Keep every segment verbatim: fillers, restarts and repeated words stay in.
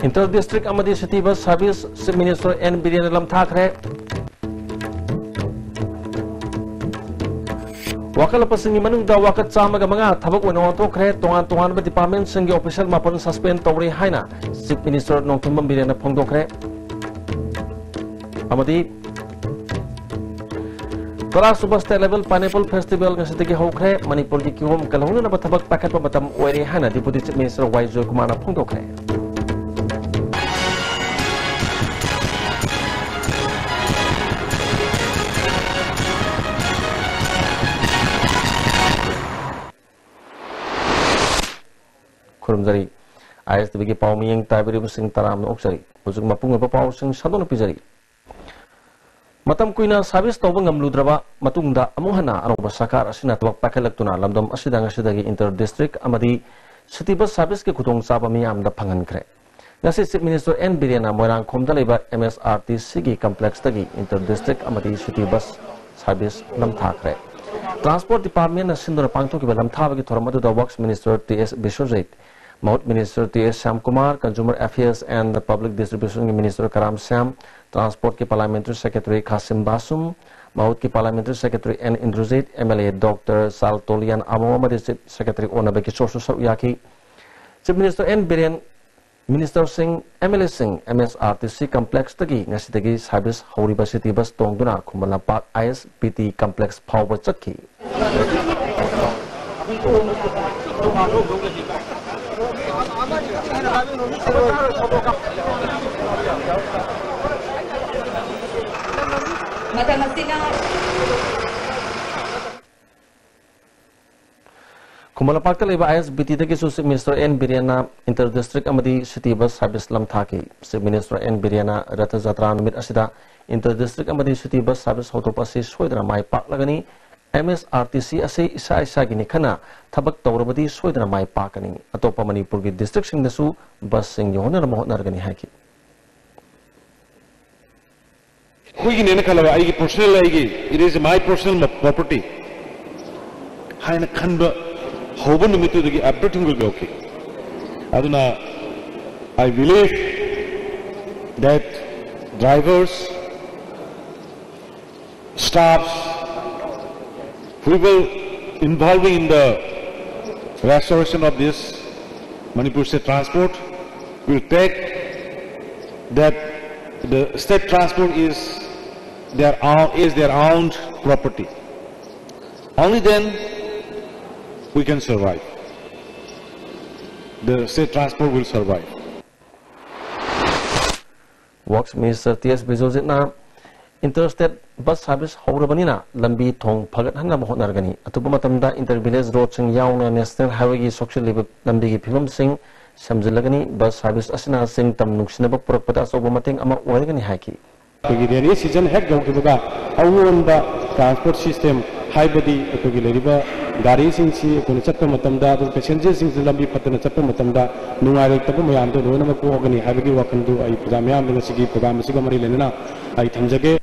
Inter district ꯑꯃꯗꯤ city bus service Chief Minister N ꯕꯤꯔꯦꯟꯅ ꯂꯝꯊꯥꯈ꯭ꯔꯦ꯫ ꯋꯥꯀꯠꯂꯛꯄꯁꯤꯡꯒꯤ ꯃꯅꯨꯡꯗ ꯋꯥꯀꯠ ꯆꯥꯝꯃꯒ ꯃꯉꯥ ꯊꯕꯛ ꯑꯣꯏꯅ ꯑꯣꯟꯊꯣꯛꯈ꯭ꯔꯦ꯫ ꯇꯣꯉꯥꯟ ꯇꯣꯉꯥꯟꯕ department ꯁꯤꯡꯒꯤ official ꯃꯥꯄꯟ suspend ꯇꯧꯔꯦ ꯍꯥꯏꯅ Chief Minister ꯅꯣꯡꯊꯣꯝꯕꯝ ꯕꯤꯔꯦꯟꯅ ꯐꯣꯡꯗꯣꯛꯈ꯭ꯔꯦ꯫ ꯑꯃꯗꯤ ꯇꯔꯥꯁꯨꯕ State Level Pineapple Festival ꯉꯁꯤꯗꯒꯤ ꯍꯧꯈ꯭ꯔꯦ꯫ ꯃꯅꯤꯄꯨꯔꯒꯤ ꯀꯤꯍꯣꯝ ꯀꯜꯍꯧꯅꯅꯕ ꯊꯕꯛ ꯄꯥꯏꯈꯠꯄ ꯃꯇꯝ ꯑꯣꯏꯔꯦ ꯍꯥꯏꯅ Deputy Chief Minister ꯋꯥꯏ ꯖꯣꯏꯀꯨꯃꯥꯔꯅ ꯐꯣꯡꯗꯣꯛꯈ꯭ꯔꯦ꯫ ꯈꯨꯔꯨꯝꯖꯔꯤ꯫ ꯑꯥꯏ ꯑꯦꯁ ꯇꯤ ꯚꯤꯒꯤ ꯄꯥꯎ ꯃꯤꯠꯌꯦꯡ ꯇꯥꯕꯤꯔꯤꯕꯁꯤꯡ ꯇꯔꯥꯝꯅ ꯑꯣꯛꯆꯔꯤ꯫ ꯍꯧꯖꯤꯛ ꯃꯄꯨꯡ ꯑꯣꯏꯕ ꯄꯥꯎꯁꯤꯡ ꯁꯟꯗꯣꯛꯅ ꯄꯤꯖꯔꯤ꯫ ꯃꯇꯝ ꯀꯨꯏꯅ service ꯇꯧꯕ ꯉꯝꯂꯨꯗ꯭ꯔꯕ ꯃꯇꯨꯡꯗ ꯑꯃꯨꯛ ꯍꯟꯅ ꯑꯅꯧꯕ ꯁꯔꯀꯥꯔ ꯑꯁꯤꯅ ꯊꯕꯛ ꯄꯥꯏꯈꯠꯂꯛꯇꯨꯅ ꯂꯝꯗꯝ ꯑꯁꯤꯗ ꯉꯁꯤꯗꯒꯤ inter district ꯑꯃꯗꯤ city bus service ꯀꯤ ꯈꯨꯗꯣꯡꯆꯥꯕ ꯃꯤꯌꯥꯝꯗ ꯐꯪꯍꯟꯈ꯭ꯔꯦ꯫ ꯉꯁꯤ Chief Minister N ꯕꯤꯔꯦꯟꯅ ꯃꯣꯏꯔꯥꯡꯈꯣꯝꯗ ꯂꯩꯕ M S R T C ꯒꯤ complex ꯇꯒꯤ inter district ꯑꯃꯗꯤ city bus service ꯅꯝꯊꯥꯈ꯭ꯔꯦ꯫ Transport Department ꯅ ꯁꯤꯟꯗꯨꯅ ꯄꯥꯡꯊꯣꯛꯈꯤꯕ ꯅꯝꯊꯥꯕꯒꯤ ꯊꯧꯔꯝ ꯑꯗꯨꯗ Works Minister T S Biswajit, ꯃꯍꯨꯠ Minister T S Shyamkumar, Consumer Affairs and Public Distribution ꯒꯤ Minister ꯀꯔꯥꯝ ꯁ꯭ꯌꯥꯝ, Transport ꯀꯤ Parliamentary Secretary ꯈꯥꯁꯤꯝ ꯕꯥꯁꯨꯝ, ꯃꯍꯨꯠꯀꯤ Parliamentary Secretary N Indrajit, M L A Doctor Chaltonlien Amo ꯑꯃꯗꯤ Chief Secretary ꯑꯣꯅꯕ ꯀꯤꯁꯣꯔꯁꯨ ꯁꯔꯨꯛ ꯌꯥꯈꯤ꯫ Chief Minister N Biren, Minister ꯁꯤꯡ, M L A ꯁꯤꯡ M S R T C complex ꯇꯒꯤ ꯉꯁꯤꯗꯒꯤ service ꯍꯧꯔꯤꯕ city bus ꯇꯣꯡꯗꯨꯅ Khuman Lampak I S B T complex ꯐꯥꯎꯕ ꯆꯠꯈꯤ꯫ ꯃꯇꯝ ꯑꯁꯤꯅ ꯈꯨꯃꯟ ꯂꯝꯄꯥꯛꯇ ꯂꯩꯕ I S B T ꯗꯒꯤꯁꯨ Chief Minister N ꯕꯤꯔꯦꯟꯅ inter district ꯑꯃꯗꯤ city bus service ꯂꯝꯊꯥꯈꯤ꯫ Chief Minister N ꯕꯤꯔꯦꯟꯅ Rath ꯖꯇ꯭ꯔꯥ ꯅꯨꯃꯤꯠ ꯑꯁꯤꯗ inter district ꯑꯃꯗꯤ city bus service ꯍꯧꯗꯣꯛꯄ ꯑꯁꯤ ꯁꯣꯏꯗꯅ ꯃꯥꯏ ꯄꯥꯛꯂꯒꯅꯤ꯫ M S R T C ꯑꯁꯤ ꯏꯁꯥ ꯏꯁꯥꯒꯤꯅꯤ ꯈꯟꯅ ꯊꯕꯛ ꯇꯧꯔꯕꯗꯤ ꯁꯣꯏꯗꯅ ꯃꯥꯏ ꯄꯥꯛꯀꯅꯤ꯫ ꯑꯇꯣꯞꯄ ꯃꯅꯤꯄꯨꯔꯒꯤ district ꯁꯤꯡꯗꯁꯨ bus ꯁꯤꯡ ꯌꯧꯍꯟꯅꯅꯕ ꯍꯣꯠꯅꯔꯒꯅꯤ ꯍꯥꯏꯈꯤ꯫ ꯑꯩꯈꯣꯏꯒꯤꯅꯦꯅ ꯈꯜꯂꯕ, ꯑꯩꯒꯤ personal, ꯑꯩꯒꯤ, it is my personal property ꯍꯥꯏꯅ ꯈꯟꯕ ꯍꯧꯕ ꯅꯨꯃꯤꯠꯇꯨꯗꯒꯤ everything will be okay꯫ ꯑꯗꯨꯅ I believe that drivers, staffs, people involving in the restoration of this Manipur State Transport will take that the state transport is their own, is their own property. Only then we can survive. The state transport will survive. Works Minister T S Bijwajitꯅ Interstate bus service ꯍꯧꯔꯕꯅꯤꯅ ꯂꯝꯕꯤ ꯊꯣꯡ ꯐꯒꯠꯍꯟꯅꯕ ꯍꯣꯠꯅꯔꯒꯅꯤ꯫ ꯑꯊꯨꯕ ꯃꯇꯝꯗ inter village roadꯁꯤꯡ ꯌꯥꯎꯅ National Highwayꯒꯤ ꯁꯣꯛꯆꯤꯜꯂꯤꯕ ꯂꯝꯕꯤꯒꯤ ꯐꯤꯕꯝꯁꯤꯡ ꯁꯦꯝꯖꯤꯜꯂꯒꯅꯤ꯫ Bus service ꯑꯁꯤꯅ ꯆꯤꯡ ꯇꯝ ꯅꯨꯡꯁꯤꯅꯕ ꯄꯨꯔꯛꯄꯗ ꯑꯆꯧꯕ ꯃꯇꯦꯡ ꯑꯃ ꯑꯣꯏꯔꯒꯅꯤ ꯍꯥꯏꯈꯤ꯫ ꯑꯩꯈꯣꯏꯒꯤ rainy season ꯍꯦꯛ ꯌꯧꯈꯤꯕꯒ ꯑꯑꯣꯟꯕ transport system ꯍꯥꯏꯕꯗꯤ ꯑꯩꯈꯣꯏꯒꯤ ꯂꯩꯔꯤꯕ ꯒꯥꯔꯤꯁꯤꯡꯁꯤ ꯑꯩꯈꯣꯏꯅ ꯆꯠꯄ ꯃꯇꯝꯗ ꯑꯗꯨꯒ passengerꯁꯤꯡꯁꯤ ꯂꯝꯕꯤ ꯐꯠꯇꯅ ꯆꯠꯄ ꯃꯇꯝꯗ ꯅꯨꯡꯉꯥꯏꯔꯣꯏꯗꯕ ꯃꯌꯥꯝꯗꯣ ꯂꯣꯏꯅꯃꯛ ꯀꯣꯛꯑꯒꯅꯤ ꯍꯥꯏꯕꯒꯤ ꯋꯥꯈꯜꯗꯨ ꯑꯩ ꯄ꯭ꯔꯖꯥ ꯃꯤꯌꯥꯝꯗ ꯉꯁꯤꯒꯤ program ꯑꯁꯤꯒ ꯃꯔꯤ ꯂꯩꯅꯅ ꯑꯩ ꯊꯝꯖꯒꯦ꯫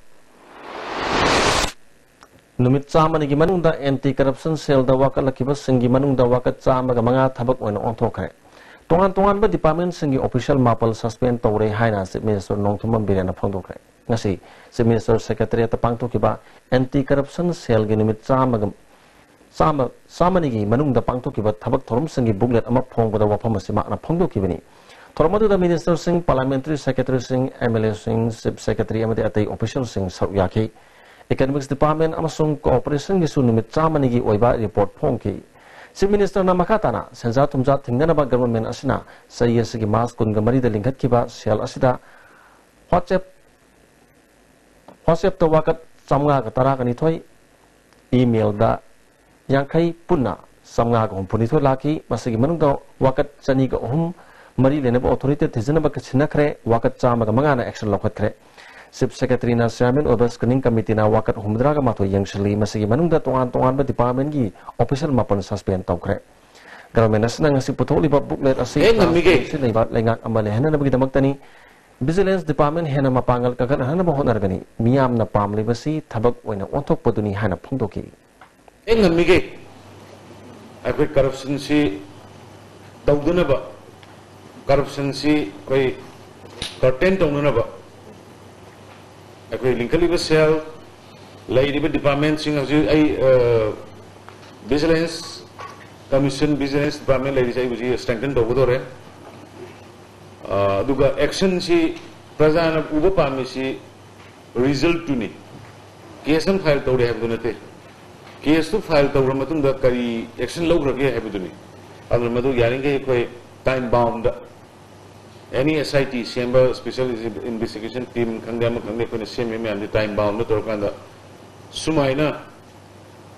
ꯅꯨꯃꯤꯠ ꯆꯥꯝꯃꯅꯤꯒꯤ ꯃꯅꯨꯡꯗ Anti Corruption Cellꯗ ꯋꯥꯀꯠꯂꯛꯈꯤꯕꯁꯤꯡꯒꯤ ꯃꯅꯨꯡꯗ ꯋꯥꯀꯠ ꯆꯥꯝꯃꯒ ꯃꯉꯥ ꯊꯕꯛ ꯑꯣꯏꯅ ꯑꯣꯟꯊꯣꯛꯈ꯭ꯔꯦ꯫ ꯇꯣꯉꯥꯟ ꯇꯣꯉꯥꯟꯕ departmentꯁꯤꯡꯒꯤ official ꯃꯥꯄꯜ suspend ꯇꯧꯔꯦ ꯍꯥꯏꯅ Chief Minister ꯅꯣꯡꯊꯣꯝꯕꯝ ꯕꯤꯔꯦꯟꯅ ꯐꯣꯡꯗꯣꯛꯈ꯭ꯔꯦ꯫ ꯉꯁꯤ Chief Minister Secretariatꯇ ꯄꯥꯡꯊꯣꯛꯈꯤꯕ Anti Corruption Cellꯒꯤ ꯅꯨꯃꯤꯠ ꯆꯥꯝꯃꯒ ꯆꯥꯝꯃ, ꯆꯥꯝꯃꯅꯤꯒꯤ ꯃꯅꯨꯡꯗ ꯄꯥꯡꯊꯣꯛꯈꯤꯕ ꯊꯕꯛ ꯊꯧꯔꯝꯁꯤꯡꯒꯤ booklet ꯑꯃ ꯐꯣꯡꯕꯗ ꯋꯥꯐꯝ ꯑꯁꯤ ꯃꯍꯥꯛꯅ ꯐꯣꯡꯗꯣꯛꯈꯤꯕꯅꯤ꯫ ꯊꯧꯔꯝ ꯑꯗꯨꯗ ministerꯁꯤꯡ, parliamentary secretaryꯁꯤꯡ, MLAꯁꯤꯡ, chief secretary ꯑꯃꯗꯤ ꯑꯇꯩ officialꯁꯤꯡ ꯁꯔꯨꯛ ꯌꯥꯈꯤ꯫ Economics Department ꯑꯃꯁꯨꯡ Corporationꯒꯤꯁꯨ ꯅꯨꯃꯤꯠ ꯆꯥꯝꯃꯅꯤꯒꯤ ꯑꯣꯏꯕ report ꯐꯣꯡꯈꯤ꯫ Chief Ministerꯅ ꯃꯈꯥ ꯇꯥꯅ ꯁꯦꯟꯖꯥ ꯊꯨꯝꯖꯥ ꯊꯤꯡꯅꯅꯕ government ꯑꯁꯤꯅ ꯆꯍꯤ ꯑꯁꯤꯒꯤ March ꯀꯨꯟꯒ ꯃꯔꯤꯗ ꯂꯤꯡꯈꯠꯈꯤꯕ cell ꯑꯁꯤꯗ WhatsApp, WhatsAppꯇ ꯋꯥꯀꯠ ꯆꯥꯝꯃꯉꯥꯒ ꯇꯔꯥꯒ ꯅꯤꯊꯣꯏ, emailꯗ ꯌꯥꯡꯈꯩ, ꯄꯨꯟꯅ ꯆꯥꯝꯃꯉꯥꯒ ꯍꯨꯝꯐꯨꯅꯤꯊꯣꯏ ꯂꯥꯛꯈꯤ꯫ ꯃꯁꯤꯒꯤ ꯃꯅꯨꯡꯗ ꯋꯥꯀꯠ ꯆꯅꯤꯒ ꯑꯍꯨꯝ ꯃꯔꯤ ꯂꯩꯅꯕ authorityꯗ ꯊꯤꯖꯤꯟꯅꯕ ꯁꯤꯟꯅꯈ꯭ꯔꯦ꯫ ꯋꯥꯀꯠ ꯆꯥꯝꯃꯒ ꯃꯉꯥꯅ action ꯂꯧꯈꯠꯈ꯭ꯔꯦ꯫ Chief Secretaryꯅ chairman ꯑꯣꯏꯕ screening committeeꯅ ꯋꯥꯀꯠ ꯍꯨꯝꯐꯨꯇꯔꯥꯒ ꯃꯥꯊꯣꯏ ꯌꯦꯡꯁꯤꯜꯂꯤ꯫ ꯃꯁꯤꯒꯤ ꯃꯅꯨꯡꯗ ꯇꯣꯉꯥꯟ ꯇꯣꯉꯥꯟꯕ departmentꯀꯤ official ꯃꯥꯄꯜ suspend ꯇꯧꯈ꯭ꯔꯦ꯫ Government ꯑꯁꯤꯅ ꯉꯁꯤ ꯄꯨꯊꯣꯛꯂꯤꯕ booklet ꯑꯁꯤ ꯍꯦꯟꯅ ꯃꯤꯒꯤ transparency ꯂꯩꯕ ꯂꯩꯉꯥꯛ ꯑꯃ ꯂꯩꯍꯟꯅꯕꯒꯤꯗꯃꯛꯇꯅꯤ꯫ Vigilance Department ꯍꯦꯟꯅ ꯃꯄꯥꯡꯒꯜ ꯀꯟꯈꯠꯍꯟꯅꯕ ꯍꯣꯠꯅꯔꯒꯅꯤ꯫ ꯃꯤꯌꯥꯝꯅ ꯄꯥꯝꯂꯤꯕꯁꯤ ꯊꯕꯛ ꯑꯣꯏꯅ ꯑꯣꯟꯊꯣꯛꯄꯗꯨꯅꯤ ꯍꯥꯏꯅ ꯐꯣꯡꯗꯣꯛꯈꯤ꯫ ꯍꯦꯟꯅ ꯃꯤꯒꯤ ꯑꯩꯈꯣꯏ corruptionꯁꯤ ꯇꯧꯗꯅꯕ ꯀꯔꯞꯁꯟꯁꯤ ꯑꯩꯈꯣꯏ ꯀꯔꯇꯦꯟ ꯇꯧꯅꯅꯕ ꯑꯩꯈꯣꯏ ꯂꯤꯡꯈꯠꯂꯤꯕ ꯁꯦꯜ, ꯂꯩꯔꯤꯕ ꯗꯤꯄꯥꯔꯠꯃꯦꯟꯁꯤꯡ, ꯍꯧꯖꯤꯛ ꯑꯩ ꯚꯤꯖꯤꯂꯦꯟꯁ ꯀꯃꯤꯁꯟ, ꯚꯤꯖꯤꯂꯦꯟꯁ ꯗꯤꯄꯥꯔꯠꯃꯦꯟ ꯂꯩꯔꯤꯁꯦ ꯑꯩ ꯍꯧꯖꯤꯛ ꯁ꯭ꯇ꯭ꯔꯦꯡꯊꯟ ꯇꯧꯒꯗꯧꯔꯦ꯫ ꯑꯗꯨꯒ ꯑꯦꯛꯁꯟꯁꯤ ꯄ꯭ꯔꯖꯥꯅ ꯎꯕ ꯄꯥꯝꯃꯤꯁꯤ ꯔꯤꯖꯜꯠꯇꯨꯅꯤ꯫ ꯀꯦꯁ ꯑꯃ ꯐꯥꯏꯜ ꯇꯧꯔꯦ ꯍꯥꯏꯕꯗꯨ ꯅꯠꯇꯦ, ꯀꯦꯁꯇꯨ ꯐꯥꯏꯜ ꯇꯧꯔ ꯃꯇꯨꯡꯗ ꯀꯔꯤ ꯑꯦꯛꯁꯟ ꯂꯧꯈ꯭ꯔꯒꯦ ꯍꯥꯏꯕꯗꯨꯅꯤ꯫ ꯑꯗꯨꯅ ꯃꯗꯨ ꯌꯥꯔꯤꯈꯩ ꯑꯩꯈꯣꯏ ꯇꯥꯏꯝ ꯕꯥꯎꯟꯗ ꯑꯦꯅꯤ ꯑꯦꯁ ꯑꯥꯏ ꯇꯤ ꯁꯦꯝꯕ, ꯁ꯭ꯄꯦꯁꯦꯜ ꯏꯟꯚꯦꯁꯇꯤꯒꯦꯁꯟ ꯇꯤꯝ ꯈꯪꯗꯦ, ꯑꯃ ꯈꯪꯗꯦ, ꯑꯩꯈꯣꯏꯅ ꯁꯦꯝꯃꯤ ꯃꯌꯥꯝꯁꯦ ꯇꯥꯏꯝ ꯕꯥꯎꯟꯗ ꯇꯧꯔꯀꯥꯟꯗ ꯁꯨꯃꯥꯏꯅ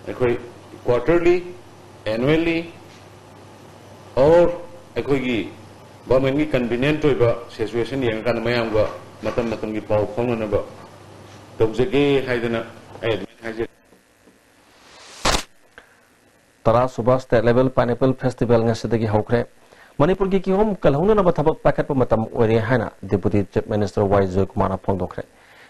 ꯑꯩꯈꯣꯏ ꯀ꯭ꯋꯥꯇꯔꯂꯤ, ꯑꯦꯅꯨꯋꯦꯜꯂꯤ, ꯑꯣꯔ ꯑꯩꯈꯣꯏꯒꯤ ꯒꯣꯔꯃꯦꯟꯒꯤ ꯀꯟꯚꯤꯅꯤꯌꯦꯟꯠ ꯑꯣꯏꯕ ꯁꯤꯆꯨꯋꯦꯁꯟ ꯌꯦꯡꯉꯀꯥꯟꯗ ꯃꯌꯥꯝꯒ ꯃꯇꯝ ꯃꯇꯝꯒꯤ ꯄꯥꯎ ꯐꯥꯎꯅꯅꯕ ꯇꯧꯖꯒꯦ ꯍꯥꯏꯗꯅ ꯑꯩ ꯑꯗꯨꯃꯥꯏꯅ ꯍꯥꯏꯖꯒꯦ꯫ ꯇꯔꯥ ꯁꯨꯕ State Level Pineapple Festival ꯉꯁꯤꯗꯒꯤ ꯍꯧꯈ꯭ꯔꯦ꯫ ꯃꯅꯤꯄꯨꯔꯒꯤ ꯀꯤꯍꯣꯝ ꯀꯜꯍꯧꯅꯅꯕ ꯊꯕꯛ ꯄꯥꯏꯈꯠꯄ ꯃꯇꯝ ꯑꯣꯏꯔꯦ ꯍꯥꯏꯅ Deputy Chief Minister ꯋꯥꯏ ꯖꯣꯏꯀꯨꯃꯥꯔꯅ ꯐꯣꯡꯗꯣꯛꯈ꯭ꯔꯦ꯫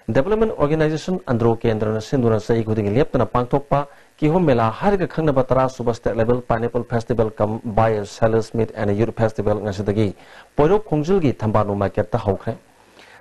Development Organisation ꯑꯟꯗ꯭ꯔꯣ ꯀꯦꯟꯗ꯭ꯔꯅ ꯁꯤꯟꯗꯨꯅ ꯆꯍꯤ ꯈꯨꯗꯤꯡꯒꯤ ꯂꯦꯞꯇꯅ ꯄꯥꯡꯊꯣꯛꯄ ꯀꯤꯍꯣꯝ ꯃꯦꯂꯥ ꯍꯥꯏꯔꯒ ꯈꯪꯅꯕ ꯇꯔꯥ ꯁꯨꯕ State Level Pineapple Festival cum Buyer Sellers Meet and Youth Festival ꯉꯁꯤꯗꯒꯤ ꯄꯣꯏꯔꯧ ꯈꯣꯡꯖꯤꯜꯒꯤ ꯊꯝꯕꯥꯜꯅꯨ ꯃꯥꯔꯀꯦꯠꯇ ꯍꯧꯈ꯭ꯔꯦ꯫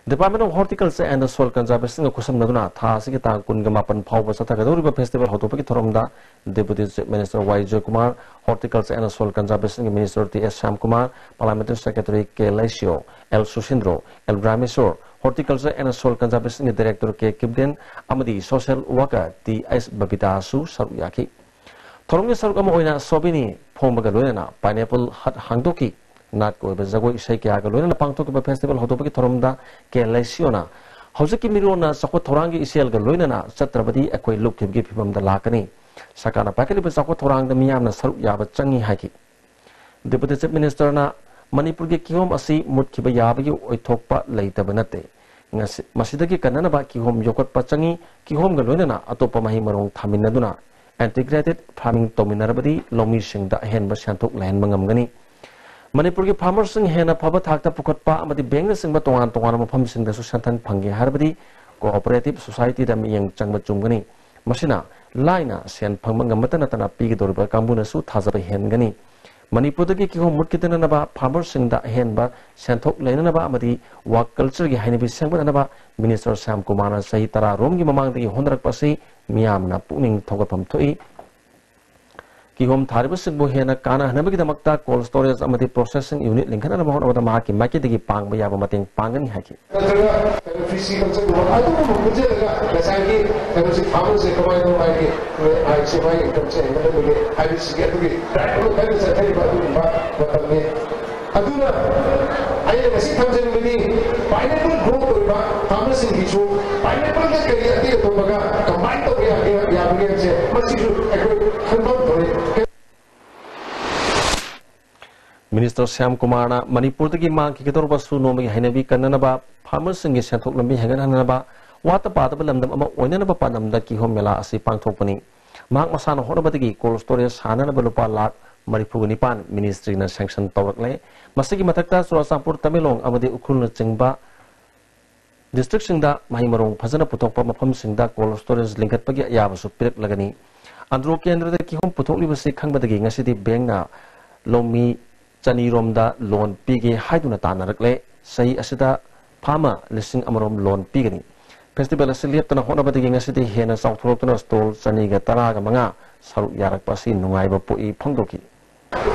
Department of Horticulture and Soil Conservationꯒ ꯈꯨꯠꯁꯝꯅꯗꯨꯅ ꯊꯥ ꯑꯁꯤꯒꯤ ꯇꯥꯡ ꯀꯨꯟꯒ ꯃꯥꯄꯟ ꯐꯥꯎꯕ ꯆꯠꯊꯒꯗꯧꯔꯤꯕ festival ꯍꯧꯗꯣꯛꯄꯒꯤ ꯊꯧꯔꯝꯗ Deputy Chief Minister Y Joykumar, Horticulture and Soil Conservationꯒꯤ Minister T S Shyamkumar, Parliamentary Secretary K Leishiyo, L Susindro, L Rameshor, Horticulture and Soil Conservationꯒꯤ Director ꯀꯦ ꯀꯤꯞꯗꯦꯟ ꯑꯃꯗꯤ social worker ꯇꯤ ꯑꯩꯆ ꯕꯕꯤꯇꯥꯁꯨ ꯁꯔꯨꯛ ꯌꯥꯈꯤ꯫ ꯊꯧꯔꯝꯒꯤ ꯁꯔꯨꯛ ꯑꯃ ꯑꯣꯏꯅ ꯁꯣꯕꯤꯅꯤ ꯐꯣꯡꯕꯒ ꯂꯣꯏꯅꯅ pineapple hut ꯍꯥꯡꯗꯣꯛꯈꯤ꯫ ꯅꯥꯠꯀꯤ ꯑꯣꯏꯕ ꯖꯒꯣꯏ ꯏꯁꯩ ꯀꯌꯥꯒ ꯂꯣꯏꯅꯅ ꯄꯥꯡꯊꯣꯛꯈꯤꯕ festival ꯍꯧꯗꯣꯛꯄꯒꯤ ꯊꯧꯔꯝꯗ ꯀꯦ ꯂꯩꯁꯤꯌꯣꯅ ꯍꯧꯖꯤꯛꯀꯤ ꯃꯤꯔꯣꯟꯅ ꯆꯥꯎꯈꯠ ꯊꯧꯔꯥꯡꯒꯤ ꯏꯆꯦꯜꯒ ꯂꯣꯏꯅꯅ ꯆꯠꯇ꯭ꯔꯕꯗꯤ ꯑꯩꯈꯣꯏ ꯂꯨꯞꯈꯤꯕꯒꯤ ꯐꯤꯕꯝꯗ ꯂꯥꯛꯀꯅꯤ꯫ ꯁꯔꯀꯥꯔꯅ ꯄꯥꯏꯈꯠꯂꯤꯕ ꯆꯥꯎꯈꯠ ꯊꯧꯔꯥꯡꯗ ꯃꯤꯌꯥꯝꯅ ꯁꯔꯨꯛ ꯌꯥꯕ ꯆꯪꯏ ꯍꯥꯏꯈꯤ꯫ Deputy Chief Ministerꯅ ꯃꯅꯤꯄꯨꯔꯒꯤ ꯀꯤꯍꯣꯝ ꯑꯁꯤ ꯃꯨꯠꯈꯤꯕ ꯌꯥꯕꯒꯤ ꯑꯣꯏꯊꯣꯛꯄ ꯂꯩꯇꯕ ꯅꯠꯇꯦ꯫ ꯉꯁꯤ, ꯃꯁꯤꯗꯒꯤ ꯀꯟꯅꯅꯕ ꯀꯤꯍꯣꯝ ꯌꯣꯛꯈꯠꯄ ꯆꯪꯏ, ꯀꯤꯍꯣꯝꯒ ꯂꯣꯏꯅꯅ ꯑꯇꯣꯞꯄ ꯃꯍꯩ ꯃꯔꯣꯡ ꯊꯥꯃꯤꯟꯅꯗꯨꯅ integrated farming ꯇꯧꯃꯤꯟꯅꯔꯕꯗꯤ ꯂꯧꯃꯤꯁꯤꯡꯗ ꯑꯍꯦꯟꯕ ꯁꯦꯟꯊꯣꯛ ꯂꯩꯍꯟꯕ ꯉꯝꯒꯅꯤ꯫ ꯃꯅꯤꯄꯨꯔꯒꯤ farmerꯁꯤꯡ ꯍꯦꯟꯅ ꯐꯕ ꯊꯥꯛꯇ ꯄꯨꯈꯠꯄ ꯑꯃꯗꯤ bankꯅꯆꯤꯡꯕ ꯇꯣꯉꯥꯟ ꯇꯣꯉꯥꯟꯕ ꯃꯐꯝꯁꯤꯡꯗꯁꯨ ꯁꯦꯟꯊꯪ ꯐꯪꯒꯦ ꯍꯥꯏꯔꯕꯗꯤ cooperative societyꯗ ꯃꯤꯠꯌꯦꯡ ꯆꯪꯕ ꯆꯨꯝꯒꯅꯤ꯫ ꯃꯁꯤꯅ ꯂꯥꯏꯅ ꯁꯦꯟ ꯐꯪꯕ ꯉꯝꯕꯇ ꯅꯠꯇꯅ ꯄꯤꯒꯗꯧꯔꯤꯕ ꯀꯥꯡꯕꯨꯅꯁꯨ ꯊꯥꯖꯕ ꯍꯦꯟꯒꯅꯤ꯫ ꯃꯅꯤꯄꯨꯔꯗꯒꯤ ꯀꯤꯍꯣꯝ ꯃꯨꯠꯈꯤꯗꯅꯅꯕ, ꯐꯥꯔꯃꯔꯁꯤꯡꯗ ꯑꯍꯦꯟꯕ ꯁꯦꯟꯊꯣꯛ ꯂꯩꯅꯅꯕ ꯑꯃꯗꯤ ꯋꯥꯛ ꯀꯜꯆꯔꯒꯤ ꯍꯩꯅꯕꯤ ꯁꯦꯝꯒꯠꯅꯅꯕ ꯃꯤꯅꯤꯁꯇꯔ ꯁ꯭ꯌꯥꯝ ꯀꯨꯃꯥꯔꯅ ꯆꯍꯤ ꯇꯔꯥꯔꯣꯝꯒꯤ ꯃꯃꯥꯡꯗꯒꯤ ꯍꯣꯠꯅꯔꯛꯄ ꯑꯁꯤ ꯃꯤꯌꯥꯝꯅ ꯄꯨꯛꯅꯤꯡ ꯊꯧꯒꯠꯐꯝ ꯊꯣꯛꯏ꯫ ꯀꯤꯍꯣꯝ ꯊꯥꯔꯤꯕꯁꯤꯡꯕꯨ ꯍꯦꯟꯅ ꯀꯥꯟꯅꯍꯟꯅꯕꯒꯤꯗꯃꯛꯇ ꯀꯣꯜ ꯁ꯭ꯇꯣꯔꯦꯖ ꯑꯃꯗꯤ ꯄ꯭ꯔꯣꯁꯦꯁꯤꯡ ꯌꯨꯅꯤꯠ ꯂꯤꯡꯈꯠꯅꯅꯕ ꯍꯣꯠꯅꯕꯗ ꯃꯍꯥꯛꯀꯤ ꯃꯥꯏꯀꯩꯗꯒꯤ ꯄꯥꯡꯕ ꯌꯥꯕ ꯃꯇꯦꯡ ꯄꯥꯡꯒꯅꯤ ꯍꯥꯏꯈꯤ꯫ ꯅꯠꯇ꯭ꯔꯒ ꯀꯩꯅꯣ ꯐꯤꯁꯤ ꯀꯜꯆꯔꯒꯨꯝꯕ ꯑꯗꯨꯒꯨꯝꯕ ꯄꯨꯟꯁꯤꯜꯂꯒ ꯉꯁꯥꯏꯒꯤ ꯀꯩꯅꯣꯁꯤ ꯐꯥꯔꯃꯔꯁꯦ ꯀꯃꯥꯏꯅ ꯇꯧ ꯍꯥꯏꯒꯦ, ꯍꯥꯏꯁꯦ ꯃꯥꯒꯤ ꯏꯟꯀꯝꯁꯦ ꯍꯦꯟꯒꯠꯍꯟꯕꯒꯦ ꯍꯥꯏꯕꯁꯤꯒꯤ ꯑꯗꯨꯒꯤ ꯗ꯭ꯔꯥꯏꯚ ꯑꯃ ꯀꯟꯅ ꯆꯠꯊꯔꯤꯕ ꯑꯗꯨꯒꯨꯝꯕ ꯃꯇꯝꯅꯤ꯫ ꯑꯗꯨꯅ ꯑꯩꯅ ꯉꯁꯤ ꯊꯝꯖꯅꯤꯡꯕꯗꯤ ꯄꯥꯏꯅꯦꯄꯜ ꯒ꯭ꯔꯣ ꯇꯧꯔꯤꯕ ꯐꯥꯔꯃꯔꯁꯤꯡꯒꯤꯁꯨ ꯄꯥꯏꯅꯦꯄꯜꯒ ꯀꯔꯤ ꯑꯇꯩ ꯑꯇꯣꯞꯄꯒ ꯀꯝꯕꯥꯏꯟ ꯇꯧꯕ ꯌꯥꯒꯦ ꯌꯥꯕꯒꯦ ꯍꯥꯏꯕꯁꯦ ꯃꯁꯤꯁꯨ ꯑꯩꯈꯣꯏ ꯈꯟꯐꯝ ꯊꯣꯛꯏ꯫ ꯃꯤꯅꯤꯁꯇꯔ ꯁ꯭ꯌꯥꯝ ꯀꯨꯃꯥꯔꯅ ꯃꯅꯤꯄꯨꯔꯗꯒꯤ ꯃꯥꯡꯈꯤꯒꯗꯧꯔꯕꯁꯨ ꯅꯣꯡꯃꯒꯤ ꯍꯩꯅꯕꯤ ꯀꯟꯅꯅꯕ, ꯐꯥꯔꯃꯔꯁꯤꯡꯒꯤ ꯁꯦꯟꯊꯣꯛ ꯂꯝꯕꯤ ꯍꯦꯟꯒꯠꯍꯟꯅꯕ, ꯋꯥꯠꯇ ꯄꯥꯗꯕ ꯂꯝꯗꯝ ꯑꯃ ꯑꯣꯏꯅꯅꯕ ꯄꯥꯟꯗꯝꯗ ꯀꯤꯍꯣꯝ ꯃꯦꯂꯥ ꯑꯁꯤ ꯄꯥꯡꯊꯣꯛꯄꯅꯤ꯫ ꯃꯍꯥꯛ ꯃꯁꯥꯅ ꯍꯣꯠꯅꯕꯗꯒꯤ ꯀꯣꯜ ꯁ꯭ꯇꯣꯔꯦꯖ ꯁꯥꯅꯅꯕ ꯂꯨꯄꯥ ꯂꯥꯈ ꯃꯔꯤꯐꯨꯒ ꯅꯤꯄꯥꯟ ꯃꯤꯅꯤꯁꯇ꯭ꯔꯤꯅ ꯁꯦꯡꯁꯟ ꯇꯧꯔꯛꯂꯦ꯫ ꯃꯁꯤꯒꯤ ꯃꯊꯛꯇ ꯆꯨꯔꯥꯆꯥꯟꯄꯨꯔ, ꯇꯃꯦꯡꯂꯣꯡ ꯑꯃꯗꯤ ꯎꯈ꯭ꯔꯨꯜꯅꯆꯤꯡꯕ ꯗꯤꯁꯇ꯭ꯔꯤꯛꯁꯤꯡꯗ ꯃꯍꯩ ꯃꯔꯣꯡ ꯐꯖꯅ ꯄꯨꯊꯣꯛꯄ ꯃꯐꯝꯁꯤꯡꯗ ꯀꯣꯜ ꯁ꯭ꯇꯣꯔꯦꯖ ꯂꯤꯡꯈꯠꯄꯒꯤ ꯑꯌꯥꯕꯁꯨ ꯄꯤꯔꯛꯂꯒꯅꯤ꯫ ꯑꯟꯗ꯭ꯔꯣ ꯀꯦꯟꯗ꯭ꯔꯗ ꯀꯤꯍꯣꯝ ꯄꯨꯊꯣꯛꯂꯤꯕꯁꯤ ꯈꯪꯕꯗꯒꯤ ꯉꯁꯤꯗꯤ ꯕꯦꯡꯅ ꯂꯧꯃꯤ ꯆꯅꯤꯔꯣꯝꯗ ꯂꯣꯟ ꯄꯤꯒꯦ ꯍꯥꯏꯗꯨꯅ ꯇꯥꯟꯅꯔꯛꯂꯦ꯫ ꯆꯍꯤ ꯑꯁꯤꯗ ꯐꯥꯔꯃꯔ ꯂꯤꯁꯤꯡ ꯑꯃꯔꯣꯝ ꯂꯣꯟ ꯄꯤꯒꯅꯤ꯫ ꯐꯦꯁꯇꯤꯚꯦꯜ ꯑꯁꯤ ꯂꯦꯞꯇꯅ ꯍꯣꯠꯅꯕꯗꯒꯤ ꯉꯁꯤꯗꯤ ꯍꯦꯟꯅ ꯆꯥꯎꯊꯣꯔꯛꯇꯨꯅ ꯁ꯭ꯇꯣꯜ ꯆꯅꯤꯒ ꯇꯔꯥꯒ ꯃꯉꯥ ꯁꯔꯨꯛ ꯌꯥꯔꯛꯄ ꯑꯁꯤ ꯅꯨꯡꯉꯥꯏꯕ ꯄꯣꯛꯏ ꯐꯣꯡꯗꯣꯛꯈꯤ꯫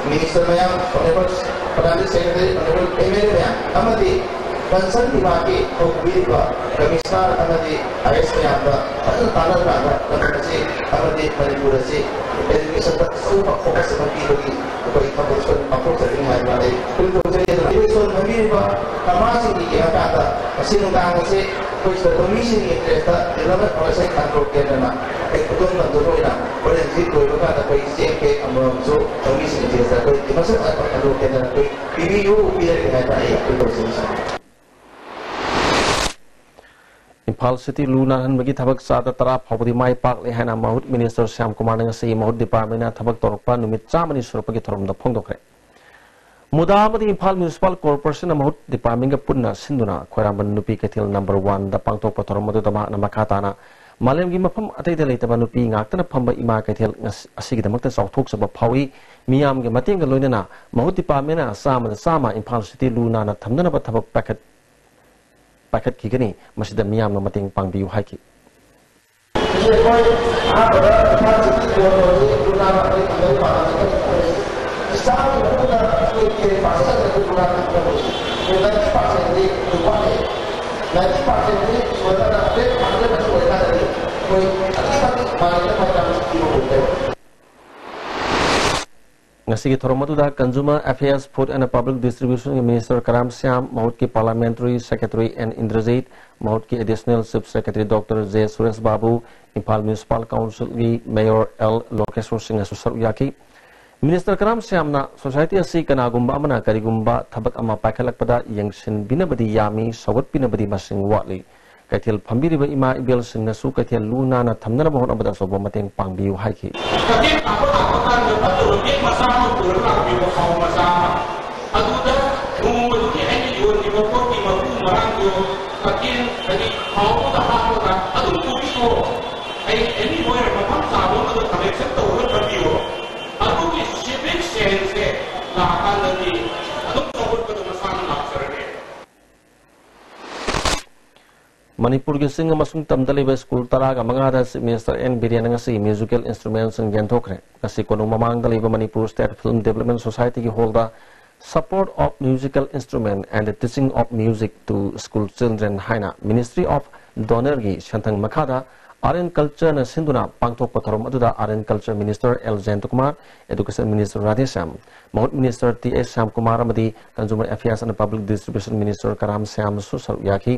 ꯃꯤꯅꯤꯁꯇꯔ ꯃꯌꯥꯝ, honourable prime minister secretary, honourable M L A ꯃꯌꯥꯝ ꯑꯃꯗꯤ ꯀꯟꯁꯔꯟ ꯗꯤꯄꯥꯔꯠꯀꯤ ꯍꯧꯕꯤꯔꯤꯕ ꯀꯃꯤꯁꯅꯔ ꯑꯃꯗꯤ ꯑꯥꯏ ꯑꯦꯁ ꯃꯌꯥꯝꯒ ꯐꯖꯅ ꯇꯥꯟꯅꯔꯀꯥꯟꯗ ꯂꯝꯗꯝ ꯑꯁꯤ ꯑꯃꯗꯤ ꯃꯅꯤꯄꯨꯔ ꯑꯁꯤ ꯑꯦꯖꯨꯀꯦꯁꯟꯗ ꯑꯆꯧꯕ ꯐꯣꯀꯁ ꯑꯃ ꯄꯤꯕꯒꯤ ꯑꯩꯈꯣꯏ ꯊꯕꯛ ꯄꯥꯡꯊꯣꯛꯆꯒꯅꯤ ꯍꯥꯏꯗꯨꯅ ꯑꯩ ꯑꯩꯈꯣꯏ ꯇꯧꯖꯔꯤ꯫ ꯑꯗꯨ ꯏꯁꯣꯔ ꯐꯝꯕꯤꯔꯤꯕ ꯅꯍꯥꯁꯤꯡꯒꯤ ꯌꯦꯡꯉꯀꯥꯟꯗ ꯉꯁꯤ ꯅꯨꯡꯗꯥꯡ ꯑꯁꯤ ꯑꯩꯈꯣꯏ ꯁꯤꯗ ꯂꯧꯃꯤꯁꯤꯡꯒꯤ ꯏꯟꯇꯔꯦꯁꯇ ꯗꯤꯕ꯭ꯂꯞꯃꯦꯟ ꯐꯥꯎꯟꯗꯦꯁꯟ ꯀꯟꯇ꯭ꯔꯣꯜ ꯀꯦꯟꯗ꯭ꯔꯅ ꯑꯩꯈꯣꯏ ꯈꯨꯗꯣꯜ ꯇꯝꯖꯕ ꯑꯣꯏꯅ ꯍꯣꯔꯦꯟ ꯍꯧꯖꯤꯛ ꯂꯣꯏꯕ ꯀꯥꯟꯗ ꯑꯩꯈꯣꯏ ꯆꯦꯡ ꯕꯦꯛ ꯑꯃꯃꯝꯁꯨ ꯂꯧꯃꯤꯁꯤꯡꯒꯤ ꯏꯟꯇꯔꯦꯁꯇ ꯑꯩꯈꯣꯏ ꯃꯁꯛ ꯅꯥꯏꯕ ꯀꯟꯇ꯭ꯔꯣꯜ ꯀꯦꯟꯗ꯭ꯔꯅ ꯑꯩꯈꯣꯏ ꯄꯤꯕꯤꯌꯨ, ꯄꯤꯔꯒꯦ ꯍꯥꯏꯅ ꯑꯩ ꯑꯩꯈꯣꯏ ꯇꯧꯖꯔꯤꯁꯤꯅꯤ꯫ ꯏꯝꯐꯥꯜ ꯁꯤꯇꯤ ꯂꯨ ꯅꯥꯟꯍꯟꯕꯒꯤ ꯊꯕꯛ ꯆꯥꯗ ꯇꯔꯥ ꯐꯥꯎꯕꯗꯤ ꯃꯥꯏ ꯄꯥꯛꯂꯦ ꯍꯥꯏꯅ ꯃꯍꯨꯠ ꯃꯤꯅꯤꯁꯇꯔ ꯁ꯭ꯌꯥꯝ ꯀꯨꯃꯥꯔꯅ ꯉꯁꯤ ꯃꯍꯨꯠ ꯗꯤꯄꯥꯔꯠꯃꯦꯟꯅ ꯊꯕꯛ ꯇꯧꯔꯛꯄ ꯅꯨꯃꯤꯠ ꯆꯥꯝꯃꯅꯤ ꯁꯨꯔꯛꯄꯒꯤ ꯊꯧꯔꯝꯗ ꯐꯣꯡꯗꯣꯛꯈ꯭ꯔꯦ꯫ ꯃꯨꯗꯥ ꯑꯃꯗꯤ ꯏꯝꯐꯥꯜ ꯃ꯭ꯌꯨꯅꯤꯁꯤꯄꯥꯜ ꯀꯣꯔꯄꯣꯔꯦꯁꯟꯅ ꯃꯍꯨꯠ ꯗꯤꯄꯥꯔꯠꯃꯦꯟꯒ ꯄꯨꯟꯅ ꯁꯤꯟꯗꯨꯅ ꯈ꯭ꯋꯥꯏꯔꯥꯝꯕꯟ ꯅꯨꯄꯤ ꯀꯩꯊꯦꯜ ꯅꯝꯕꯔ ꯋꯥꯟꯗ ꯄꯥꯡꯊꯣꯛꯄ ꯊꯧꯔꯝ ꯑꯗꯨꯗ ꯃꯍꯥꯛꯅ ꯃꯈꯥ ꯇꯥꯅ ꯃꯥꯂꯦꯝꯒꯤ ꯃꯐꯝ ꯑꯇꯩꯗ ꯂꯩꯇꯕ ꯅꯨꯄꯤ ꯉꯥꯛꯇꯅ ꯐꯝꯕ ꯏꯃꯥ ꯀꯩꯊꯦꯜ ꯉꯁ-, ꯑꯁꯤꯒꯤꯗꯃꯛꯇ ꯆꯥꯎꯊꯣꯛꯆꯕ ꯐꯥꯎꯏ꯫ ꯃꯤꯌꯥꯝꯒꯤ ꯃꯇꯦꯡꯒ ꯂꯣꯏꯅꯅ ꯃꯍꯨꯠ ꯗꯤꯄꯥꯔꯠꯃꯦꯟꯅ ꯆꯥꯝꯃꯗ ꯆꯥꯝꯃ ꯏꯝꯐꯥꯜ ꯁꯤꯇꯤ ꯂꯨ ꯅꯥꯟꯅ ꯊꯝꯅꯅꯕ ꯊꯕꯛ ꯄꯥꯏꯈꯠ-, ꯄꯥꯏꯈꯠꯈꯤꯒꯅꯤ꯫ ꯃꯁꯤꯗ ꯃꯤꯌꯥꯝꯅ ꯃꯇꯦꯡ ꯄꯥꯡꯕꯤꯌꯨ ꯍꯥꯏꯈꯤ꯫ ꯑꯩꯈꯣꯏ ꯑꯍꯥꯟꯕꯗ ꯏꯝꯐꯥꯜ ꯁꯤꯇꯤ ꯕꯣꯔꯗ ꯇꯧꯔꯤ, ꯂꯨ ꯅꯥꯟꯅ ꯑꯩꯈꯣꯏ ꯊꯝꯕꯒꯤ ꯄꯥꯡꯒꯜꯁꯦ ꯀꯔꯤ ꯑꯣꯏꯔꯤ? ꯏꯁꯥꯒꯤ ꯃꯄꯨꯅ ꯑꯩꯈꯣꯏ ten percent ꯑꯗꯨ ꯂꯨ ꯅꯥꯟꯅ ꯊꯝꯕ ꯑꯣꯏꯔꯤ꯫ Ninety percent ꯗꯤ ꯂꯨ ꯋꯥꯠꯂꯦ꯫ Ninety percent ꯗꯤ ꯁꯣꯏꯗꯅ hundred percent ꯑꯣꯏꯇꯥꯔꯒꯗꯤ ꯑꯩꯈꯣꯏ ꯑꯗꯨꯛꯀꯤ ꯃꯇꯤꯛ ꯃꯥꯂꯦꯝꯗ ꯃꯥꯏ ꯄꯥꯛꯅ ꯄꯤꯕ ꯉꯝꯒꯅꯤ꯫ ꯉꯁꯤꯒꯤ ꯊꯧꯔꯝ ꯑꯗꯨꯗ Consumer Affairs, Food and Public Distribution ꯒꯤ Minister ꯀꯔꯥꯝ ꯁ꯭ꯌꯥꯝ, ꯃꯍꯨꯠꯀꯤ Parliamentary Secretary ꯑꯦꯟ ꯏꯟꯗ꯭ꯔꯖꯤꯠ, ꯃꯍꯨꯠꯀꯤ Additional Chief Secretary Doctor J Suresh Babu, Imphal Municipal Council ꯒꯤ Mayor ꯑꯦꯜ ꯂꯣꯀꯦꯁꯣꯔ ꯁꯤꯡꯅꯁꯨ ꯁꯔꯨꯛ ꯌꯥꯈꯤ꯫ Minister ꯀꯔꯥꯝ ꯁ꯭ꯌꯥꯝꯅ society ꯑꯁꯤ ꯀꯅꯥꯒꯨꯝꯕ ꯑꯃꯅ ꯀꯔꯤꯒꯨꯝꯕ ꯊꯕꯛ ꯑꯃ ꯄꯥꯏꯈꯠꯂꯛꯄꯗ ꯌꯦꯡꯁꯤꯟꯕꯤꯅꯕꯗꯤ ꯌꯥꯝꯃꯤ, ꯁꯧꯒꯠꯄꯤꯅꯕꯗꯤ ꯃꯁꯤꯡ ꯋꯥꯠꯂꯤ꯫ ꯀꯩꯊꯦꯜ ꯐꯝꯕꯤꯔꯤꯕ ꯏꯃꯥ ꯏꯕꯦꯜꯁꯤꯡꯅꯁꯨ ꯀꯩꯊꯦꯜ ꯂꯨ ꯅꯥꯟꯅ ꯊꯝꯅꯅꯕ ꯍꯣꯠꯅꯕꯗ ꯑꯆꯧꯕ ꯃꯇꯦꯡ ꯄꯥꯡꯕꯤꯌꯨ ꯍꯥꯏꯈꯤ꯫ ꯀꯩꯊꯦꯜ ꯀꯥꯞꯄ ꯂꯥꯛꯄ ꯀꯥꯟꯗ ꯐꯠꯇꯕ bag ꯃꯆꯥ ꯑꯃ ꯄꯨꯔꯒ ꯂꯥꯛꯄꯤꯌꯣ, ꯈꯥꯎ ꯃꯆꯥ ꯑꯃ꯫ ꯑꯗꯨꯗ ꯅꯣꯡꯃꯗꯨꯒꯤ ꯑꯩꯅ ꯌꯣꯜꯂꯤꯕ ꯄꯣꯠꯀꯤ ꯃꯀꯨ ꯃꯔꯥꯡꯗꯣ ꯀꯩꯊꯦꯜ, ꯍꯥꯏꯗꯤ, ꯈꯥꯎꯗꯨꯗ ꯍꯥꯞꯄꯒ ꯑꯗꯨꯝ ꯄꯨꯕꯤꯌꯣ꯫ ꯑꯩ anywhere ꯃꯐꯝ ꯆꯥꯕ ꯑꯃꯗ collection ꯇꯧꯔꯒ ꯊꯝꯕꯤꯌꯣ꯫ ꯑꯗꯨꯒꯤ civic sense ꯁꯦ ꯂꯥꯛꯑꯀꯥꯟꯗꯗꯤ ꯑꯗꯨꯝ ꯆꯥꯎꯈꯠꯄꯗꯣ ꯃꯁꯥꯅ ꯂꯥꯛꯆꯔꯅꯤ꯫ ꯃꯅꯤꯄꯨꯔꯒꯤ ꯆꯤꯡ ꯑꯃꯁꯨꯡ ꯇꯝꯗ ꯂꯩꯕ ꯁ꯭ꯀꯨꯜ ꯇꯔꯥꯒ ꯃꯉꯥꯗ Chief Minister ꯑꯦꯟ ꯕꯤꯔꯦꯟꯅ ꯉꯁꯤ musical instrument ꯁꯤꯡ ꯌꯦꯟꯊꯣꯛꯈ꯭ꯔꯦ꯫ ꯉꯁꯤ ꯀꯣꯅꯨꯡ ꯃꯃꯥꯡꯗ ꯂꯩꯕ Manipur State Film Development Society ꯒꯤ hall the Support of Musical Instrument and the Teaching of Music to School Children ꯍꯥꯏꯅ Ministry of DoNER ꯒꯤ ꯁꯦꯟꯊꯪ ꯃꯈꯥꯗ Art and Culture ꯅ ꯁꯤꯟꯗꯨꯅ ꯄꯥꯡꯊꯣꯛꯄ ꯊꯧꯔꯝ ꯑꯗꯨꯗ Art and Culture Minister L Jayantakumar, Education Minister Radheshyam, ꯃꯍꯨꯠ Minister ꯇꯤ ꯑꯦꯁ ꯁ꯭ꯌꯥꯝꯀꯨꯃꯥꯔ ꯑꯃꯗꯤ Consumer Affairs and Public Distribution Minister ꯀꯔꯥꯝ ꯁ꯭ꯌꯥꯝꯁꯨ ꯁꯔꯨꯛ ꯌꯥꯈꯤ꯫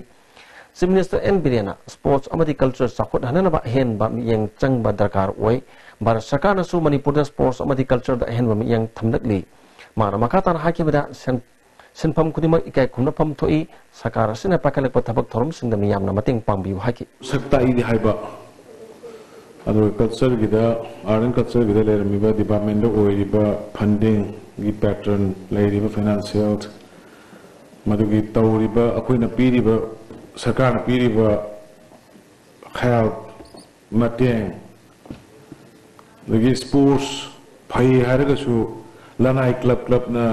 Chief Minister ꯑꯦꯟ ꯕꯤꯔꯦꯟꯅ sports ꯑꯃꯗꯤ culture ꯆꯥꯎꯈꯠꯍꯟꯅꯅꯕ ꯑꯍꯦꯟꯕ ꯃꯤꯠꯌꯦꯡ ꯆꯪꯕ ꯗꯔꯀꯥꯔ ꯑꯣꯏ꯫ ꯚꯥꯔꯠ ꯁꯔꯀꯥꯔꯅꯁꯨ ꯃꯅꯤꯄꯨꯔꯗ sports ꯑꯃꯗꯤ culture ꯗ ꯑꯍꯦꯟꯕ ꯃꯤꯠꯌꯦꯡ ꯊꯝꯂꯛꯂꯤ꯫ ꯃꯥꯅ ꯃꯈꯥ ꯇꯥꯅ ꯍꯥꯏꯈꯤꯕꯗ, ꯁꯦꯟ-, ꯁꯤꯟꯐꯝ ꯈꯨꯗꯤꯡꯃꯛ ꯏꯀꯥꯏ ꯈꯨꯝꯅꯐꯝ ꯊꯣꯛꯏ꯫ ꯁꯔꯀꯥꯔ ꯑꯁꯤꯅ ꯄꯥꯏꯈꯠꯂꯛꯄ ꯊꯕꯛ ꯊꯧꯔꯝꯁꯤꯡꯗ ꯃꯤꯌꯥꯝꯅ ꯃꯇꯦꯡ ꯄꯥꯡꯕꯤꯌꯨ ꯍꯥꯏꯈꯤ꯫ ꯁꯛ ꯇꯥꯛꯏꯗꯤ ꯍꯥꯏꯕ, ꯑꯗꯨꯒ culture ꯒꯤꯗ, Art and Culture ꯒꯤꯗ ꯂꯩꯔꯝꯃꯤꯕ department ꯇ ꯑꯣꯏꯔꯤꯕ funding ꯒꯤ pattern, ꯂꯩꯔꯤꯕ financial, ꯃꯗꯨꯒꯤ ꯇꯧꯔꯤꯕ, ꯑꯩꯈꯣꯏꯅ ꯄꯤꯔꯤꯕ, ꯁꯔꯀꯥꯔꯅ ꯄꯤꯔꯤꯕ help, ꯃꯇꯦꯡ, ꯑꯗꯒꯤ sports ꯐꯩ ꯍꯥꯏꯔꯒꯁꯨ ꯂꯅꯥꯏ ꯀ꯭ꯂꯕ ꯀ꯭ꯂꯕꯅ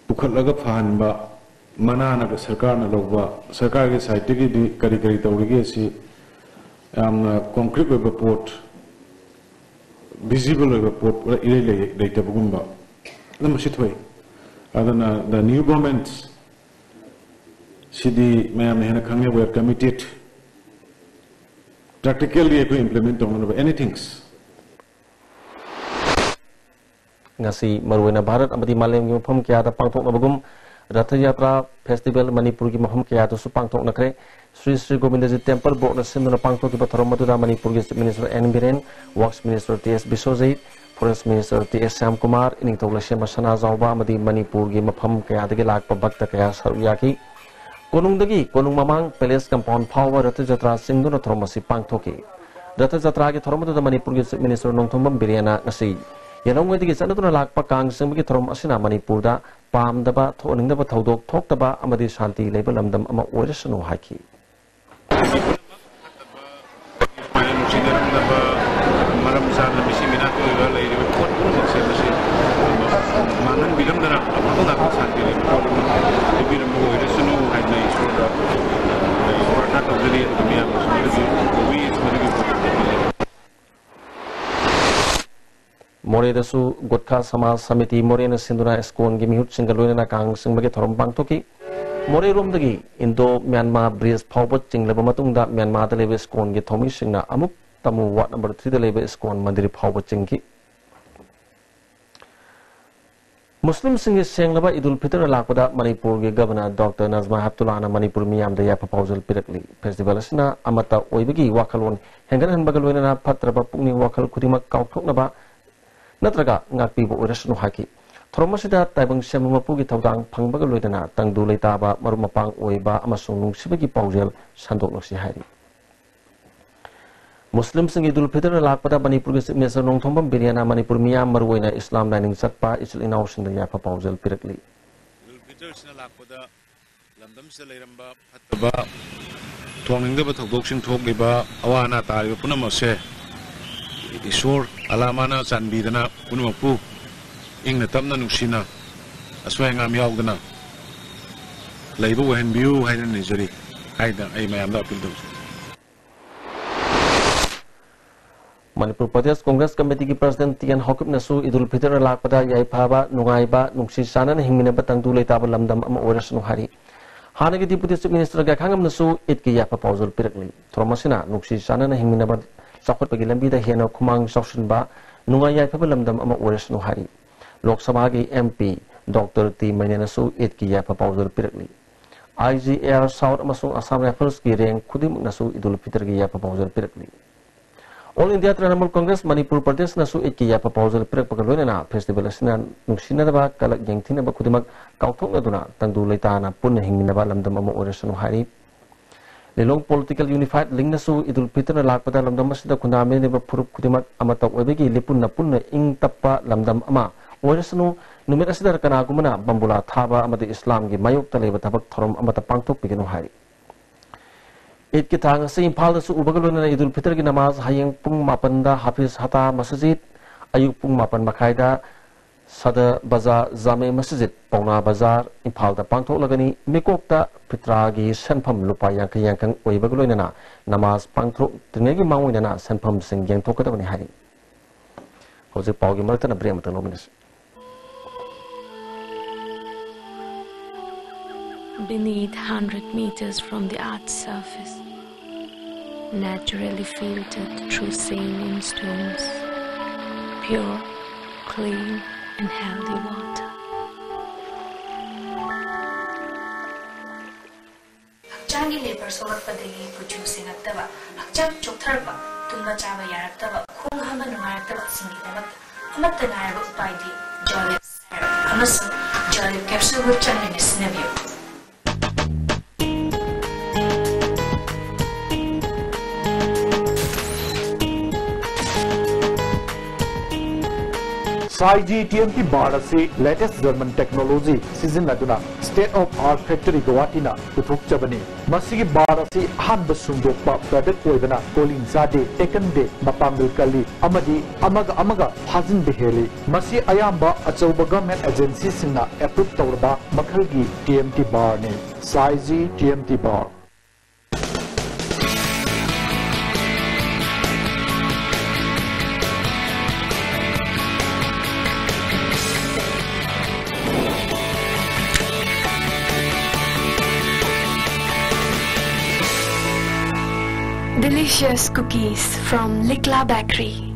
ꯄꯨꯈꯠꯂꯒ ꯐꯍꯟꯕ, ꯃꯅꯥꯅꯒ ꯁꯔꯀꯥꯔꯅ ꯂꯧꯕ, ꯁꯔꯀꯥꯔꯒꯤ ꯁꯥꯏꯠꯇꯒꯤꯗꯤ ꯀꯔꯤ ꯀꯔꯤ ꯇꯧꯔꯤꯒꯦ ꯁꯤ ꯌꯥꯝꯅ ꯀꯣꯟꯀ꯭ꯔꯤꯠ ꯑꯣꯏꯕ ꯄꯣꯠ, ꯚꯤꯖꯤꯕꯜ ꯑꯣꯏꯕ ꯄꯣꯠ ꯏꯔꯩ ꯂꯩ-, ꯂꯩꯇꯕꯒꯨꯝꯕ ꯑꯗꯨꯝ ꯁꯤ ꯊꯣꯛꯏ꯫ ꯑꯗꯨꯅ the new government ꯁꯤꯗꯤ ꯃꯌꯥꯝꯅ ꯍꯦꯟꯅ ꯈꯪꯉꯦ, we are committed practically ꯑꯩꯈꯣꯏ implement ꯇꯧꯅꯅꯕ anything꯫ ꯉꯁꯤ ꯃꯔꯨꯑꯣꯏꯅ ꯚꯥꯔꯠ ꯑꯃꯗꯤ ꯃꯥꯂꯦꯝꯒꯤ ꯃꯐꯝ ꯀꯌꯥꯗ ꯄꯥꯡꯊꯣꯛꯅꯕꯒꯨꯝ ꯔꯊ ꯌꯥꯇ꯭ꯔꯥ ꯐꯦꯁꯇꯤꯚꯦꯜ ꯃꯅꯤꯄꯨꯔꯒꯤ ꯃꯐꯝ ꯀꯌꯥꯗꯁꯨ ꯄꯥꯡꯊꯣꯛꯅꯈ꯭ꯔꯦ꯫ ꯁ꯭ꯔꯤ ꯁ꯭ꯔꯤ ꯒꯣꯕꯤꯟꯗꯖꯤ ꯇꯦꯝꯄꯜ ꯕꯣꯔꯗꯅ ꯁꯤꯟꯗꯨꯅ ꯄꯥꯡꯊꯣꯛꯈꯤꯕ ꯊꯧꯔꯝ ꯑꯗꯨꯗ ꯃꯅꯤꯄꯨꯔꯒꯤ chief minister N Biren, works minister T S Biswajit, forest minister T S Shyamkumar, ꯏꯅꯤꯡꯊꯧ ꯂꯩꯁꯦꯝꯕ ꯁꯅꯥꯖꯥꯎꯕ ꯑꯃꯗꯤ ꯃꯅꯤꯄꯨꯔꯒꯤ ꯃꯐꯝ ꯀꯌꯥꯗꯒꯤ ꯂꯥꯛꯄ ꯚꯛꯇ ꯀꯌꯥ ꯁꯔꯨꯛ ꯌꯥꯈꯤ꯫ ꯀꯣꯅꯨꯡꯗꯒꯤ ꯀꯣꯅꯨꯡ ꯃꯃꯥꯡ ꯄꯦꯂꯦꯁ ꯀꯝꯄꯥꯎꯟ ꯐꯥꯎꯕ ꯔꯊ ꯖꯇ꯭ꯔꯥ ꯆꯤꯡꯗꯨꯅ ꯊꯧꯔꯝ ꯑꯁꯤ ꯄꯥꯡꯊꯣꯛꯈꯤ꯫ ꯔꯊ ꯖꯇ꯭ꯔꯥꯒꯤ ꯊꯧꯔꯝ ꯑꯗꯨꯗ ꯃꯅꯤꯄꯨꯔꯒꯤ ꯆꯤꯐ ꯃꯤꯅꯤꯁꯇꯔ ꯅꯣꯡꯊꯣꯝꯕꯝ ꯕꯤꯔꯦꯟꯅ ꯉꯁꯤ ꯌꯦꯜꯍꯧꯉꯩꯗꯒꯤ ꯆꯠꯅꯗꯨꯅ ꯂꯥꯛꯄ ꯀꯥꯡ ꯆꯤꯡꯕꯒꯤ ꯊꯧꯔꯝ ꯑꯁꯤꯅ ꯃꯅꯤꯄꯨꯔꯗ ꯄꯥꯝꯗꯕ, ꯊꯣꯛꯍꯟꯅꯤꯡꯗꯕ ꯊꯧꯗꯣꯛ ꯊꯣꯛꯇꯕ ꯑꯃꯗꯤ ꯁꯥꯟꯇꯤ ꯂꯩꯕ ꯂꯝꯗꯝ ꯑꯃ ꯑꯣꯏꯔꯁꯅꯨ ꯍꯥꯏꯈꯤ꯫ ꯅꯨꯡꯁꯤꯅꯔꯝꯗꯕ, ꯃꯔꯝ ꯆꯥꯗꯅ ꯃꯤꯁꯤ ꯃꯤꯅꯥ ꯊꯣꯛꯏꯕ ꯂꯩꯔꯤꯕ ꯄꯣꯠ ꯄꯨꯝꯅꯃꯛꯁꯦ ꯃꯁꯤ ꯃꯥꯡꯍꯟꯕꯤꯔꯝꯗꯅ ꯑꯐꯕ ꯉꯥꯛꯇ ꯁꯥꯟꯕꯤꯔꯤꯕ ꯄꯣꯠ ꯑꯃ ꯄꯤꯕꯤꯔꯝꯕ ꯑꯣꯏꯔꯁꯅꯨ ꯍꯥꯏꯗꯅ ꯏꯁꯣꯔꯗ ꯄ꯭ꯔꯥꯔꯊꯅꯥ ꯇꯧꯖꯔꯤ꯫ ꯑꯗꯨꯒ ꯃꯤꯌꯥꯝꯅꯁꯨ ꯃꯗꯨꯒꯤ wish, ꯃꯗꯨꯒꯤ ꯃꯣꯔꯦꯗꯁꯨ ꯒꯨꯠꯈꯥ ꯁꯃꯥꯖ ꯁꯃꯤꯇꯤ ꯃꯣꯔꯦꯅ ꯁꯤꯟꯗꯨꯅ ꯏꯁꯀꯣꯟꯒꯤ ꯃꯤꯍꯨꯠꯁꯤꯡꯒ ꯂꯣꯏꯅꯅ ꯀꯥꯡ ꯆꯤꯡꯕꯒꯤ ꯊꯧꯔꯝ ꯄꯥꯡꯊꯣꯛꯈꯤ꯫ ꯃꯣꯔꯦꯔꯣꯝꯗꯒꯤ ꯏꯟꯗꯣ ꯃ꯭ꯌꯥꯟꯃꯥ ꯕ꯭ꯔꯤꯖ ꯐꯥꯎꯕ ꯆꯤꯡꯂꯕ ꯃꯇꯨꯡꯗ ꯃ꯭ꯌꯥꯟꯃꯥꯔꯗ ꯂꯩꯕ ꯏꯁꯀꯣꯟꯒꯤ ꯊꯧꯃꯤꯁꯤꯡꯅ ꯑꯃꯨꯛ ꯇꯃꯨ ꯋꯥꯔꯗ ꯅꯝꯕꯔ ꯊ꯭ꯔꯤꯗ ꯂꯩꯕ ꯏꯁꯀꯣꯟ ꯃꯟꯗꯤꯔ ꯐꯥꯎꯕ ꯆꯤꯡꯈꯤ꯫ ꯃꯨꯁꯂꯤꯝꯁꯤꯡꯒꯤ ꯁꯦꯡꯂꯕ ꯏꯗꯨꯜ ꯐꯤꯇꯔ ꯂꯥꯛꯄꯗ ꯃꯅꯤꯄꯨꯔꯒꯤ ꯒꯕꯅꯔ ꯗꯣꯛꯇꯔ ꯅꯖꯃꯥ ꯍꯦꯞꯇꯨꯂꯥꯅ ꯃꯅꯤꯄꯨꯔ ꯃꯤꯌꯥꯝꯗ ꯌꯥꯏꯐ ꯄꯥꯎꯖꯦꯜ ꯄꯤꯔꯛꯂꯤ꯫ ꯐꯦꯁꯇꯤꯚꯦꯜ ꯑꯁꯤꯅ ꯑꯃꯠꯇ ꯑꯣꯏꯕꯒꯤ ꯋꯥꯈꯜꯂꯣꯟ ꯍꯦꯟꯒꯠꯍꯟꯕꯒ ꯂꯣꯏꯅꯅ ꯐꯠꯇ꯭ꯔꯕ ꯄꯨꯛꯅꯤꯡ ꯋꯥꯈꯜ ꯈꯨꯗꯤꯡꯃꯛ ꯀꯥꯎꯊꯣꯛꯅꯕ ꯅꯠꯇ꯭ꯔꯒ ꯉꯥꯛꯄꯤꯕ ꯑꯣꯏꯔꯁꯅꯨ ꯍꯥꯏꯈꯤ꯫ ꯊꯧꯔꯝ ꯑꯁꯤꯗ ꯇꯥꯏꯕꯪ ꯁꯦꯝꯕ ꯃꯄꯨꯒꯤ ꯊꯧꯗꯥꯡ ꯐꯪꯕꯒ ꯂꯣꯏꯅꯅ ꯇꯪꯗꯨ ꯂꯩꯇꯥꯕ, ꯃꯔꯨꯞ ꯃꯄꯥꯡ ꯑꯣꯏꯕ ꯑꯃꯁꯨꯡ ꯅꯨꯡꯁꯤꯕꯒꯤ ꯄꯥꯎꯖꯦꯜ ꯁꯟꯗꯣꯛꯂꯛꯁꯤ ꯍꯥꯏꯔꯤ꯫ ꯃꯨꯁꯂꯤꯝꯁꯤꯡꯒꯤ ꯏꯗꯨꯜ ꯐꯤꯇꯔꯅ ꯂꯥꯛꯄꯗ ꯃꯅꯤꯄꯨꯔꯒꯤ ꯆꯤꯐ ꯃꯤꯅꯤꯁꯇꯔ ꯅꯣꯡꯊꯣꯝꯕꯝ ꯕꯤꯔꯦꯟꯅ ꯃꯅꯤꯄꯨꯔ ꯃꯤꯌꯥꯝ, ꯃꯔꯨꯑꯣꯏꯅ ꯏꯁꯂꯥꯝ ꯂꯥꯏꯅꯤꯡ ꯆꯠꯄ ꯏꯆꯤꯜ ꯏꯅꯥꯎꯁꯤꯡꯗ ꯌꯥꯏꯐ ꯄꯥꯎꯖꯦꯜ ꯄꯤꯔꯛꯂꯤ꯫ ꯏꯗꯨꯜ ꯐꯤꯇꯔꯁꯤꯅ ꯂꯥꯛꯄꯗ ꯂꯝꯗꯝꯁꯤꯗ ꯂꯩꯔꯝꯕ ꯐꯠꯇꯕ, ꯊꯣꯛꯅꯤꯡꯗꯕ ꯊꯧꯗꯣꯛꯁꯤꯡ ꯊꯣꯛꯂꯤꯕ, ꯑꯋꯥ ꯑꯅꯥ ꯇꯥꯔꯤꯕ ꯄꯨꯝꯅꯃꯛꯁꯦ ꯏꯁꯣꯔ ꯑꯂꯥꯃꯥꯅ ꯆꯥꯟꯕꯤꯗꯅ ꯄꯨꯝꯅꯃꯛꯄꯨ ꯏꯪꯅ ꯇꯞꯅ ꯅꯨꯡꯁꯤꯅ ꯑꯁꯣꯏ ꯑꯉꯥꯝ ꯌꯥꯎꯗꯅ ꯂꯩꯕ ꯑꯣꯏꯍꯟꯕꯤꯌꯨ ꯍꯥꯏꯅ ꯅꯤꯖꯔꯤ ꯍꯥꯏꯅ ꯑꯩ ꯃꯌꯥꯝꯗ ꯑꯄꯤꯜ ꯇꯧꯖꯔꯤ꯫ ꯃꯅꯤꯄꯨꯔ ꯄ꯭ꯔꯗꯦꯁ ꯀꯣꯡꯒ꯭ꯔꯦꯁ ꯀꯃꯤꯇꯤꯒꯤ ꯄ꯭ꯔꯁꯤꯗꯦꯟ ꯇꯤ ꯑꯦꯟ ꯍꯥꯎꯀꯤꯞꯅꯁꯨ ꯏꯗꯨꯜ ꯐꯤꯇꯔꯅ ꯂꯥꯛꯄꯗ ꯌꯥꯏꯐꯕ, ꯅꯨꯡꯉꯥꯏꯕ, ꯅꯨꯡꯁꯤ ꯆꯥꯟꯅꯅ ꯍꯤꯡꯃꯤꯟꯅꯕ ꯇꯪꯗꯨ ꯂꯩꯇꯥꯕ ꯂꯝꯗꯝ ꯑꯃ ꯑꯣꯏꯔꯁꯅꯨ ꯍꯥꯏꯔꯤ꯫ ꯍꯥꯟꯅꯒꯤ ꯗꯤꯄꯨꯇꯤ ꯆꯤꯐ ꯃꯤꯅꯤꯁꯇꯔ ꯒꯥꯏꯈꯥꯉꯝꯅꯁꯨ ꯏꯗꯀꯤ ꯌꯥꯏꯐ ꯄꯥꯎꯖꯦꯜ ꯄꯤꯔꯛꯂꯤ꯫ ꯊꯧꯔꯝ ꯑꯁꯤꯅ ꯅꯨꯡꯁꯤ ꯆꯥꯟꯅꯅ ꯍꯤꯡꯃꯤꯟꯅꯕ ꯆꯥꯎꯈꯠꯄꯒꯤ ꯂꯝꯕꯤꯗ ꯍꯦꯟꯅ ꯈꯨꯃꯥꯡ ꯆꯥꯎꯁꯤꯟꯕ, ꯅꯨꯡꯉꯥꯏ ꯌꯥꯏꯐꯕ ꯂꯝꯗꯝ ꯑꯃ ꯑꯣꯏꯔꯁꯅꯨ ꯍꯥꯏꯔꯤ꯫ ꯂꯣꯛ ꯁꯚꯥꯒꯤ ꯑꯦꯝ ꯄꯤ ꯗꯣꯛꯇꯔ ꯇꯤ ꯃꯩꯅꯦꯅꯁꯨ ꯏꯗꯀꯤ ꯌꯥꯏꯐ ꯄꯥꯎꯖꯦꯜ ꯄꯤꯔꯛꯂꯤ꯫ ꯑꯥꯏ ꯖꯤ ꯑꯦ ꯑꯥꯔ ꯁꯥꯎꯠ ꯑꯃꯁꯨꯡ ꯑꯁꯥꯝ ꯔꯥꯏꯐꯜꯁꯀꯤ ꯔꯦꯡ ꯈꯨꯗꯤꯡꯃꯛꯅꯁꯨ ꯏꯗꯨꯜ ꯐꯤꯇꯔꯒꯤ ꯌꯥꯏꯐ ꯄꯥꯎꯖꯦꯜ ꯄꯤꯔꯛꯂꯤ꯫ ꯑꯣꯜ ꯏꯟꯗꯤꯌꯥ ꯇ꯭ꯔꯤꯅꯃꯨꯜ ꯀꯣꯡꯒ꯭ꯔꯦꯁ ꯃꯅꯤꯄꯨꯔ ꯄ꯭ꯔꯗꯦꯁꯅꯁꯨ ꯏꯗꯀꯤ ꯌꯥꯏꯐ ꯄꯥꯎꯖꯦꯜ ꯄꯤꯔꯛꯄꯒ ꯂꯣꯏꯅꯅ ꯐꯦꯁꯇꯤꯚꯦꯜ ꯑꯁꯤꯅ ꯅꯨꯡꯁꯤꯅꯗꯕ, ꯀꯂꯛ ꯌꯦꯡꯊꯤꯅꯕ ꯈꯨꯗꯤꯡꯃꯛ ꯀꯥꯎꯊꯣꯛꯅꯗꯨꯅ ꯇꯪꯗꯨ ꯂꯩꯇꯥꯅ ꯄꯨꯟꯅ ꯍꯤꯡꯃꯤꯟꯅꯕ ꯂꯝꯗꯝ ꯑꯃ ꯑꯣꯏꯔꯁꯅꯨ ꯍꯥꯏꯔꯤ꯫ ꯂꯤꯂꯣꯡ ꯄꯣꯂꯤꯇꯤꯀꯦꯜ ꯌꯨꯅꯤꯐꯥꯏꯠ ꯂꯤꯡꯅꯁꯨ ꯏꯗꯨꯜ ꯐꯤꯇꯔꯅ ꯂꯥꯛꯄꯗ ꯂꯝꯗꯝ ꯑꯁꯤꯗ ꯈꯨꯟꯗꯥꯃꯤꯟꯅꯔꯤꯕ ꯐꯨꯔꯨꯞ ꯈꯨꯗꯤꯡꯃꯛ ꯑꯃꯠꯇ ꯑꯣꯏꯕꯒꯤ ꯂꯤꯄꯨꯟꯅ ꯄꯨꯟꯅ ꯏꯪ ꯇꯞꯄ ꯂꯝꯗꯝ ꯑꯃ ꯑꯣꯏꯔꯁꯅꯨ, ꯅꯨꯃꯤꯠ ꯑꯁꯤꯗ ꯀꯅꯥꯒꯨꯝꯕꯅ ꯕꯝꯕꯨꯂꯥ ꯊꯥꯕ ꯑꯃꯗꯤ ꯏꯁꯂꯥꯝꯒꯤ ꯃꯥꯌꯣꯛꯇ ꯂꯩꯕ ꯊꯕꯛ ꯊꯧꯔꯝ ꯑꯃꯠꯇ ꯄꯥꯡꯊꯣꯛꯄꯤꯒꯅꯨ ꯍꯥꯏꯔꯤ꯫ ꯏꯗꯀꯤ ꯊꯥꯡ ꯑꯁꯤ ꯏꯝꯐꯥꯜꯗꯁꯨ ꯎꯕꯒ ꯂꯣꯏꯅꯅ ꯏꯗꯨꯜ ꯐꯤꯇꯔꯒꯤ ꯅꯃꯥꯖ ꯍꯌꯦꯡ ꯄꯨꯡ ꯃꯥꯄꯟꯗ ꯍꯥꯐꯤꯖ ꯍꯇꯥ ꯃꯁꯖꯤꯗ, ꯑꯌꯨꯛ ꯄꯨꯡ ꯃꯥꯄꯟ ꯃꯈꯥꯏꯗ ꯁꯗꯔ ꯕꯖꯥꯔ ꯖꯥꯃꯦ ꯃꯁꯖꯤꯗ, ꯄꯥꯎꯅꯥ ꯕꯖꯥꯔ, ꯏꯝꯐꯥꯜꯗ ꯄꯥꯡꯊꯣꯛꯂꯒꯅꯤ꯫ ꯃꯤꯀꯣꯛꯇ ꯐꯤꯇ꯭ꯔꯥꯒꯤ ꯁꯦꯟꯐꯝ ꯂꯨꯄꯥ ꯌꯥꯡꯈꯩ ꯌꯥꯡꯈꯩ ꯑꯣꯏꯕꯒ ꯂꯣꯏꯅꯅ ꯅꯃꯥꯖ ꯄꯥꯡꯊꯣꯛꯇ꯭ꯔꯤꯉꯩꯒꯤ ꯃꯥꯡꯑꯣꯏꯅꯅ ꯁꯦꯟꯐꯝꯁꯤꯡ ꯌꯦꯟꯊꯣꯛꯀꯗꯕꯅꯤ ꯍꯥꯏꯔꯤ꯫ ꯍꯧꯖꯤꯛ ꯄꯥꯎꯒꯤ ꯃꯔꯛꯇꯅ ꯕ꯭ꯔꯦꯛ ꯑꯃꯇꯪ ꯂꯧꯃꯤꯟꯅꯁꯤ꯫ Beneath, hundred meters from the earth's surface, naturally filtered through saline stones, pure, clean, and healthy water. ꯍꯛꯆꯥꯡꯒꯤ ꯂꯦꯕꯔ ꯁꯣꯛꯂꯛꯄꯗꯒꯤ ꯀꯨꯆꯨ ꯁꯦꯡꯉꯛꯇꯕ, ꯍꯛꯆꯥꯡ ꯆꯣꯛꯊꯔꯛꯄ, ꯇꯨꯝꯕ ꯆꯥꯕ ꯌꯥꯔꯛꯇꯕ, ꯈꯣꯡ ꯍꯥꯝꯕ ꯅꯨꯡꯉꯥꯏꯔꯛꯇꯕꯁꯤꯡꯒꯤꯗꯃꯛꯇ ꯑꯃꯠꯇ ꯉꯥꯏꯔꯕ ꯎꯄꯥꯏꯗꯤ ꯖꯣꯂꯤꯞ ꯁꯤꯔꯞ ꯑꯃꯁꯨꯡ ꯖꯣꯂꯤꯞ ꯀꯦꯞꯁꯨꯜꯕꯨ ꯆꯥꯡ ꯅꯥꯏꯅ ꯁꯤꯖꯤꯟꯅꯕꯤꯌꯨ꯫ ꯁꯥꯏꯖꯤ ꯇꯤ ꯑꯦꯝ ꯇꯤ ꯕꯥꯔ ꯑꯁꯤ latest German technology ꯁꯤꯖꯤꯟꯅꯗꯨꯅ state of art factory ꯒꯧꯍꯥꯇꯤꯅ ꯄꯨꯊꯣꯛꯆꯕꯅꯤ꯫ ꯃꯁꯤꯒꯤ ꯕꯥꯔ ꯑꯁꯤ ꯑꯍꯥꯟꯕ ꯁꯨꯡꯗꯣꯛꯄ product ꯑꯣꯏꯕꯅ ꯀꯣꯂꯤꯡ ꯆꯥꯗꯦ, ꯇꯦꯛꯀꯟꯗꯦ, ꯃꯄꯥꯡꯒꯜ ꯀꯜꯂꯤ ꯑꯃꯗꯤ ꯑꯃꯒ ꯑꯃꯒ ꯐꯥꯖꯤꯟꯕ ꯍꯦꯜꯂꯤ꯫ ꯃꯁꯤ ꯑꯌꯥꯝꯕ ꯑꯆꯧꯕ government agency ꯁꯤꯡꯅ approve ꯇꯧꯔꯕ ꯃꯈꯜꯒꯤ ꯇꯤ ꯑꯦꯝ ꯇꯤ ꯕꯥꯔꯅꯤ꯫ ꯁꯥꯏꯖꯤ T M T bar. Delicious cookies from Likla Bakery.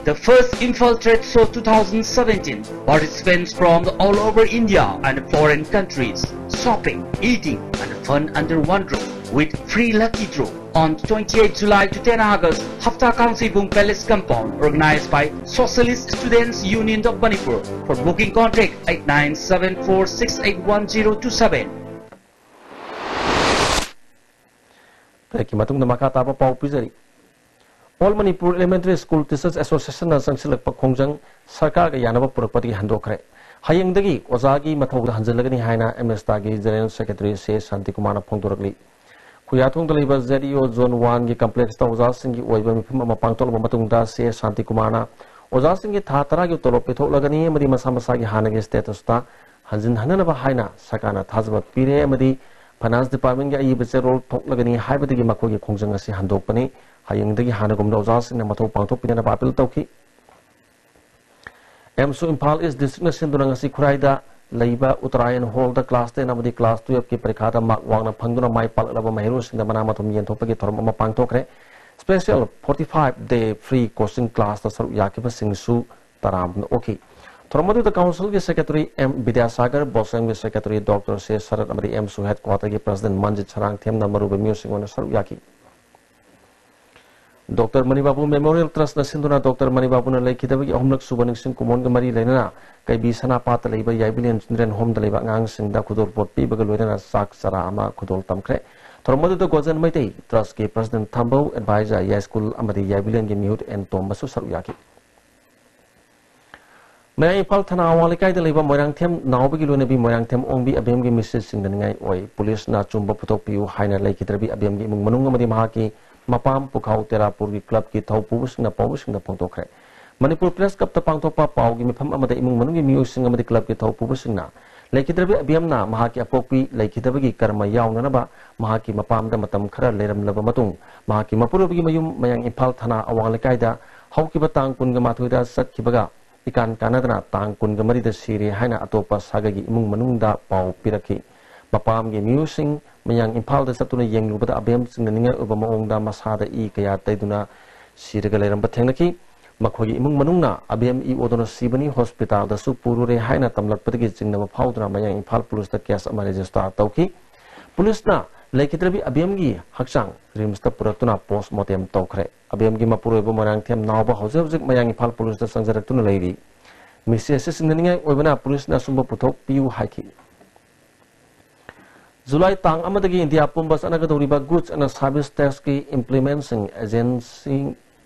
The first Imphal Trade Show two thousand seventeen. Participants from all over India and foreign countries. Shopping, eating, and fun under one roof with free lucky draw on twenty-eighth July to ten August, Hafta Kangsibung Palace Compound, organized by Socialist Students Union of Manipur. For booking, contact eight nine seven four six eight one zero two seven. ꯕ꯭ꯔꯦꯛꯀꯤ ꯃꯇꯨꯡꯗ ꯃꯈꯥ ꯇꯥꯕ ꯄꯥꯎ ꯄꯤꯖꯔꯤ꯫ All Manipur Elementary School Teachers Associationꯅ ꯆꯪꯁꯤꯜꯂꯛꯄ ꯈꯣꯡꯖꯪ ꯁꯔꯀꯥꯔꯒ ꯌꯥꯅꯕ ꯄꯨꯔꯛꯄꯗꯒꯤ ꯍꯟꯗꯣꯛꯈ꯭ꯔꯦ꯫ ꯍꯌꯦꯡꯗꯒꯤ ꯑꯣꯖꯥꯒꯤ ꯃꯊꯧꯗ ꯍꯟꯖꯤꯜꯂꯒꯅꯤ ꯍꯥꯏꯅ M ꯑꯦꯁ ꯇꯥꯒꯤ General Secretary ꯁꯦ ꯁꯥꯟꯇꯤꯀꯨꯃꯥꯔꯅ ꯐꯣꯡꯗꯣꯔꯛꯂꯤ꯫ ꯈꯨꯌꯥꯊꯣꯡꯗ ꯂꯩꯕ ꯖꯦꯠ ꯏ ꯑꯣ ꯖꯣꯟ ꯋꯥꯟꯒꯤ ꯀꯝꯄ꯭ꯂꯦꯛꯁꯇ ꯑꯣꯖꯥꯁꯤꯡꯒꯤ ꯑꯣꯏꯕ ꯃꯤꯐꯝ ꯑꯃ ꯄꯥꯡꯊꯣꯛꯂꯕ ꯃꯇꯨꯡꯗ ꯁꯦ ꯁꯥꯟꯇꯤꯀꯨꯃꯥꯔꯅ ꯑꯣꯖꯥꯁꯤꯡꯒꯤ ꯊꯥ ꯇꯔꯥꯒꯤ ꯇꯣꯂꯣꯞ ꯄꯤꯊꯣꯛꯂꯒꯅꯤ ꯑꯃꯗꯤ ꯃꯁꯥ ꯃꯁꯥꯒꯤ ꯍꯥꯟꯅꯒꯤ statusꯇ ꯍꯟꯖꯤꯟꯍꯟꯅꯅꯕ ꯍꯥꯏꯅ ꯁꯔꯀꯥꯔꯅ ꯊꯥꯖꯕ ꯄꯤꯔꯦ ꯑꯃꯗꯤ Finance Departmentꯀꯤ ꯑꯏꯕ ꯆꯦꯔꯣꯜ ꯊꯣꯛꯂꯒꯅꯤ ꯍꯥꯏꯕꯗꯒꯤ ꯃꯈꯣꯏꯒꯤ ꯈꯣꯡꯖꯪ ꯑꯁꯤ ꯍꯟꯗꯣꯛꯄꯅꯤ꯫ ꯍꯌꯦꯡꯗꯒꯤ ꯍꯥꯟꯅꯒꯨꯝꯅ ꯑꯣꯖꯥꯁꯤꯡꯅ ꯃꯊꯧ ꯄꯥꯡꯊꯣꯛꯄꯤꯗꯅꯕ ꯑꯥꯄꯤꯜ ꯇꯧꯈꯤ꯫ ꯑꯦꯝꯁꯨ ꯏꯝꯐꯥꯜ ꯏꯁ ꯗꯤꯁꯇ꯭ꯔꯤꯛꯅ ꯁꯤꯟꯗꯨꯅ ꯉꯁꯤ ꯈꯨꯔꯥꯏꯗ ꯂꯩꯕ ꯎꯇꯔꯥꯌꯟ ꯍꯣꯜꯗ class ten ꯑꯃꯗꯤ class twelveꯀꯤ ꯄꯔꯤꯈꯥꯗ ꯃꯥꯔꯛ ꯋꯥꯡꯅ ꯐꯪꯗꯨꯅ ꯃꯥꯏ ꯄꯥꯛꯂꯛꯂꯕ ꯃꯍꯩꯔꯣꯏꯁꯤꯡꯗ ꯃꯅꯥ ꯃꯊꯨꯝ ꯌꯦꯟꯊꯣꯛꯄꯒꯤ ꯊꯧꯔꯝ ꯑꯃ ꯄꯥꯡꯊꯣꯛꯈ꯭ꯔꯦ꯫ Special forty five day free coaching classꯇ ꯁꯔꯨꯛ ꯌꯥꯈꯤꯕꯁꯤꯡꯁꯨ ꯇꯔꯥꯃꯥꯄꯟ ꯑꯣꯛꯈꯤ꯫ ꯊꯧꯔꯝ ꯑꯗꯨꯗ councilꯒꯤ secretary M Vidyasagar, ꯕꯣꯁꯦꯝꯒꯤ secretary doctor ꯁꯦ ꯁꯔꯠ ꯑꯃꯗꯤ ꯑꯦꯝꯁꯨ headquarterꯒꯤ president ꯃꯟꯖꯤꯠ ꯁꯔꯥꯡꯊꯦꯝꯅ ꯃꯔꯨꯑꯣꯏꯕ ꯃꯤꯑꯣꯏꯁꯤꯡ ꯑꯣꯏꯅ ꯁꯔꯨꯛ ꯌꯥꯈꯤ꯫ ꯗꯣꯛꯇꯔ ꯃꯅꯤꯕꯥꯕꯨ Memorial Trustꯅ ꯁꯤꯟꯗꯨꯅ ꯗꯣꯛꯇꯔ ꯃꯅꯤꯕꯥꯕꯨꯅ ꯂꯩꯈꯤꯗꯕꯒꯤ ꯑꯍꯨꯝꯂꯛ ꯁꯨꯕ ꯅꯤꯡꯁꯤꯡ ꯀꯨꯝꯑꯣꯟꯒ ꯃꯔꯤ ꯂꯩꯅꯅ ꯀꯩꯕꯤ ꯁꯅꯥꯄꯥꯠꯇ ꯂꯩꯕ ꯌꯥꯏꯕꯤꯂꯦꯟ Children Homeꯗ ꯂꯩꯕ ꯑꯉꯥꯡꯁꯤꯡꯗ ꯈꯨꯗꯣꯜꯄꯣꯠ ꯄꯤꯕꯒ ꯂꯣꯏꯅꯅ ꯆꯥꯛ ꯆꯔꯥ ꯑꯃ ꯈꯨꯗꯣꯜ ꯇꯝꯈ꯭ꯔꯦ꯫ ꯊꯧꯔꯝ ꯑꯗꯨꯗ ꯒꯣꯖꯟ ꯃꯩꯇꯩ Trustꯀꯤ president ꯊꯝꯕꯧ, advisor ꯌꯥꯏꯁ꯭ꯀꯨꯜ ꯑꯃꯗꯤ ꯌꯥꯏꯕꯤꯂꯦꯟꯒꯤ ꯃꯤꯍꯨꯠ ꯑꯦꯟ ꯇꯣꯝꯕꯁꯨ ꯁꯔꯨꯛ ꯌꯥꯈꯤ꯫ ꯃꯌꯥꯏ ꯏꯝꯐꯥꯜ ꯊꯅꯥ ꯑꯋꯥꯡ ꯂꯩꯀꯥꯏꯗ ꯂꯩꯕ ꯃꯣꯏꯔꯥꯡꯊꯦꯝ ꯅꯥꯎꯕꯒꯤ ꯂꯣꯏꯅꯕꯤ ꯃꯣꯏꯔꯥꯡꯊꯦꯝ ꯑꯣꯡꯕꯤ ꯑꯕꯦꯝꯒꯤ ꯃꯤꯁꯤꯡ ꯁꯤꯡꯅꯅꯤꯡꯉꯥꯏ ꯑꯣꯏ꯫ ꯄꯨꯂꯤꯁꯅ ꯑꯆꯨꯝꯕ ꯄꯨꯊꯣꯛꯄꯤꯌꯨ ꯍꯥꯏꯅ ꯂꯩꯈꯤꯗ꯭ꯔꯕꯤ ꯑꯕꯦꯝꯒꯤ ꯏꯃꯨꯡ ꯃꯅꯨꯡ ꯑꯃꯗꯤ ꯃꯍꯥꯛꯀꯤ ꯃꯄꯥꯝ ꯄꯨꯈꯥꯎ ꯇꯦꯔꯥꯄꯨꯔꯒꯤ ꯀ꯭ꯂꯕꯀꯤ ꯊꯧꯄꯨꯕꯁꯤꯡꯅ ꯄꯥꯎꯃꯤꯁꯤꯡꯗ ꯐꯣꯡꯗꯣꯛꯈ꯭ꯔꯦ꯫ ꯃꯅꯤꯄꯨꯔ ꯄ꯭ꯔꯦꯁ ꯀ꯭ꯂꯕꯇ ꯄꯥꯡꯊꯣꯛꯄ ꯄꯥꯎꯒꯤ ꯃꯤꯐꯝ ꯑꯃꯗ ꯏꯃꯨꯡ ꯃꯅꯨꯡꯒꯤ ꯃꯤꯑꯣꯏꯁꯤꯡ ꯑꯃꯗꯤ ꯀ꯭ꯂꯕꯀꯤ ꯊꯧꯄꯨꯕꯁꯤꯡꯅ ꯂꯩꯈꯤꯗ꯭ꯔꯕꯤ ꯑꯕꯦꯝꯅ ꯃꯍꯥꯛꯀꯤ ꯑꯄꯣꯛꯄꯤ ꯂꯩꯈꯤꯗꯕꯒꯤ ꯀꯔꯃ ꯌꯥꯎꯅꯅꯕ ꯃꯍꯥꯛꯀꯤ ꯃꯄꯥꯝꯗ ꯃꯇꯝ ꯈꯔ ꯂꯩꯔꯝꯂꯕ ꯃꯇꯨꯡ ꯃꯍꯥꯛꯀꯤ ꯃꯄꯨꯔꯣꯏꯕꯒꯤ ꯃꯌꯨꯝ ꯃꯌꯥꯡ ꯏꯝꯐꯥꯜ ꯊꯅꯥ ꯑꯋꯥꯡ ꯂꯩꯀꯥꯏꯗ ꯍꯧꯈꯤꯕ ꯇꯥꯡ ꯀꯨꯟꯒ ꯃꯥꯊꯣꯏꯗ ꯆꯠꯈꯤꯕꯒ ꯏꯀꯥꯟ ꯀꯥꯟꯅꯗꯅ ꯇꯥꯡ ꯀꯨꯟꯒ ꯃꯔꯤꯗ ꯁꯤꯔꯦ ꯍꯥꯏꯅ ꯑꯇꯣꯞꯄ ꯁꯥꯒꯩꯒꯤ ꯏꯃꯨꯡ ꯃꯅꯨꯡꯗ ꯄꯥꯎ ꯄꯤꯔꯛꯈꯤ꯫ ꯃꯄꯥꯝꯒꯤ ꯃꯤꯑꯣꯏꯁꯤꯡ ꯃꯌꯥꯡ ꯏꯝꯐꯥꯜꯗ ꯆꯠꯇꯨꯅ ꯌꯦꯡꯂꯨꯕꯗ ꯑꯕꯦꯝ ꯆꯤꯡꯅꯅꯤꯡꯉꯥꯏ ꯑꯣꯏꯕ ꯃꯑꯣꯡꯗ ꯃꯁꯥꯗ ꯏ ꯀꯌꯥ ꯇꯩꯗꯨꯅ ꯁꯤꯔꯒ ꯂꯩꯔꯝꯕ ꯊꯦꯡꯅꯈꯤ꯫ ꯃꯈꯣꯏꯒꯤ ꯏꯃꯨꯡ ꯃꯅꯨꯡꯅ ꯑꯕꯦꯝ ꯏ ꯑꯣꯗꯨꯅ ꯁꯤꯕꯅꯤ, ꯍꯣꯁꯄꯤꯇꯥꯜꯗꯁꯨ ꯄꯨꯔꯨꯔꯦ ꯍꯥꯏꯅ ꯇꯝꯂꯛꯄꯗꯒꯤ ꯆꯤꯡꯅꯕ ꯐꯥꯎꯗꯨꯅ ꯃꯌꯥꯡ ꯏꯝꯐꯥꯜ ꯄꯨꯂꯤꯁꯇ ꯀꯦꯁ ꯑꯃ ꯔꯦꯖꯤꯁꯇꯥꯔ ꯇꯧꯈꯤ꯫ ꯄꯨꯂꯤꯁꯅ ꯂꯩꯈꯤꯗ꯭ꯔꯕꯤ ꯑꯕꯦꯝꯒꯤ ꯍꯛꯆꯥꯡ ꯔꯤꯝꯁꯇ ꯄꯨꯔꯛꯇꯨꯅ ꯄꯣꯁꯃꯣꯔꯇꯦꯝ ꯇꯧꯈ꯭ꯔꯦ꯫ ꯑꯕꯦꯝꯒꯤ ꯃꯄꯨꯔꯣꯏꯕ ꯃꯣꯏꯔꯥꯡꯊꯦꯝ ꯅꯥꯎꯕ ꯍꯧꯖꯤꯛ ꯍꯧꯖꯤꯛ ꯃꯌꯥꯡ ꯏꯝꯐꯥꯜ ꯄꯨꯂꯤꯁꯇ ꯆꯪꯖꯔꯛꯇꯨꯅ ꯂꯩꯔꯤ꯫ ꯃꯤꯁꯤ ꯑꯁꯤ ꯆꯤꯡꯅꯅꯤꯡꯉꯥꯏ ꯑꯣꯏꯕꯅ ꯄꯨꯂꯤꯁꯅ ꯑꯆꯨꯝꯕ ꯄꯨꯊꯣꯛꯄꯤꯌꯨ ꯍꯥꯏꯈꯤ꯫ ꯖꯨꯂꯥꯏ ꯇꯥꯡ ꯑꯃꯗꯒꯤ ꯏꯟꯗꯤꯌꯥ ꯄꯨꯝꯕ ꯆꯠꯅꯒꯗꯧꯔꯤꯕ Goods and Service Tax ꯀꯤ implementing agency,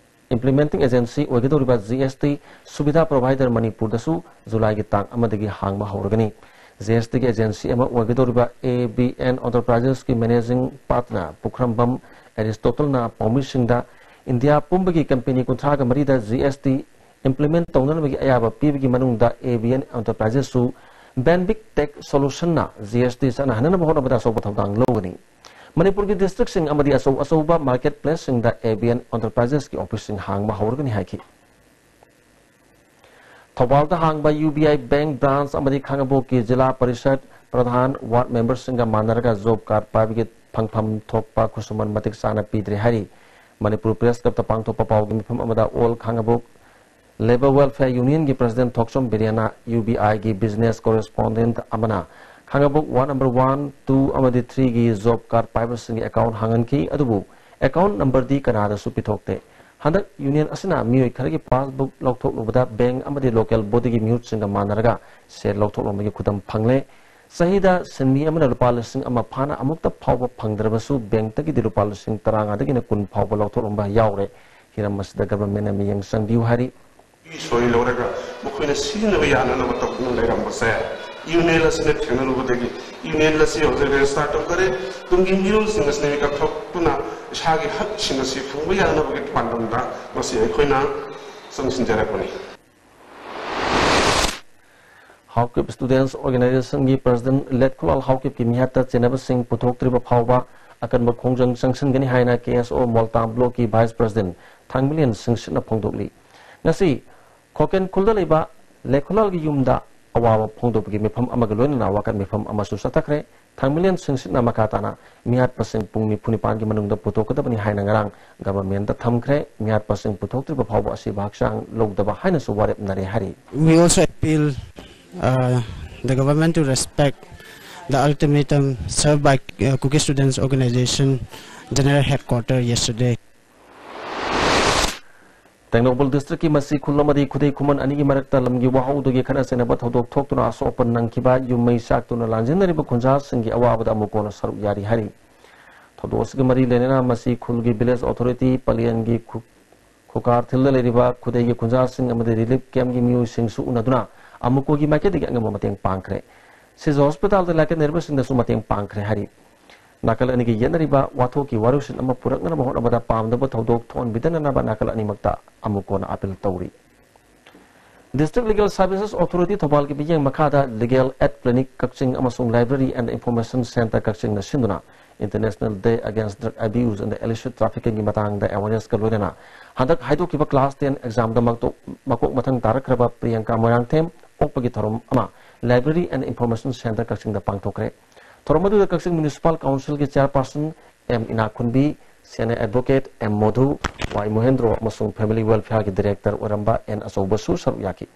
implementing agency ꯑꯣꯏꯒꯗꯧꯔꯤꯕ G S T Suvidha provider ꯃꯅꯤꯄꯨꯔꯗꯁꯨ ꯖꯨꯂꯥꯏꯒꯤ ꯇꯥꯡ ꯑꯃꯗꯒꯤ ꯍꯥꯡꯕ ꯍꯧꯔꯒꯅꯤ꯫ G S T ꯒꯤ ꯑꯦꯖꯦꯟꯁꯤ ꯑꯃ ꯑꯣꯏꯒꯗꯧꯔꯤꯕ A B N Enterprises ꯀꯤ managing partner ꯄꯨꯈ꯭ꯔꯝꯕꯝ ꯑꯦꯔꯤꯁꯇꯣꯇꯜꯅ ꯄꯥꯎꯃꯤꯁꯤꯡꯗ ꯏꯟꯗꯤꯌꯥ ꯄꯨꯝꯕꯒꯤ ꯀꯝꯄꯦꯅꯤ ꯀꯨꯟꯊ꯭ꯔꯥꯒ ꯃꯔꯤꯗ G S T implement ꯇꯧꯅꯅꯕꯒꯤ ꯑꯌꯥꯕ ꯄꯤꯕꯒꯤ ꯃꯅꯨꯡꯗ A B N Enterprises ꯁꯨ Banvik Tech Solution ꯅ G S T ꯆꯠꯅꯍꯟꯅꯕ ꯍꯣꯠꯅꯕꯗ ꯑꯆꯧꯕ ꯊꯧꯗꯥꯡ ꯂꯧꯒꯅꯤ꯫ ꯃꯅꯤꯄꯨꯔꯒꯤ district ꯁꯤꯡ ꯑꯃꯗꯤ ꯑꯆꯧ ꯑꯆꯧꯕ market place ꯁꯤꯡꯗ A B N Enterprises ꯀꯤ office ꯁꯤꯡ ꯍꯥꯡꯕ ꯍꯧꯔꯒꯅꯤ ꯍꯥꯏꯈꯤ꯫ ꯊꯧꯕꯥꯜꯗ ꯍꯥꯡꯕ U B I bank branch ꯑꯃꯗꯤ ꯈꯥꯡꯉꯕꯣꯛꯀꯤ ꯖꯤꯂꯥ ꯄꯔꯤꯁꯠ ꯄ꯭ꯔꯙꯥꯟ, ward member ꯁꯤꯡꯒ ꯃꯥꯟꯅꯔꯒ job card ꯄꯥꯏꯕꯒꯤ ꯐꯪꯐꯝ ꯊꯣꯛꯄ ꯈꯨꯠꯁꯨꯃꯟ ꯃꯇꯤꯛ ꯆꯥꯅ ꯄꯤꯗ꯭ꯔꯦ ꯍꯥꯏꯔꯤ꯫ ꯃꯅꯤꯄꯨꯔ ꯄ꯭ꯔꯦꯁ ꯀ꯭ꯂꯕꯇ ꯄꯥꯡꯊꯣꯛꯄ ꯄꯥꯎꯒꯤ ꯃꯤꯐꯝ ꯑꯃꯗ All Khangabok Labour Welfare Union ꯒꯤ president Thokchom ꯕꯤꯔꯦꯟꯅ U B I ꯒꯤ business correspondent ꯑꯃꯅ ꯈꯥꯡꯉꯕꯣꯛ ward number one, two ꯑꯃꯗꯤ three ꯒꯤ job card ꯄꯥꯏꯕꯁꯤꯡꯒꯤ account ꯍꯥꯡꯍꯟꯈꯤ, ꯑꯗꯨꯕꯨ account number ꯗꯤ ꯀꯅꯥꯗꯁꯨ ꯄꯤꯊꯣꯛꯇꯦ꯫ ꯍꯟꯗꯛ union ꯑꯁꯤꯅ ꯃꯤꯑꯣꯏ ꯈꯔꯒꯤ passbook ꯂꯧꯊꯣꯛꯂꯨꯕꯗ bank ꯑꯃꯗꯤ local body ꯒꯤ ꯃꯤꯍꯨꯠꯁꯤꯡꯒ ꯃꯥꯟꯅꯔꯒ ꯁꯦꯜ ꯂꯧꯊꯣꯛꯂꯝꯕꯒꯤ ꯈꯨꯗꯝ ꯐꯪꯂꯦ꯫ ꯆꯍꯤꯗ ꯁꯤꯟꯃꯤ ꯑꯃꯅ ꯂꯨꯄꯥ ꯂꯤꯁꯤꯡ ꯑꯃ ꯐꯥꯅ ꯑꯃꯨꯛꯇ ꯐꯥꯎꯕ ꯐꯪꯗ꯭ꯔꯕꯁꯨ, bank ꯇꯒꯤꯗꯤ ꯂꯨꯄꯥ ꯂꯤꯁꯤꯡ ꯇꯔꯥꯃꯉꯥꯗꯒꯤꯅ ꯀꯨꯟ ꯐꯥꯎꯕ ꯂꯧꯊꯣꯛꯂꯝꯕ ꯌꯥꯎꯔꯦ꯫ ꯍꯤꯔꯝ ꯑꯁꯤꯗ government ꯅ ꯃꯤꯠꯌꯦꯡ ꯆꯪꯕꯤꯌꯨ ꯍꯥꯏꯔꯤ꯫ ꯁꯣꯏ ꯂꯧꯔꯒ ꯃꯈꯣꯏꯅ ꯁꯤꯖꯤꯟꯅꯕ ꯌꯥꯅꯅꯕ ꯇꯧꯗꯨꯅ ꯂꯩꯔꯝꯕꯁꯦ ꯌꯨꯅꯤꯌꯟ ꯑꯁꯤꯅ ꯊꯦꯡꯅꯔꯨꯕꯗꯒꯤ ꯌꯨꯅꯤꯌꯟ ꯑꯁꯤ ꯍꯧꯖꯤꯛ ꯔꯦꯖꯤꯁꯇꯥꯔ ꯇꯧꯖꯔꯦ꯫ ꯇꯨꯡꯒꯤ ꯃꯤꯔꯣꯜꯁꯤꯡ ꯑꯁꯤꯅ ꯃꯤꯀꯞ ꯊꯣꯛꯇꯨꯅ ꯏꯁꯥꯒꯤ ꯍꯛꯁꯤꯡ ꯑꯁꯤ ꯐꯪꯕ ꯌꯥꯅꯕꯒꯤ ꯄꯥꯟꯗꯝꯗ ꯃꯁꯤ ꯑꯩꯈꯣꯏꯅ ꯆꯪꯁꯤꯟꯖꯔꯛꯄꯅꯤ꯫ ꯍꯥꯎꯀꯤꯞ ꯁ꯭ꯇꯨꯗꯦꯟꯠꯁ ꯑꯣꯔꯒꯅꯥꯏꯖꯦꯁꯟꯒꯤ ꯄ꯭ꯔꯁꯤꯗꯦꯟꯠ ꯂꯦꯠꯈꯨꯂꯥꯜ ꯍꯥꯎꯀꯤꯞꯀꯤ ꯃꯤꯍꯥꯠꯇ ꯆꯦꯟꯅꯕꯁꯤꯡ ꯄꯨꯊꯣꯛꯇ꯭ꯔꯤꯕ ꯐꯥꯎꯕ ꯑꯀꯟꯕ ꯈꯣꯡꯖꯪ ꯆꯪꯁꯤꯟꯒꯅꯤ ꯍꯥꯏꯅ ꯀꯦ ꯑꯦꯁ ꯑꯣ ꯃꯣꯜꯇꯥ ꯕ꯭ꯂꯣꯛꯀꯤ ꯚꯥꯏꯁ ꯄ꯭ꯔꯁꯤꯗꯦꯟꯠ ꯊꯥꯡꯃꯤꯂꯦꯟ ꯁꯤꯡꯁꯤꯠꯅ ꯐꯣꯡꯗꯣꯛꯂꯤ꯫ ꯉꯁꯤ ꯈꯣꯀꯦꯟ ꯈꯨꯜꯗ ꯂꯩꯕ ꯂꯦꯠꯈꯨꯂꯥꯜꯒꯤ ꯌꯨꯝꯗ ꯑꯋꯥꯕ ꯐꯣꯡꯗꯣꯛꯄꯒꯤ ꯃꯤꯐꯝ ꯑꯃꯒ ꯂꯣꯏꯅꯅ ꯋꯥꯀꯠ ꯃꯤꯐꯝ ꯑꯃꯁꯨ ꯆꯠꯊꯈ꯭ꯔꯦ꯫ ꯊꯥꯡꯃꯤꯂꯦꯟ ꯁꯤꯡꯁꯤꯠꯅ ꯃꯈꯥ ꯇꯥꯅ ꯃꯤꯍꯥꯠꯄꯁꯤꯡ ꯄꯨꯡ ꯅꯤꯐꯨ ꯅꯤꯄꯥꯟꯒꯤ ꯃꯅꯨꯡꯗ ꯄꯨꯊꯣꯛꯀꯗꯕꯅꯤ ꯍꯥꯏꯅ ꯉꯔꯥꯡ ꯒꯚꯔꯟꯃꯦꯟꯠꯇ ꯊꯝꯈ꯭ꯔꯦ꯫ ꯃꯤꯍꯥꯠꯄꯁꯤꯡ ꯄꯨꯊꯣꯛꯇ꯭ꯔꯤꯕ ꯐꯥꯎꯕ ꯑꯁꯤꯕ ꯍꯛꯆꯥꯡ ꯂꯧꯗꯕ ꯍꯥꯏꯅꯁꯨ ꯋꯥꯔꯦꯞꯅꯔꯦ ꯍꯥꯏꯔꯤ꯫ We also appeal uh, the government to respect the ultimatum served by uh, Kuki Students Organization General Headquarter yesterday. Tengnoupal ꯗꯤꯁꯇ꯭ꯔꯤꯛꯀꯤ ꯃꯁꯤ ꯈꯨꯜ ꯑꯃꯗꯤ ꯈꯨꯗꯩ ꯈꯨꯃꯟ ꯑꯅꯤꯒꯤ ꯃꯔꯛꯇ ꯂꯝꯒꯤ ꯋꯥꯍꯧꯗꯒꯤ ꯈꯠꯅ ꯆꯩꯅꯕ ꯊꯧꯗꯣꯛ ꯊꯣꯛꯇꯨꯅ ꯑꯁꯣꯛ ꯑꯄꯟ ꯅꯪꯈꯤꯕ ꯌꯨꯝ ꯃꯩ ꯆꯥꯛꯇꯨꯅ ꯂꯥꯟꯖꯤꯟꯅꯔꯤꯕ ꯈꯨꯟꯖꯥꯁꯤꯡꯒꯤ ꯑꯋꯥꯕꯗ ꯑꯃꯨꯛ ꯀꯣꯟꯅ ꯁꯔꯨꯛ ꯌꯥꯔꯤ ꯍꯥꯏꯔꯤ꯫ ꯊꯧꯗꯣꯛ ꯑꯁꯤꯒ ꯃꯔꯤ ꯂꯩꯅꯅ ꯃꯁꯤ ꯈꯨꯜꯒꯤ ꯚꯤꯂꯦꯖ ꯑꯣꯊꯣꯔꯤꯇꯤ, ꯄꯂꯦꯟꯒꯤ ꯈꯨ-, ꯈꯨꯀꯥꯔꯊꯤꯜꯗ ꯂꯩꯔꯤꯕ ꯈꯨꯗꯩꯒꯤ ꯈꯨꯟꯖꯥꯁꯤꯡ ꯑꯃꯗꯤ ꯔꯤꯂꯤꯐ ꯀꯦꯝꯞꯀꯤ ꯃꯤꯑꯣꯏꯁꯤꯡꯁꯨ ꯎꯅꯗꯨꯅ ꯑꯃꯨꯛꯀꯣꯒꯤ ꯃꯥꯏꯀꯩꯗꯒꯤ ꯑꯉꯝꯕ ꯃꯇꯦꯡ ꯄꯥꯡꯈ꯭ꯔꯦ꯫ ꯁꯤꯖ ꯍꯣꯁꯄꯤꯇꯥꯜꯗ ꯂꯥꯏꯀꯠꯅꯔꯤꯕꯁꯤꯡꯗꯁꯨ ꯃꯇꯦꯡ ꯄꯥꯡꯈ꯭ꯔꯦ ꯍꯥꯏꯔꯤ꯫ ꯅꯥꯀꯜ ꯑꯅꯤꯒꯤ ꯌꯦꯠꯅꯔꯤꯕ ꯋꯥꯊꯣꯛꯀꯤ ꯋꯥꯔꯣꯏꯁꯤꯟ ꯑꯃ ꯄꯨꯔꯛꯅꯅꯕ ꯍꯣꯠꯅꯕꯗ ꯄꯥꯝꯗꯕ ꯊꯧꯗꯣꯛ ꯊꯣꯛꯍꯟꯕꯤꯗꯅꯅꯕ ꯅꯥꯀꯜ ꯑꯅꯤꯃꯛꯇ ꯑꯃꯨꯛ ꯀꯣꯟꯅ ꯑꯥꯄꯤꯜ ꯇꯧꯔꯤ꯫ District Legal Services Authority ꯊꯧꯕꯥꯜꯒꯤ ꯃꯤꯠꯌꯦꯡ ꯃꯈꯥꯗ Legal Aid Clinic ꯀꯛꯆꯤꯡ ꯑꯃꯁꯨꯡ Library and Information Centre ꯀꯛꯆꯤꯡꯅ ꯁꯤꯟꯗꯨꯅ International Day Against Drug Abuse and Illicit Traffickingꯒꯤ ꯃꯇꯥꯡꯗ awarenessꯀ ꯂꯣꯏꯅꯅ ꯍꯟꯗꯛ ꯍꯥꯏꯗꯣꯛꯈꯤꯕ class ten examꯗ ꯃꯀꯣꯛ ꯃꯊꯪ ꯇꯥꯔꯛꯈ꯭ꯔꯕ ꯄ꯭ꯔꯤꯌꯥꯡꯀꯥ ꯃꯣꯏꯔꯥꯡꯊꯦꯝ ꯑꯣꯛꯄꯒꯤ ꯊꯧꯔꯝ ꯑꯃ Library and Information Centre ꯀꯛꯆꯤꯡꯗ ꯄꯥꯡꯊꯣꯛꯈ꯭ꯔꯦ꯫ ꯊꯧꯔꯝ ꯑꯗꯨꯗ ꯀꯛꯆꯤꯡ Municipal Councilꯒꯤ Chairperson M Inakhunbi, Senior Advocate M Modhu, Y Mohendro ꯑꯃꯁꯨꯡ Family Welfareꯒꯤ Director ꯑꯣꯏꯔꯝꯕ ꯑꯦꯟ ꯑꯆꯧꯕꯁꯨ ꯁꯔꯨꯛ ꯌꯥꯈꯤ꯫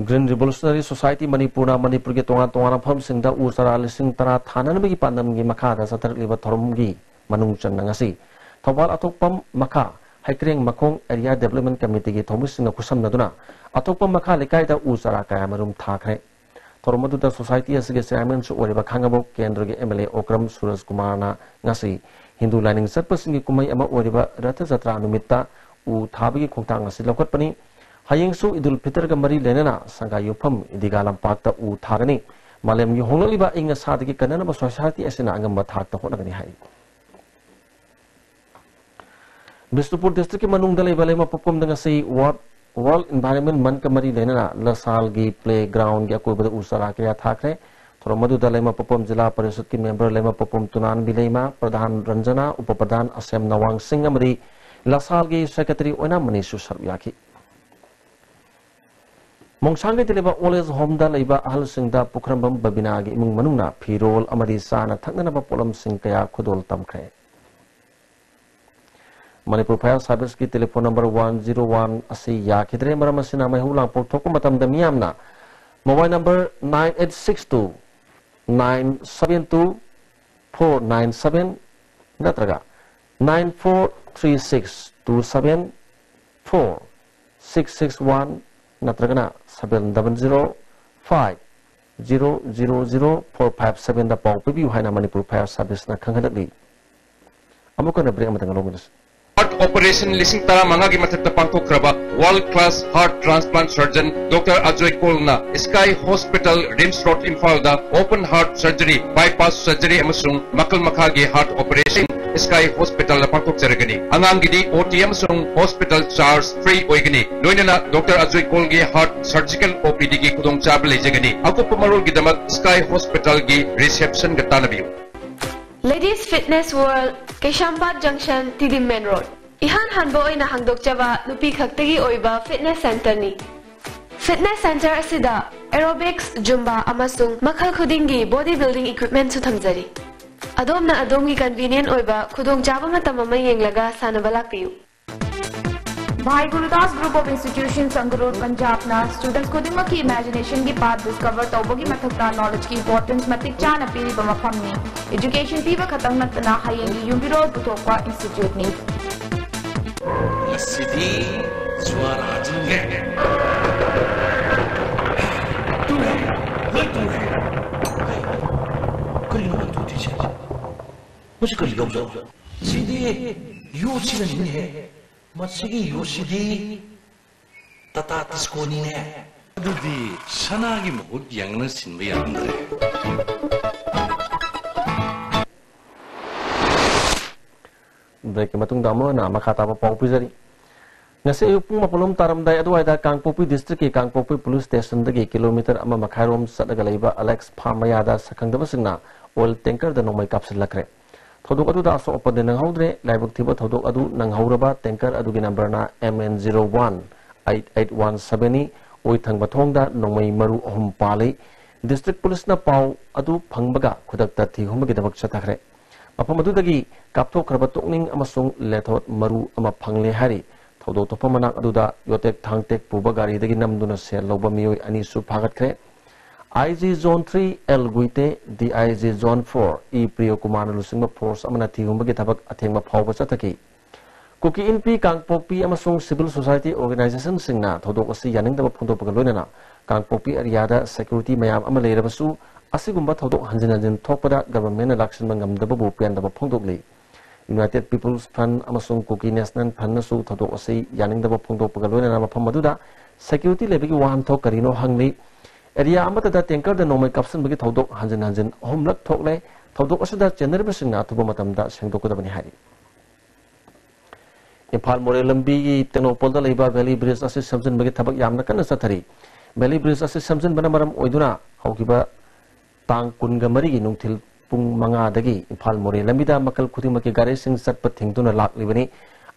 Green Revolutionary Society ꯃꯅꯤꯄꯨꯔꯅ ꯃꯅꯤꯄꯨꯔꯒꯤ ꯇꯣꯉꯥꯟ ꯇꯣꯉꯥꯟꯕ ꯃꯐꯝꯁꯤꯡꯗ ꯎ ꯆꯥꯔꯥ ꯂꯤꯁꯤꯡ ꯇꯔꯥ ꯊꯥꯅꯅꯕꯒꯤ ꯄꯥꯟꯗꯝꯒꯤ ꯃꯈꯥꯗ ꯆꯠꯊꯔꯛꯂꯤꯕ ꯊꯧꯔꯝꯒꯤ ꯃꯅꯨꯡ ꯆꯟꯅ ꯉꯁꯤ ꯊꯧꯕꯥꯜ ꯑꯊꯣꯛꯄꯝ ꯃꯈꯥ ꯍꯩꯀ꯭ꯔꯦꯡ ꯃꯈꯣꯡ Area Development Committeeꯒꯤ ꯊꯧꯃꯤꯁꯤꯡꯅ ꯈꯨꯠꯁꯝꯅꯗꯨꯅ ꯑꯊꯣꯛꯄꯝ ꯃꯈꯥ ꯂꯩꯀꯥꯏꯗ ꯎ ꯆꯥꯔꯥ ꯀꯌꯥꯃꯔꯨꯝ ꯊꯥꯈ꯭ꯔꯦ꯫ ꯊꯧꯔꯝ ꯑꯗꯨꯗ society ꯑꯁꯤꯒꯤ chairmanꯁꯨ ꯑꯣꯏꯔꯤꯕ ꯈꯥꯡꯉꯕꯣꯛ ꯀꯦꯟꯗ꯭ꯔꯒꯤ ꯑꯦꯝ ꯑꯦꯜ ꯑꯦ ꯑꯣꯀ꯭ꯔꯝ ꯁꯨꯔꯖ ꯀꯨꯃꯥꯔꯅ ꯉꯁꯤ ꯍꯤꯟꯗꯨ ꯂꯥꯏꯅꯤꯡ ꯆꯠꯄꯁꯤꯡꯒꯤ ꯀꯨꯝꯍꯩ ꯑꯃ ꯑꯣꯏꯔꯤꯕ ꯔꯊ ꯖꯇ꯭ꯔꯥ ꯅꯨꯃꯤꯠꯇ ꯎ ꯊꯥꯕꯒꯤ ꯈꯣꯡꯊꯥꯡ ꯑꯁꯤ ꯂꯧꯈꯠꯄꯅꯤ꯫ ꯍꯌꯦꯡꯁꯨ ꯏꯗꯨꯜ ꯐꯤꯇꯔꯒ ꯃꯔꯤ ꯂꯩꯅꯅ ꯁꯉꯥꯏ ꯌꯨꯝꯐꯝ ꯏꯗꯤꯒꯥ ꯂꯝꯄꯥꯛꯇ ꯎ ꯊꯥꯒꯅꯤ꯫ ꯃꯥꯂꯦꯝꯒꯤ ꯍꯣꯡꯂꯛꯂꯤꯕ ꯑꯏꯪ ꯑꯁꯥꯗꯒꯤ ꯀꯟꯅꯅꯕ ꯁꯣꯁꯥꯏꯇꯤ ꯑꯁꯤꯅ ꯑꯉꯝꯕ ꯊꯥꯛꯇ ꯍꯣꯠꯅꯒꯅꯤ ꯍꯥꯏꯔꯤ꯫ ꯕꯤꯁꯅꯨꯄꯨꯔ ꯗꯤꯁꯇ꯭ꯔꯤꯛꯀꯤ ꯃꯅꯨꯡꯗ ꯂꯩꯕ ꯂꯩꯃꯄꯣꯛꯐꯝꯗ ꯉꯁꯤ ꯋꯥꯔꯜ, ꯋꯥꯔꯜ ꯏꯟꯚꯥꯏꯔꯟꯃꯦꯟ ꯃꯟꯊꯀ ꯃꯔꯤ ꯂꯩꯅꯅ ꯂꯁꯥꯜꯒꯤ ꯄ꯭ꯂꯦ ꯒ꯭ꯔꯥꯎꯟꯒꯤ ꯑꯀꯣꯏꯕꯗ ꯎ ꯆꯥꯔꯥ ꯀꯌꯥ ꯊꯥꯈ꯭ꯔꯦ꯫ ꯊꯧꯔꯝ ꯑꯗꯨꯗ ꯂꯩꯃꯄꯣꯛꯐꯝ ꯖꯤꯂꯥ ꯄꯔꯤꯁꯠꯀꯤ ꯃꯦꯝꯕꯔ ꯂꯩꯃꯄꯣꯛꯐꯝ ꯇꯨꯅꯥꯟꯕꯤ ꯂꯩꯃ, ꯄ꯭ꯔꯙꯥꯟ ꯔꯟꯖꯅꯥ, ꯎꯄ ꯄ꯭ꯔꯙꯥꯟ ꯑꯁꯦꯝ ꯅꯋꯥꯡ ꯁꯤꯡ ꯑꯃꯗꯤ ꯂꯁꯥꯜꯒꯤ ꯁꯦꯀ꯭ꯔꯦꯇꯔꯤ ꯑꯣꯏꯅꯥꯝ ꯃꯅꯤꯁꯨ ꯁꯔꯨꯛ ꯌꯥꯈꯤ꯫ ꯃꯣꯡꯁꯥꯡꯒꯩꯗ ꯂꯩꯕ ꯑꯣꯜ ꯑꯦꯖ ꯍꯣꯝꯗ ꯂꯩꯕ ꯑꯍꯜꯁꯤꯡꯗ ꯄꯨꯈ꯭ꯔꯝꯕꯝ ꯕꯕꯤꯅꯥꯒꯤ ꯏꯃꯨꯡ ꯃꯅꯨꯡꯅ ꯐꯤꯔꯣꯜ ꯑꯃꯗꯤ ꯆꯥꯅ ꯊꯛꯅꯅꯕ ꯄꯣꯠꯂꯝꯁꯤꯡ ꯀꯌꯥ ꯈꯨꯗꯣꯜ ꯇꯝꯈ꯭ꯔꯦ꯫ ꯃꯅꯤꯄꯨꯔ ꯐꯥꯌꯔ ꯁꯥꯔꯚꯤꯁꯀꯤ telephone number one zero one ꯑꯁꯤ ꯌꯥꯈꯤꯗ꯭ꯔꯦ꯫ ꯃꯔꯝ ꯑꯁꯤꯅ, ꯃꯩꯍꯧ ꯂꯥꯡꯄꯣꯛ ꯊꯣꯛꯄ ꯃꯇꯝꯗ ꯃꯤꯌꯥꯝꯅ mobile number nine eight six two nine seven two four nine seven ꯅꯠꯇ꯭ꯔꯒ nine four three six two seven four six six one ꯅꯠꯇ꯭ꯔꯒꯅ seven double zero five zero zero zero four five ꯁꯚꯦꯟꯗ ꯄꯥꯎ ꯄꯤꯕꯤꯌꯨ ꯍꯥꯏꯅ Manipur Fire ꯁꯥꯔꯚꯤꯁꯅ ꯈꯪꯍꯜꯂꯛꯂꯤ꯫ ꯑꯃꯨꯛ ꯍꯟꯅ break ꯑꯃꯇꯪ ꯂꯧꯃꯤꯟꯅꯁꯤ꯫ Heart operation ꯂꯤꯁꯤꯡ ꯇꯔꯥꯃꯉꯥꯒꯤ ꯃꯊꯛꯇ ꯄꯥꯡꯊꯣꯛꯈ꯭ꯔꯕ world class heart transplant surgeon doctor Ajoy ꯀꯣꯜꯅ ꯁ꯭ꯀꯥꯏ ꯍꯣꯁꯄꯤꯇꯥꯜ, ꯔꯤꯝꯁ ꯔꯣꯗ, ꯏꯝꯐꯥꯜꯗ open heart surgery, bypass surgery ꯑꯃꯁꯨꯡ ꯃꯈꯜ ꯃꯈꯥꯒꯤ ꯍꯥꯔꯠ ꯑꯣꯄꯔꯦꯁꯟ ꯁ꯭ꯀꯥꯏ ꯍꯣꯁꯄꯤꯇꯥꯜꯗ ꯄꯥꯡꯊꯣꯛꯆꯔꯒꯅꯤ꯫ ꯑꯉꯥꯡꯒꯤꯗꯤ ꯑꯣ ꯇꯤ ꯑꯃꯁꯨꯡ ꯍꯣꯁꯄꯤꯇꯥꯜ ꯆꯥꯔꯖ ꯐ꯭ꯔꯤ ꯑꯣꯏꯒꯅꯤ꯫ ꯂꯣꯏꯅꯅ ꯗꯣꯛꯇꯔ ꯑꯖꯣꯏ ꯀꯣꯜꯒꯤ ꯍꯥꯔꯠ ꯁꯔꯖꯤꯀꯦꯜ ꯑꯣ ꯄꯤ ꯗꯤꯒꯤ ꯈꯨꯗꯣꯡꯆꯥꯕ ꯂꯩꯖꯒꯅꯤ꯫ ꯑꯀꯨꯞꯄ ꯃꯔꯣꯜꯒꯤꯗꯃꯛ ꯁ꯭ꯀꯥꯏ ꯍꯣꯁꯄꯤꯇꯥꯜꯒꯤ ꯔꯤꯁꯦꯞꯁꯟꯒ ꯇꯥꯟꯅꯕꯤꯌꯨ꯫ Ladies Fitness World, ꯀꯩꯁꯥꯝꯄꯥꯠ ꯖꯪꯁꯟ, ꯇꯤꯗꯤꯝ ꯃꯦꯟ ꯔꯣꯗ꯫ ꯏꯍꯥꯟ ꯍꯥꯟꯕ ꯑꯣꯏꯅ ꯍꯥꯡꯗꯣꯛꯆꯕ ꯅꯨꯄꯤ ꯈꯛꯇꯒꯤ ꯑꯣꯏꯕ ꯐꯤꯠꯅꯦꯁ ꯁꯦꯟꯇꯔꯅꯤ꯫ ꯐꯤꯠꯅꯦꯁ ꯁꯦꯟꯇꯔ ꯑꯁꯤꯗ ꯑꯦꯔꯣꯕꯤꯛꯁ, ꯖꯨꯝꯕꯥ ꯑꯃꯁꯨꯡ ꯃꯈꯜ ꯈꯨꯗꯤꯡꯒꯤ ꯕꯣꯗꯤ ꯕꯤꯜꯗꯤꯡ ꯏꯀ꯭ꯋꯤꯞꯃꯦꯟꯠꯁꯨ ꯊꯝꯖꯔꯤ꯫ ꯑꯗꯣꯝꯅ ꯑꯗꯣꯝꯒꯤ ꯀꯟꯚꯤꯅꯤꯌꯦꯟꯠ ꯑꯣꯏꯕ ꯈꯨꯗꯣꯡꯆꯥꯕ ꯃꯇꯝ ꯑꯃ ꯌꯦꯡꯂꯒ ꯁꯥꯟꯅꯕ ꯂꯥꯛꯄꯤꯌꯨ꯫ Bhai Gurudas Group of Institutions, Sangrur, Punjabꯅ students ꯈꯨꯗꯤꯡꯃꯛꯀꯤ imaginationꯒꯤ path discover ꯇꯧꯕꯒꯤ ꯃꯊꯛꯇ knowledgeꯀꯤ importance ꯃꯇꯤꯛ ꯆꯥꯅ ꯄꯤꯔꯤꯕ ꯃꯐꯝꯅꯤ꯫ Education ꯄꯤꯕ ꯈꯛꯇꯪ ꯅꯠꯇꯅ ꯍꯌꯦꯡꯒꯤ ꯌꯨꯝꯕꯤꯔꯣꯜ ꯄꯨꯊꯣꯛꯄ instituteꯅꯤ꯫ ꯉꯁꯤꯗꯤ ꯖ꯭ꯋꯥꯔꯥ ꯆꯤꯡꯉꯦ꯫ ꯇꯨꯝꯃꯦ꯫ ꯂꯣꯏ ꯇꯨꯝꯈ꯭ꯔꯦ꯫ ꯀꯔꯤꯅꯣ ꯃꯣꯏ ꯇꯧꯗꯣꯏꯁꯦ? ꯃꯁꯤ ꯀꯔꯤ ꯂꯧꯖꯥꯠꯅꯣ? ꯁꯤꯗꯤ ꯌꯣꯠꯁꯤꯅꯅꯤꯅꯦꯍꯦ꯫ ꯃꯁꯤꯒꯤ ꯌꯨꯁꯤꯗꯤ ꯇꯥꯇꯥ ꯇꯤꯁꯀꯣꯅꯤꯅꯦ꯫ ꯑꯗꯨꯗꯤ ꯁꯅꯥꯒꯤ ꯃꯍꯨꯠ ꯌꯥꯡꯅ ꯁꯤꯟꯕ ꯌꯥꯔꯝꯗ꯭ꯔꯦ꯫ ꯕ꯭ꯔꯦꯛꯀꯤ ꯃꯇꯨꯡꯗ ꯑꯃꯨꯛ ꯍꯟꯅ ꯃꯈꯥ ꯇꯥꯕ ꯄꯥꯎ ꯄꯤꯖꯔꯤ꯫ ꯉꯁꯤ ꯑꯌꯨꯛ ꯄꯨꯡ ꯃꯥꯄꯜ ꯂꯣꯝ ꯇꯥꯔꯝꯗꯥꯏ ꯑꯗꯨꯋꯥꯏꯗ ꯀꯥꯡꯄꯣꯛꯄꯤ ꯗꯤꯁꯇ꯭ꯔꯤꯛꯀꯤ ꯀꯥꯡꯄꯣꯛꯄꯤ ꯄꯨꯂꯤꯁ ꯁ꯭ꯇꯦꯁꯟꯗꯒꯤ ꯀꯤꯂꯣꯃꯤꯇꯔ ꯑꯃ ꯃꯈꯥꯏꯔꯣꯝ ꯆꯠꯂꯒ ꯂꯩꯕ ꯑꯂꯦꯛꯁ ꯐꯥꯔꯝ ꯃꯌꯥꯗ ꯁꯛꯈꯪꯗꯕꯁꯤꯡꯅ ꯑꯣꯏꯜ ꯇꯦꯡꯀꯔꯗ ꯅꯣꯡꯃꯩ ꯀꯥꯞꯁꯤꯜꯂꯛꯈ꯭ꯔꯦ꯫ ꯊꯧꯗꯣꯛ ꯑꯗꯨꯗ ꯑꯁꯣꯛ ꯑꯄꯟꯗꯤ ꯅꯪꯍꯧꯗ꯭ꯔꯦ꯫ ꯂꯥꯏꯕꯛ ꯊꯤꯕ ꯊꯧꯗꯣꯛ ꯑꯗꯨ ꯅꯪꯍꯧꯔꯕ ꯇꯦꯡꯀꯔ ꯑꯗꯨꯒꯤ ꯅꯝꯕꯔꯅ M N zero one eight eight one seven ꯅꯤ꯫ ꯑꯣꯏꯊꯪꯕ ꯊꯣꯡꯗ ꯅꯣꯡꯃꯩ ꯃꯔꯨ ꯑꯍꯨꯝ ꯄꯥꯜꯂꯤ꯫ ꯗꯤꯁꯇ꯭ꯔꯤꯛ ꯄꯨꯂꯤꯁꯅ ꯄꯥꯎ ꯑꯗꯨ ꯐꯪꯕꯒ ꯈꯨꯗꯛꯇ ꯊꯤꯍꯨꯝꯕꯒꯤꯗꯃꯛ ꯆꯠꯊꯈ꯭ꯔꯦ꯫ ꯃꯐꯝ ꯑꯗꯨꯗꯒꯤ ꯀꯥꯞꯊꯣꯛꯈ꯭ꯔꯕ ꯇꯣꯛꯅꯤꯡ ꯑꯃꯁꯨꯡ ꯂꯦꯊꯣꯠ ꯃꯔꯨ ꯑꯃ ꯐꯪꯂꯦ ꯍꯥꯏꯔꯤ꯫ ꯊꯧꯗꯣꯛ ꯊꯣꯛꯐꯝ ꯃꯅꯥꯛ ꯑꯗꯨꯗ ꯌꯣꯇꯦꯛ ꯊꯥꯡꯇꯦꯛ ꯄꯨꯕ ꯒꯥꯔꯤꯗꯒꯤ ꯅꯝꯗꯨꯅ ꯁꯦꯜ ꯂꯧꯕ ꯃꯤꯑꯣꯏ ꯑꯅꯤꯁꯨ ꯐꯥꯒꯠꯈ꯭ꯔꯦ꯫ I G Zone three L ꯒꯨꯏꯇꯦ, D I G Zone four E ꯄ꯭ꯔꯤꯌꯣꯀꯨꯃꯥꯔꯅ ꯂꯨꯆꯤꯡꯕ ꯐꯣꯔꯁ ꯑꯃꯅ ꯊꯤꯍꯨꯝꯕꯒꯤ ꯊꯕꯛ ꯑꯊꯦꯡꯕ ꯐꯥꯎꯕ ꯆꯠꯊꯈꯤ꯫ ꯀꯨꯀꯤ ꯏꯟꯄꯤ ꯀꯥꯡꯄꯣꯛꯄꯤ ꯑꯃꯁꯨꯡ ꯁꯤꯚꯤꯜ ꯁꯣꯁꯥꯏꯇꯤ ꯑꯣꯔꯒꯅꯥꯏꯖꯦꯁꯟꯁꯤꯡꯅ ꯊꯧꯗꯣꯛ ꯑꯁꯤ ꯌꯥꯅꯤꯡꯗꯕ ꯐꯣꯡꯗꯣꯛꯄꯒ ꯂꯣꯏꯅꯅ ꯀꯥꯡꯄꯣꯛꯄꯤ ꯑꯦꯔꯤꯌꯥꯗ ꯁꯦꯀ꯭ꯌꯨꯔꯤꯇꯤ ꯃꯌꯥꯝ ꯑꯃ ꯂꯩꯔꯕꯁꯨ, ꯑꯁꯤꯒꯨꯝꯕ ꯊꯧꯗꯣꯛ ꯍꯟꯖꯤꯟ ꯍꯟꯖꯤꯟ ꯊꯣꯛꯄꯗ ꯒꯚꯔꯟꯃꯦꯟꯠꯅ ꯂꯥꯛꯁꯤꯟꯕ ꯉꯝꯗꯕꯕꯨ ꯄꯦꯟꯗꯕ ꯐꯣꯡꯗꯣꯛꯂꯤ꯫ ꯌꯨꯅꯥꯏꯇꯦꯗ ꯄꯤꯄꯜꯁ ꯐ꯭ꯔꯟꯠ ꯑꯃꯁꯨꯡ ꯀꯨꯀꯤ ꯅꯦꯁꯅꯦꯜ ꯐ꯭ꯔꯟꯠꯅꯁꯨ ꯊꯧꯗꯣꯛ ꯑꯁꯤ ꯌꯥꯅꯤꯡꯗꯕ ꯐꯣꯡꯗꯣꯛꯄꯒ ꯂꯣꯏꯅꯅ ꯃꯐꯝ ꯑꯗꯨꯗ ꯁꯦꯀ꯭ꯌꯨꯔꯤꯇꯤ ꯂꯩꯕꯒꯤ ꯋꯥꯍꯟꯊꯣꯛ ꯀꯔꯤꯅꯣ ꯍꯪꯂꯤ꯫ ꯑꯦꯔꯤꯌꯥ ꯑꯃꯠꯇꯗ ꯇꯦꯡꯀꯔꯗ ꯅꯣꯡꯃꯩ ꯀꯥꯞꯁꯤꯟꯕꯒꯤ ꯊꯧꯗꯣꯛ ꯍꯟꯖꯤꯟ ꯍꯟꯖꯤꯟ ꯑꯍꯨꯝꯂꯛ ꯊꯣꯛꯂꯦ꯫ ꯊꯧꯗꯣꯛ ꯑꯁꯤꯗ ꯆꯦꯟꯅꯔꯤꯕꯁꯤꯡꯅ ꯑꯊꯨꯕ ꯃꯇꯝꯗ ꯁꯦꯡꯗꯣꯛꯀꯗꯕꯅꯤ ꯍꯥꯏꯔꯤ꯫ ꯏꯝꯐꯥꯜ ꯃꯣꯔꯦ ꯂꯝꯕꯤꯒꯤ ꯇꯦꯡꯅꯧꯄꯜꯗ ꯂꯩꯕ ꯚꯦꯂꯤ ꯕ꯭ꯔꯤꯖ ꯑꯁꯤ ꯁꯦꯝꯖꯤꯟꯕꯒꯤ ꯊꯕꯛ ꯌꯥꯝꯅ ꯀꯟꯅ ꯆꯠꯊꯔꯤ꯫ ꯚꯦꯂꯤ ꯕ꯭ꯔꯤꯖ ꯑꯁꯤ ꯁꯦꯝꯖꯤꯟꯕꯅ ꯃꯔꯝ ꯑꯣꯏꯗꯨꯅ ꯍꯧꯈꯤꯕ ꯇꯥꯡ ꯀꯨꯟꯒ ꯃꯔꯤꯒꯤ ꯅꯨꯡꯊꯤꯜ ꯄꯨꯡ ꯃꯉꯥꯗꯒꯤ ꯏꯝꯐꯥꯜ ꯃꯣꯔꯦ ꯂꯝꯕꯤꯗ ꯃꯈꯜ ꯈꯨꯗꯤꯡꯃꯛꯀꯤ ꯒꯥꯔꯤꯁꯤꯡ ꯆꯠꯄ ꯊꯤꯡꯗꯨꯅ ꯂꯥꯛꯂꯤꯕꯅꯤ꯫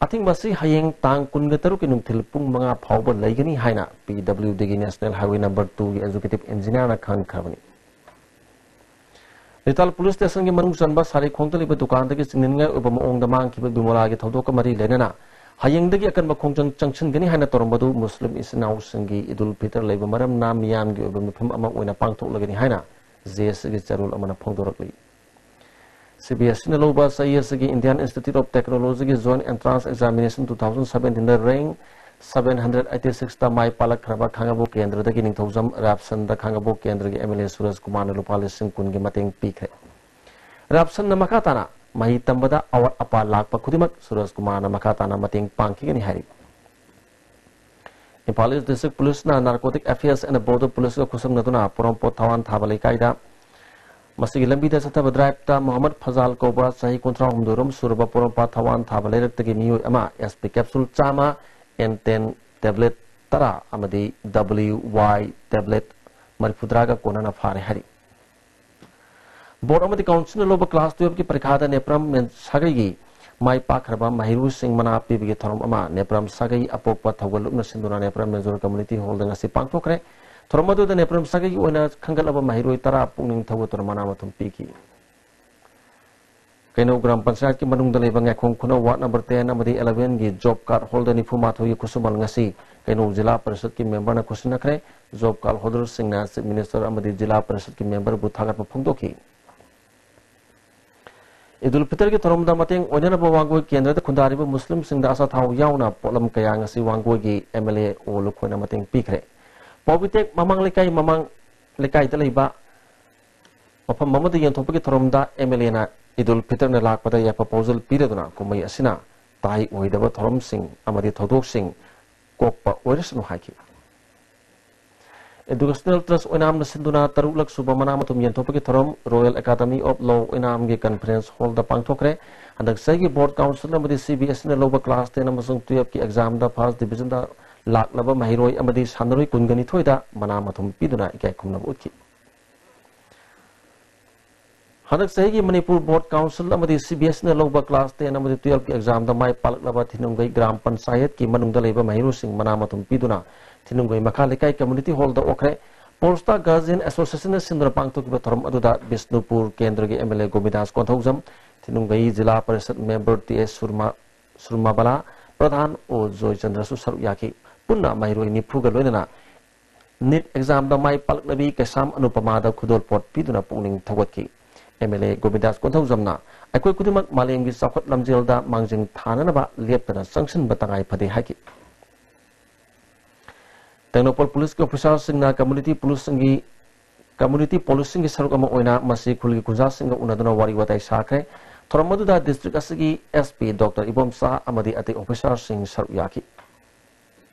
ꯑꯊꯤꯡꯕ ꯑꯁꯤ ꯍꯌꯦꯡ ꯇꯥꯡ ꯀꯨꯟꯒ ꯇꯔꯨꯛꯀꯤ ꯅꯨꯡꯊꯤꯜ ꯄꯨꯡ ꯃꯉꯥ ꯐꯥꯎꯕ ꯂꯩꯒꯅꯤ ꯍꯥꯏꯅ P W Dꯒꯤ National Highway number twoꯒꯤ executive engineerꯅ ꯈꯪꯍꯟꯈ꯭ꯔꯕꯅꯤ꯫ ꯅꯤꯇꯥꯜ ꯄꯨꯂꯤꯁ ꯁ꯭ꯇꯦꯁꯟꯒꯤ ꯃꯅꯨꯡ ꯆꯟꯕ ꯁꯥꯔꯤꯈꯣꯡꯗ ꯂꯩꯕ ꯗꯨꯀꯥꯟꯗꯒꯤ ꯆꯤꯡꯅꯅꯤꯡꯉꯥꯏ ꯑꯣꯏꯕ ꯃꯑꯣꯡꯗ ꯃꯥꯡꯈꯤꯕ ꯕꯤꯃꯣꯂꯥꯒꯤ ꯊꯧꯗꯣꯛꯀ ꯃꯔꯤ ꯂꯩꯅꯅ ꯍꯌꯦꯡꯗꯒꯤ ꯑꯀꯟꯕ ꯈꯣꯡꯖꯪ ꯆꯪꯁꯤꯟꯒꯅꯤ ꯍꯥꯏꯅ ꯇꯧꯔꯝꯕꯗꯨ ꯃꯨꯁꯂꯤꯝ ꯏꯆꯤꯟ ꯏꯅꯥꯎꯁꯤꯡꯒꯤ ꯏꯗꯨꯜ ꯐꯤꯇꯔ ꯂꯩꯕ ꯃꯔꯝꯅ ꯃꯤꯌꯥꯝꯒꯤ ꯑꯣꯏꯕ ꯃꯤꯐꯝ ꯑꯃ ꯑꯣꯏꯅ ꯄꯥꯡꯊꯣꯛꯂꯒꯅꯤ ꯍꯥꯏꯅ J S Aꯒꯤ ꯆꯦꯔꯣꯜ ꯑꯃꯅ ꯐꯣꯡꯗꯣꯔꯛꯂꯤ꯫ C B S Eꯅ ꯂꯧꯕ ꯆꯍꯤ ꯑꯁꯤꯒꯤ Indian Institute of Technologyꯒꯤ Joint Entrance Examination two thousand seventeenꯗ rank seven hundred eighty sixꯇ ꯃꯥꯏ ꯄꯥꯛꯂꯛꯈ꯭ꯔꯕ ꯈꯥꯡꯉꯕꯣꯛ ꯀꯦꯟꯗ꯭ꯔꯗꯒꯤ ꯅꯤꯡꯊꯧꯖꯝ ꯔꯥꯞꯁꯟꯗ ꯈꯥꯡꯉꯕꯣꯛ ꯀꯦꯟꯗ꯭ꯔꯒꯤ M L A ꯁꯨꯔꯖ ꯀꯨꯃꯥꯔꯅ ꯂꯨꯄꯥ ꯂꯤꯁꯤꯡ ꯀꯨꯟꯒꯤ ꯃꯇꯦꯡ ꯄꯤꯈ꯭ꯔꯦ꯫ ꯔꯥꯞꯁꯟꯅ ꯃꯈꯥ ꯇꯥꯅ ꯃꯍꯩ ꯇꯝꯕꯗ ꯑꯋꯥꯠ ꯑꯄꯥ ꯂꯥꯛꯄ ꯈꯨꯗꯤꯡꯃꯛ ꯁꯨꯔꯖ ꯀꯨꯃꯥꯔꯅ ꯃꯈꯥ ꯇꯥꯅ ꯃꯇꯦꯡ ꯄꯥꯡꯈꯤꯒꯅꯤ ꯍꯥꯏꯔꯤ꯫ ꯏꯝꯐꯥꯜ ꯏꯁ ꯗꯤꯁꯇ꯭ꯔꯤꯛ ꯄꯨꯂꯤꯁꯅ Narcotic Affairs and Border Policeꯀ ꯈꯨꯠꯁꯝꯅꯗꯨꯅ ꯄꯣꯔꯣꯝꯄꯥꯠ ꯊꯋꯥꯟ ꯊꯥꯕ ꯂꯩꯀꯥꯏꯗ ꯃꯁꯤꯒꯤ ꯂꯝꯕꯤꯗ ꯆꯠꯊꯕ ꯗ꯭ꯔꯥꯏꯚꯇ ꯃꯣꯍꯝꯃꯗ ꯐꯖꯥꯜ ꯀꯧꯕ ꯆꯍꯤ ꯀꯨꯟꯊ꯭ꯔꯥꯍꯨꯝꯗꯣꯏ ꯔꯣꯝ ꯁꯨꯔꯕ ꯄꯣꯔꯣꯝꯄꯥꯠ ꯊꯋꯥꯟ ꯊꯥꯕ ꯂꯩꯔꯛꯇꯒꯤ ꯃꯤꯑꯣꯏ ꯑꯃ SP capsule ꯆꯥꯝꯃ, M ten tablet ꯇꯔꯥ ꯑꯃꯗꯤ WY tablet ꯃꯔꯤꯐꯨꯇꯔꯥꯒ ꯀꯣꯟꯅꯅ ꯐꯥꯔꯦ ꯍꯥꯏꯔꯤ꯫ ꯕꯣꯔꯗ ꯑꯃꯗꯤ ꯀꯥꯎꯟꯁꯤꯜꯅ ꯂꯧꯕ ꯀ꯭ꯂꯥꯁ ꯇꯨꯌꯦꯜꯐꯀꯤ ꯄꯔꯤꯈꯥꯗ ꯅꯦꯄ꯭ꯔꯝ ꯃꯦꯟ-, ꯁꯥꯒꯩꯒꯤ ꯃꯥꯏ ꯄꯥꯛꯈ꯭ꯔꯕ ꯃꯍꯩꯔꯣꯏꯁꯤꯡ ꯃꯅꯥ ꯄꯤꯕꯒꯤ ꯊꯧꯔꯝ ꯑꯃ ꯅꯦꯄ꯭ꯔꯝ ꯁꯥꯒꯩ ꯑꯄꯣꯛꯄ ꯊꯧꯒꯜ ꯂꯨꯞꯅ ꯁꯤꯟꯗꯨꯅ ꯅꯦꯄ꯭ꯔꯝ ꯃꯦꯟꯖꯣꯔ ꯀꯝꯃ꯭ꯌꯨꯅꯤꯇꯤ ꯍꯣꯜꯗ ꯉꯁꯤ ꯄꯥꯡꯊꯣꯛꯈ꯭ꯔꯦ꯫ ꯊꯧꯔꯝ ꯑꯗꯨꯗ ꯅꯦꯄ꯭ꯔꯝ ꯁꯥꯒꯩꯒꯤ ꯑꯣꯏꯅ ꯈꯟꯒꯠꯂꯕ ꯃꯍꯩꯔꯣꯏ ꯇꯔꯥ ꯄꯨꯛꯅꯤꯡ ꯊꯧꯒꯠꯇꯨꯅ ꯃꯅꯥ ꯃꯊꯨꯝ ꯄꯤꯈꯤ꯫ ꯀꯩꯅꯧ ꯒ꯭ꯔꯥꯝ ꯄꯟꯆꯥꯌꯠꯀꯤ ꯃꯅꯨꯡꯗ ꯂꯩꯕ ꯉꯥꯏꯈꯣꯡ ꯈꯨꯅꯧ ꯋꯥꯔꯗ ꯅꯝꯕꯔ ten ꯑꯃꯗꯤ elevenꯒꯤ ꯖꯣꯕ ꯀꯥꯔꯗ ꯍꯣꯜꯗꯔ ꯅꯤꯐꯨ ꯃꯥꯊꯣꯏꯒꯤ ꯈꯨꯠꯁꯨꯃꯟ ꯉꯁꯤ ꯀꯩꯅꯧ ꯖꯤꯂꯥ ꯄꯔꯤꯁꯗꯀꯤ ꯃꯦꯝꯕꯔꯅ ꯈꯨꯠꯁꯤꯟꯅꯈ꯭ꯔꯦ꯫ ꯖꯣꯕ ꯀꯥꯔꯗ ꯍꯣꯜꯗꯔꯁꯤꯡꯅ ꯆꯤꯐ ꯃꯤꯅꯤꯁꯇꯔ ꯑꯃꯗꯤ ꯖꯤꯂꯥ ꯄꯔꯤꯁꯗꯀꯤ ꯃꯦꯝꯕꯔꯕꯨ ꯊꯥꯒꯠꯄ ꯐꯣꯡꯗꯣꯛꯈꯤ꯫ ꯏꯗꯨꯜ ꯐꯤꯇꯔꯒꯤ ꯊꯧꯔꯝꯗ ꯃꯇꯦꯡ ꯑꯣꯏꯅꯅꯕ ꯋꯥꯡꯒꯣꯏ ꯀꯦꯟꯗ꯭ꯔꯗ ꯈꯨꯟꯗꯥꯔꯤꯕ ꯃꯨꯁꯂꯤꯝꯁꯤꯡꯗ ꯑꯆꯥꯊꯥꯎ ꯌꯥꯎꯅ ꯄꯣꯠꯂꯝ ꯀꯌꯥ ꯉꯁꯤ ꯋꯥꯡꯒꯣꯏꯒꯤ MLA ꯑꯣ ꯂꯨꯈꯣꯏꯅ ꯃꯇꯦꯡ ꯄꯤꯈ꯭ꯔꯦ꯫ ꯄꯥꯎꯕꯤꯇꯦꯛ ꯃꯃꯥꯡ ꯂꯩꯀꯥꯏ ꯃꯃꯥꯡ ꯂꯩꯀꯥꯏꯗ ꯂꯩꯕ ꯃꯐꯝ ꯑꯃꯗ ꯌꯦꯟꯊꯣꯛꯄꯒꯤ ꯊꯧꯔꯝꯗ MLAꯅ ꯏꯗꯨꯜ ꯐꯤꯇꯔꯅ ꯂꯥꯛꯄꯗ ꯌꯥꯏꯐ ꯄꯥꯎꯖꯦꯜ ꯄꯤꯔꯗꯨꯅ ꯀꯨꯝꯍꯩ ꯑꯁꯤꯅ ꯇꯥꯍꯩ ꯑꯣꯏꯗꯕ ꯊꯧꯔꯝꯁꯤꯡ ꯑꯃꯗꯤ ꯊꯧꯗꯣꯛꯁꯤꯡ ꯀꯣꯛꯄ ꯑꯣꯏꯔꯁꯅꯨ ꯍꯥꯏꯈꯤ꯫ Educational Trust ꯑꯣꯏꯅꯥꯝꯅ ꯁꯤꯟꯗꯨꯅ ꯇꯔꯨꯛꯂꯛ ꯁꯨꯕ ꯃꯅꯥ ꯃꯊꯨꯝ ꯌꯦꯟꯊꯣꯛꯄꯒꯤ ꯊꯧꯔꯝ Royal Academy of Law ꯑꯣꯏꯅꯥꯝꯒꯤ conference hallꯗ ꯄꯥꯡꯊꯣꯛꯈ꯭ꯔꯦ꯫ ꯍꯟꯗꯛ ꯆꯍꯤꯒꯤ ꯕꯣꯔꯗ ꯀꯥꯎꯟꯁꯤꯜ ꯑꯃꯗꯤ CBSEꯅ ꯂꯧꯕ class ten ꯑꯃꯁꯨꯡ twelveꯀꯤ examꯗ first divisionꯗ ꯂꯥꯛꯂꯕ ꯃꯍꯩꯔꯣꯏ ꯑꯃꯗꯤ ꯁꯥꯟꯅꯔꯣꯏ ꯀꯨꯟꯒ ꯅꯤꯊꯣꯏꯗ ꯃꯅꯥ ꯃꯊꯨꯝ ꯄꯤꯗꯨꯅ ꯏꯀꯥꯏ ꯈꯨꯝꯅꯕ ꯎꯠꯈꯤ꯫ ꯍꯟꯗꯛ ꯆꯍꯤꯒꯤ ꯃꯅꯤꯄꯨꯔ ꯕꯣꯔꯗ ꯀꯥꯎꯟꯁꯤꯜ ꯑꯃꯗꯤ CBSEꯅ ꯂꯧꯕ class ten ꯑꯃꯗꯤ twelveꯀꯤ examꯗ ꯃꯥꯏ ꯄꯥꯛꯂꯛꯂꯕ ꯊꯤꯅꯨꯡꯒꯩ ꯒ꯭ꯔꯥꯝ ꯄꯟꯆꯥꯌꯠꯀꯤ ꯃꯅꯨꯡꯗ ꯂꯩꯕ ꯃꯍꯩꯔꯣꯏꯁꯤꯡ ꯃꯅꯥ ꯃꯊꯨꯝ ꯄꯤꯗꯨꯅ ꯊꯤꯅꯨꯡꯒꯩ ꯃꯈꯥ ꯂꯩꯀꯥꯏ community hallꯗ ꯑꯣꯛꯈ꯭ꯔꯦ꯫ Polsta Guardian Associationꯅ ꯁꯤꯟꯗꯨꯅ ꯄꯥꯡꯊꯣꯛꯈꯤꯕ ꯊꯧꯔꯝ ꯑꯗꯨꯗ ꯕꯤꯁꯅꯨꯄꯨꯔ ꯀꯦꯟꯗ꯭ꯔꯒꯤ MLA ꯒꯣꯕꯤꯟꯗꯥꯁ ꯀꯣꯟꯊꯧꯖꯝ, ꯊꯤꯅꯨꯡꯒꯩ ꯖꯤꯂꯥ ꯄꯔꯤꯁꯗ member T S ꯁꯨꯔꯃꯥ, ꯁꯨꯔꯃꯥꯕꯂꯥ, ꯄ꯭ꯔꯙꯥꯟ ꯑꯣ ꯖꯣꯏꯆꯟꯗ꯭ꯔꯁꯨ ꯁꯔꯨꯛ ꯌꯥꯈꯤ꯫ ꯄꯨꯟꯅ ꯃꯍꯩꯔꯣꯏ ꯅꯤꯐꯨꯒ ꯂꯣꯏꯅꯅ NEET examꯗ ꯃꯥꯏ ꯄꯥꯛꯂꯛꯂꯕꯤ ꯀꯩꯁꯥꯝ ꯑꯅꯨꯄꯃꯥꯗ ꯈꯨꯗꯣꯜꯄꯣꯠ ꯄꯤꯗꯨꯅ ꯄꯨꯛꯅꯤꯡ ꯊꯧꯒꯠꯈꯤ꯫ MLA ꯒꯣꯕꯤꯟꯗꯥꯁ ꯀꯣꯟꯊꯧꯖꯝꯅ ꯑꯩꯈꯣꯏ ꯈꯨꯗꯤꯡꯃꯛ ꯃꯥꯂꯦꯝꯒꯤ ꯆꯥꯎꯈꯠ ꯂꯝꯖꯦꯜꯗ ꯃꯥꯡꯖꯤꯜ ꯊꯥꯅꯅꯕ ꯂꯦꯞꯇꯅ ꯆꯪꯁꯤꯟꯕ ꯇꯉꯥꯏ ꯐꯗꯦ ꯍꯥꯏꯈꯤ꯫ ꯇꯦꯡꯅꯧꯄꯜ ꯄꯨꯂꯤꯁꯀꯤ officerꯁꯤꯡꯅ community ꯄꯨꯂꯤꯁꯁꯤꯡꯒꯤ, community policingꯒꯤ ꯁꯔꯨꯛ ꯑꯃ ꯑꯣꯏꯅ ꯃꯁꯤ ꯈꯨꯜꯒꯤ ꯈꯨꯟꯖꯥꯁꯤꯡꯒ ꯎꯅꯗꯨꯅ ꯋꯥꯔꯤ ꯋꯥꯇꯥꯏ ꯁꯥꯈ꯭ꯔꯦ꯫ ꯊꯧꯔꯝ ꯑꯗꯨꯗ district ꯑꯁꯤꯒꯤ S P Doctor ꯏꯕꯣꯝꯆꯥ ꯑꯃꯗꯤ ꯑꯇꯩ officerꯁꯤꯡ ꯁꯔꯨꯛ ꯌꯥꯈꯤ꯫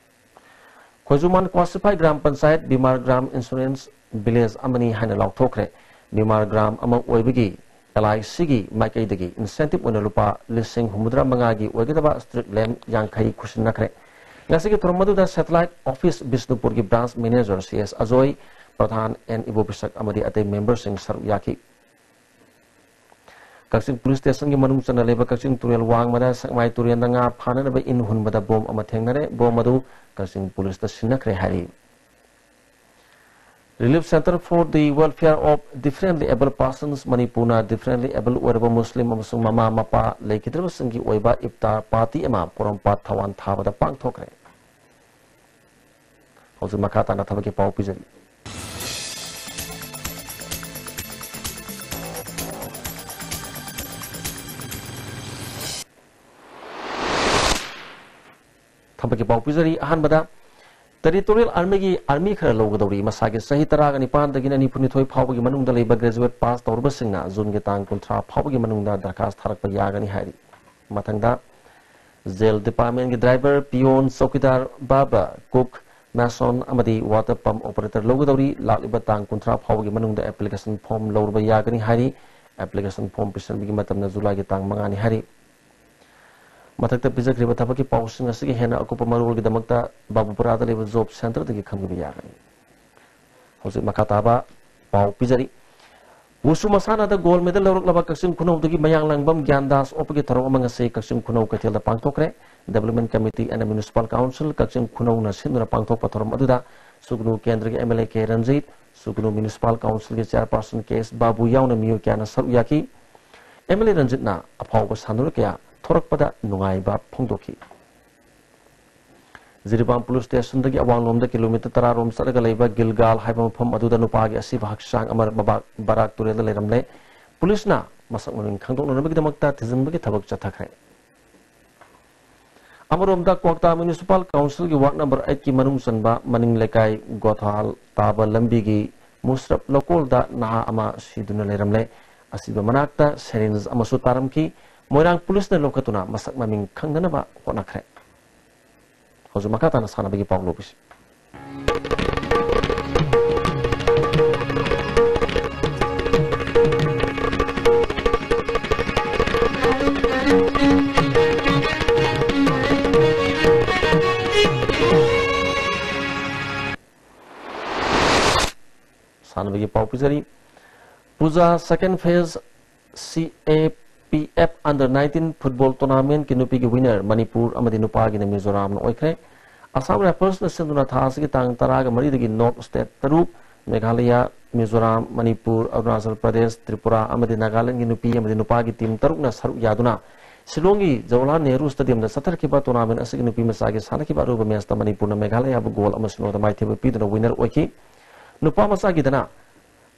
ꯈꯣꯏꯖꯨꯃꯥꯟ ꯀ꯭ꯋꯥꯁꯤꯐꯥꯏ ꯒ꯭ꯔꯥꯝ ꯄꯟꯆꯥꯌꯠ ꯕꯤꯃꯥꯔ ꯒ꯭ꯔꯥꯝ insurance village ꯑꯃꯅꯤ ꯍꯥꯏꯅ ꯂꯥꯎꯊꯣꯛꯈ꯭ꯔꯦ꯫ ꯕꯤꯃꯥꯔ ꯒ꯭ꯔꯥꯝ ꯑꯃ ꯑꯣꯏꯕꯒꯤ L I Cꯒꯤ ꯃꯥꯏꯀꯩꯗꯒꯤ incentive ꯑꯣꯏꯅ ꯂꯨꯄꯥ ꯂꯤꯁꯤꯡ ꯍꯨꯝꯐꯨꯇꯔꯥ ꯃꯉꯥꯒꯤ ꯑꯣꯏꯒꯗꯕ street lamp ꯌꯥꯡꯈꯩ ꯈꯨꯠꯁꯤꯟꯅꯈ꯭ꯔꯦ꯫ ꯉꯁꯤꯒꯤ ꯊꯧꯔꯝ ꯑꯗꯨꯗ satellite office ꯕꯤꯁꯅꯨꯄꯨꯔꯒꯤ branch manager C S Ajoy, ꯄ꯭ꯔꯙꯥꯟ N ꯏꯕꯣ ꯄꯤꯁꯛ ꯑꯃꯗꯤ ꯑꯇꯩ memberꯁꯤꯡ ꯁꯔꯨꯛ ꯌꯥꯈꯤ꯫ ꯀꯛꯆꯤꯡ police stationꯒꯤ ꯃꯅꯨꯡ ꯆꯟꯅ ꯂꯩꯕ ꯀꯛꯆꯤꯡ ꯇꯨꯔꯦꯜ ꯋꯥꯡꯃꯗ ꯁꯦꯛꯃꯥꯏ ꯇꯨꯔꯦꯜꯗ ꯉꯥ ꯐꯥꯅꯅꯕ ꯏꯟ ꯍꯨꯟꯕꯗ bomb ꯑꯃ ꯊꯦꯡꯅꯔꯦ꯫ Bomb ꯑꯗꯨ ꯀꯛꯆꯤꯡ policeꯇ ꯁꯤꯟꯅꯈ꯭ꯔꯦ ꯍꯥꯏꯔꯤ꯫ Relief Centre for the Welfare of Differently Abled Persons ꯃꯅꯤꯄꯨꯔꯅ differently able ꯑꯣꯏꯔꯕ ꯃꯨꯁꯂꯤꯝ ꯑꯃꯁꯨꯡ ꯃꯃꯥ ꯃꯄꯥ ꯂꯩꯈꯤꯗ꯭ꯔꯕꯁꯤꯡꯒꯤ ꯑꯣꯏꯕ ꯏꯐꯇꯥꯔ party ꯑꯃ ꯄꯣꯔꯣꯝꯄꯥꯠ ꯊꯋꯥꯟ ꯊꯥꯕꯗ ꯄꯥꯡꯊꯣꯛꯈ꯭ꯔꯦ꯫ ꯍꯧꯖꯤꯛ ꯃꯈꯥ ꯇꯥꯅ ꯊꯕꯛꯀꯤ ꯄꯥꯎ ꯄꯤꯖꯔꯤ꯫ ꯊꯕꯛꯀꯤ ꯄꯥꯎ ꯄꯤꯖꯔꯤ꯫ ꯑꯍꯥꯟꯕꯗ, Territorial Armyꯒꯤ army ꯈꯔ ꯂꯧꯒꯗꯧꯔꯤ꯫ ꯃꯁꯥꯒꯤ ꯆꯍꯤ ꯇꯔꯥꯒ ꯅꯤꯄꯥꯟꯗꯒꯤꯅ ꯅꯤꯐꯨꯅꯤꯊꯣꯏ ꯐꯥꯎꯕꯒꯤ ꯃꯅꯨꯡꯗ ꯂꯩꯕ graduate pass ꯇꯧꯔꯕꯁꯤꯡꯅ Juneꯒꯤ ꯇꯥꯡ ꯀꯨꯟꯊ꯭ꯔꯥ ꯐꯥꯎꯕꯒꯤ ꯃꯅꯨꯡꯗ ꯗꯔꯈꯥꯁ ꯊꯥꯔꯛꯄ ꯌꯥꯒꯅꯤ ꯍꯥꯏꯔꯤ꯫ ꯃꯊꯪꯗ, Jail Departmentꯀꯤ driver, peon, chowkidar, barber, cook, mason ꯑꯃꯗꯤ water pump operator ꯂꯧꯒꯗꯧꯔꯤ꯫ ꯂꯥꯛꯂꯤꯕ ꯇꯥꯡ ꯀꯨꯟꯊ꯭ꯔꯥ ꯐꯥꯎꯕꯒꯤ ꯃꯅꯨꯡꯗ application form ꯂꯧꯔꯕ ꯌꯥꯒꯅꯤ ꯍꯥꯏꯔꯤ꯫ Application form ꯄꯤꯁꯤꯟꯕꯒꯤ ꯃꯇꯝꯅ Julyꯒꯤ ꯇꯥꯡ ꯃꯉꯥꯅꯤ ꯍꯥꯏꯔꯤ꯫ ꯃꯊꯛꯇ ꯄꯤꯖꯈ꯭ꯔꯤꯕ ꯊꯕꯛꯀꯤ ꯄꯥꯎꯁꯤꯡ ꯑꯁꯤꯒꯤ ꯍꯦꯟꯅ ꯑꯀꯨꯞꯄ ꯃꯔꯣꯜꯒꯤꯗꯃꯛꯇ ꯕꯥꯕꯨꯄꯨꯔꯥꯗ ꯂꯩꯕ job centreꯗꯒꯤ ꯈꯪꯕꯤꯕ ꯌꯥꯒꯅꯤ꯫ ꯍꯧꯖꯤꯛ ꯃꯈꯥ ꯇꯥꯕ ꯄꯥꯎ ꯄꯤꯖꯔꯤ꯫ ꯋꯨꯁꯨ ꯃꯁꯥꯟꯅꯗ gold medal ꯂꯧꯔꯛꯂꯕ ꯀꯛꯆꯤꯡ ꯈꯨꯅꯧꯗꯒꯤ ꯃꯌꯥꯡꯂꯥꯡꯕꯝ ꯒ꯭ꯌꯥꯟꯗꯥꯁ ꯑꯣꯛꯄꯒꯤ ꯊꯧꯔꯝ ꯑꯃ ꯉꯁꯤ ꯀꯛꯆꯤꯡ ꯈꯨꯅꯧ ꯀꯩꯊꯦꯜꯗ ꯄꯥꯡꯊꯣꯛꯈ꯭ꯔꯦ꯫ Development Committee and Municipal Council ꯀꯛꯆꯤꯡ ꯈꯨꯅꯧꯅ ꯁꯤꯟꯗꯨꯅ ꯄꯥꯡꯊꯣꯛꯄ ꯊꯧꯔꯝ ꯑꯗꯨꯗ ꯁꯨꯒꯅꯨ ꯀꯦꯟꯗ꯭ꯔꯒꯤ M L A K Ranjit, ꯁꯨꯒꯅꯨ Municipal Councilꯒꯤ chairperson ꯀꯦ ꯑꯦꯁ ꯕꯥꯕꯨ ꯌꯥꯎꯅ ꯃꯤꯑꯣꯏ ꯀꯌꯥꯅ ꯁꯔꯨꯛ ꯌꯥꯈꯤ꯫ M L A ꯔꯟꯖꯤꯠꯅ ꯑꯐꯥꯎꯕ ꯁꯥꯟꯅꯔꯣꯏ ꯀꯌꯥ ꯊꯣꯔꯛꯄꯗ ꯅꯨꯡꯉꯥꯏꯕ ꯐꯣꯡꯗꯣꯛꯈꯤ꯫ ꯖꯤꯔꯤꯕꯥꯝ police stationꯗꯒꯤ ꯑꯋꯥꯡꯂꯣꯝꯗ kilometre ꯇꯔꯥ ꯔꯣꯝ ꯆꯠꯂꯒ ꯂꯩꯕ ꯒꯤꯜꯒꯥꯜ ꯍꯥꯏꯕ ꯃꯐꯝ ꯑꯗꯨꯗ ꯅꯨꯄꯥꯒꯤ ꯑꯁꯤꯕ ꯍꯛꯆꯥꯡ ꯑꯃ ꯃꯕꯥꯛ ꯕꯔꯥꯛ ꯇꯨꯔꯦꯜꯗ ꯂꯩꯔꯝꯂꯦ꯫ Policeꯅ ꯃꯁꯛ ꯃꯃꯤꯡ ꯈꯪꯗꯣꯛꯅꯅꯕꯒꯤꯗꯃꯛꯇ ꯊꯤꯖꯤꯟꯕꯒꯤ ꯊꯕꯛ ꯆꯠꯊꯈ꯭ꯔꯦ꯫ ꯑꯃꯔꯣꯝꯗ, ꯀ꯭ꯋꯥꯛꯇꯥ Municipal Councilꯒꯤ ward number eightꯀꯤ ꯃꯅꯨꯡ ꯆꯟꯕ ꯃꯅꯤꯡ ꯂꯩꯀꯥꯏ ꯒꯣꯊꯥꯜ ꯇꯥꯕ ꯂꯝꯕꯤꯒꯤ ꯃꯨꯁꯔꯞ ꯂꯧꯀꯣꯜꯗ ꯅꯍꯥ ꯑꯃ ꯁꯤꯗꯨꯅ ꯂꯩꯔꯝꯂꯦ꯫ ꯑꯁꯤꯕ ꯃꯅꯥꯛꯇ syringe ꯑꯃꯁꯨ ꯇꯥꯔꯝꯈꯤ꯫ ꯃꯣꯏꯔꯥꯡ ꯄꯨꯂꯤꯁꯅ ꯂꯧꯈꯠꯇꯨꯅ ꯃꯁꯛ ꯃꯃꯤꯡ ꯈꯪꯅꯅꯕ ꯍꯣꯠꯅꯈ꯭ꯔꯦ꯫ ꯍꯧꯖꯤꯛ ꯃꯈꯥ ꯇꯥꯅ ꯁꯥꯟꯅꯕꯒꯤ ꯄꯥꯎ ꯂꯧꯕꯤꯁꯤ꯫ ꯁꯥꯟꯅꯕꯒꯤ ꯄꯥꯎ ꯄꯤꯖꯔꯤ꯫ ꯄꯨꯖꯥ second phase C A P F under nineteen football tournamentꯀꯤ ꯅꯨꯄꯤꯒꯤ winner ꯃꯅꯤꯄꯨꯔ ꯑꯃꯗꯤ ꯅꯨꯄꯥꯒꯤꯅ ꯃꯤꯖꯣꯔꯥꯝꯅ ꯑꯣꯏꯈ꯭ꯔꯦ꯫ ꯑꯁꯥꯝ ꯔꯥꯏꯐꯜꯁꯅ ꯁꯤꯟꯗꯨꯅ ꯊꯥ ꯑꯁꯤꯒꯤ ꯇꯥꯡ ꯇꯔꯥꯒ ꯃꯔꯤꯗꯒꯤ North State ꯇꯔꯨꯛ, ꯃꯦꯘꯥꯂꯌꯥ, ꯃꯤꯖꯣꯔꯥꯝ, ꯃꯅꯤꯄꯨꯔ, ꯑꯔꯨꯅꯥꯆꯜ ꯄ꯭ꯔꯗꯦꯁ, ꯇ꯭ꯔꯤꯄꯨꯔꯥ ꯑꯃꯗꯤ ꯅꯥꯒꯥꯂꯦꯟꯒꯤ ꯅꯨꯄꯤ ꯑꯃꯗꯤ ꯅꯨꯄꯥꯒꯤ team ꯇꯔꯨꯛꯅ ꯁꯔꯨꯛ ꯌꯥꯗꯨꯅ ꯁꯤꯂꯣꯡꯒꯤ ꯖꯋꯥꯍꯔꯂꯥꯜ ꯅꯦꯍꯔꯨ stadiumꯗ ꯆꯠꯊꯔꯛꯈꯤꯕ tournament ꯑꯁꯤꯒꯤ ꯅꯨꯄꯤ ꯃꯆꯥꯒꯤ ꯁꯥꯟꯅꯈꯤꯕ ꯑꯔꯣꯏꯕ matchꯇ ꯃꯅꯤꯄꯨꯔꯅ ꯃꯦꯘꯥꯂꯌꯥꯕꯨ goal ꯑꯃꯁꯨ ꯅꯣꯗ ꯃꯥꯏꯊꯤꯕ ꯄꯤꯗꯨꯅ winner ꯑꯣꯏꯈꯤ꯫ ꯅꯨꯄꯥ ꯃꯆꯥꯒꯤꯗꯅ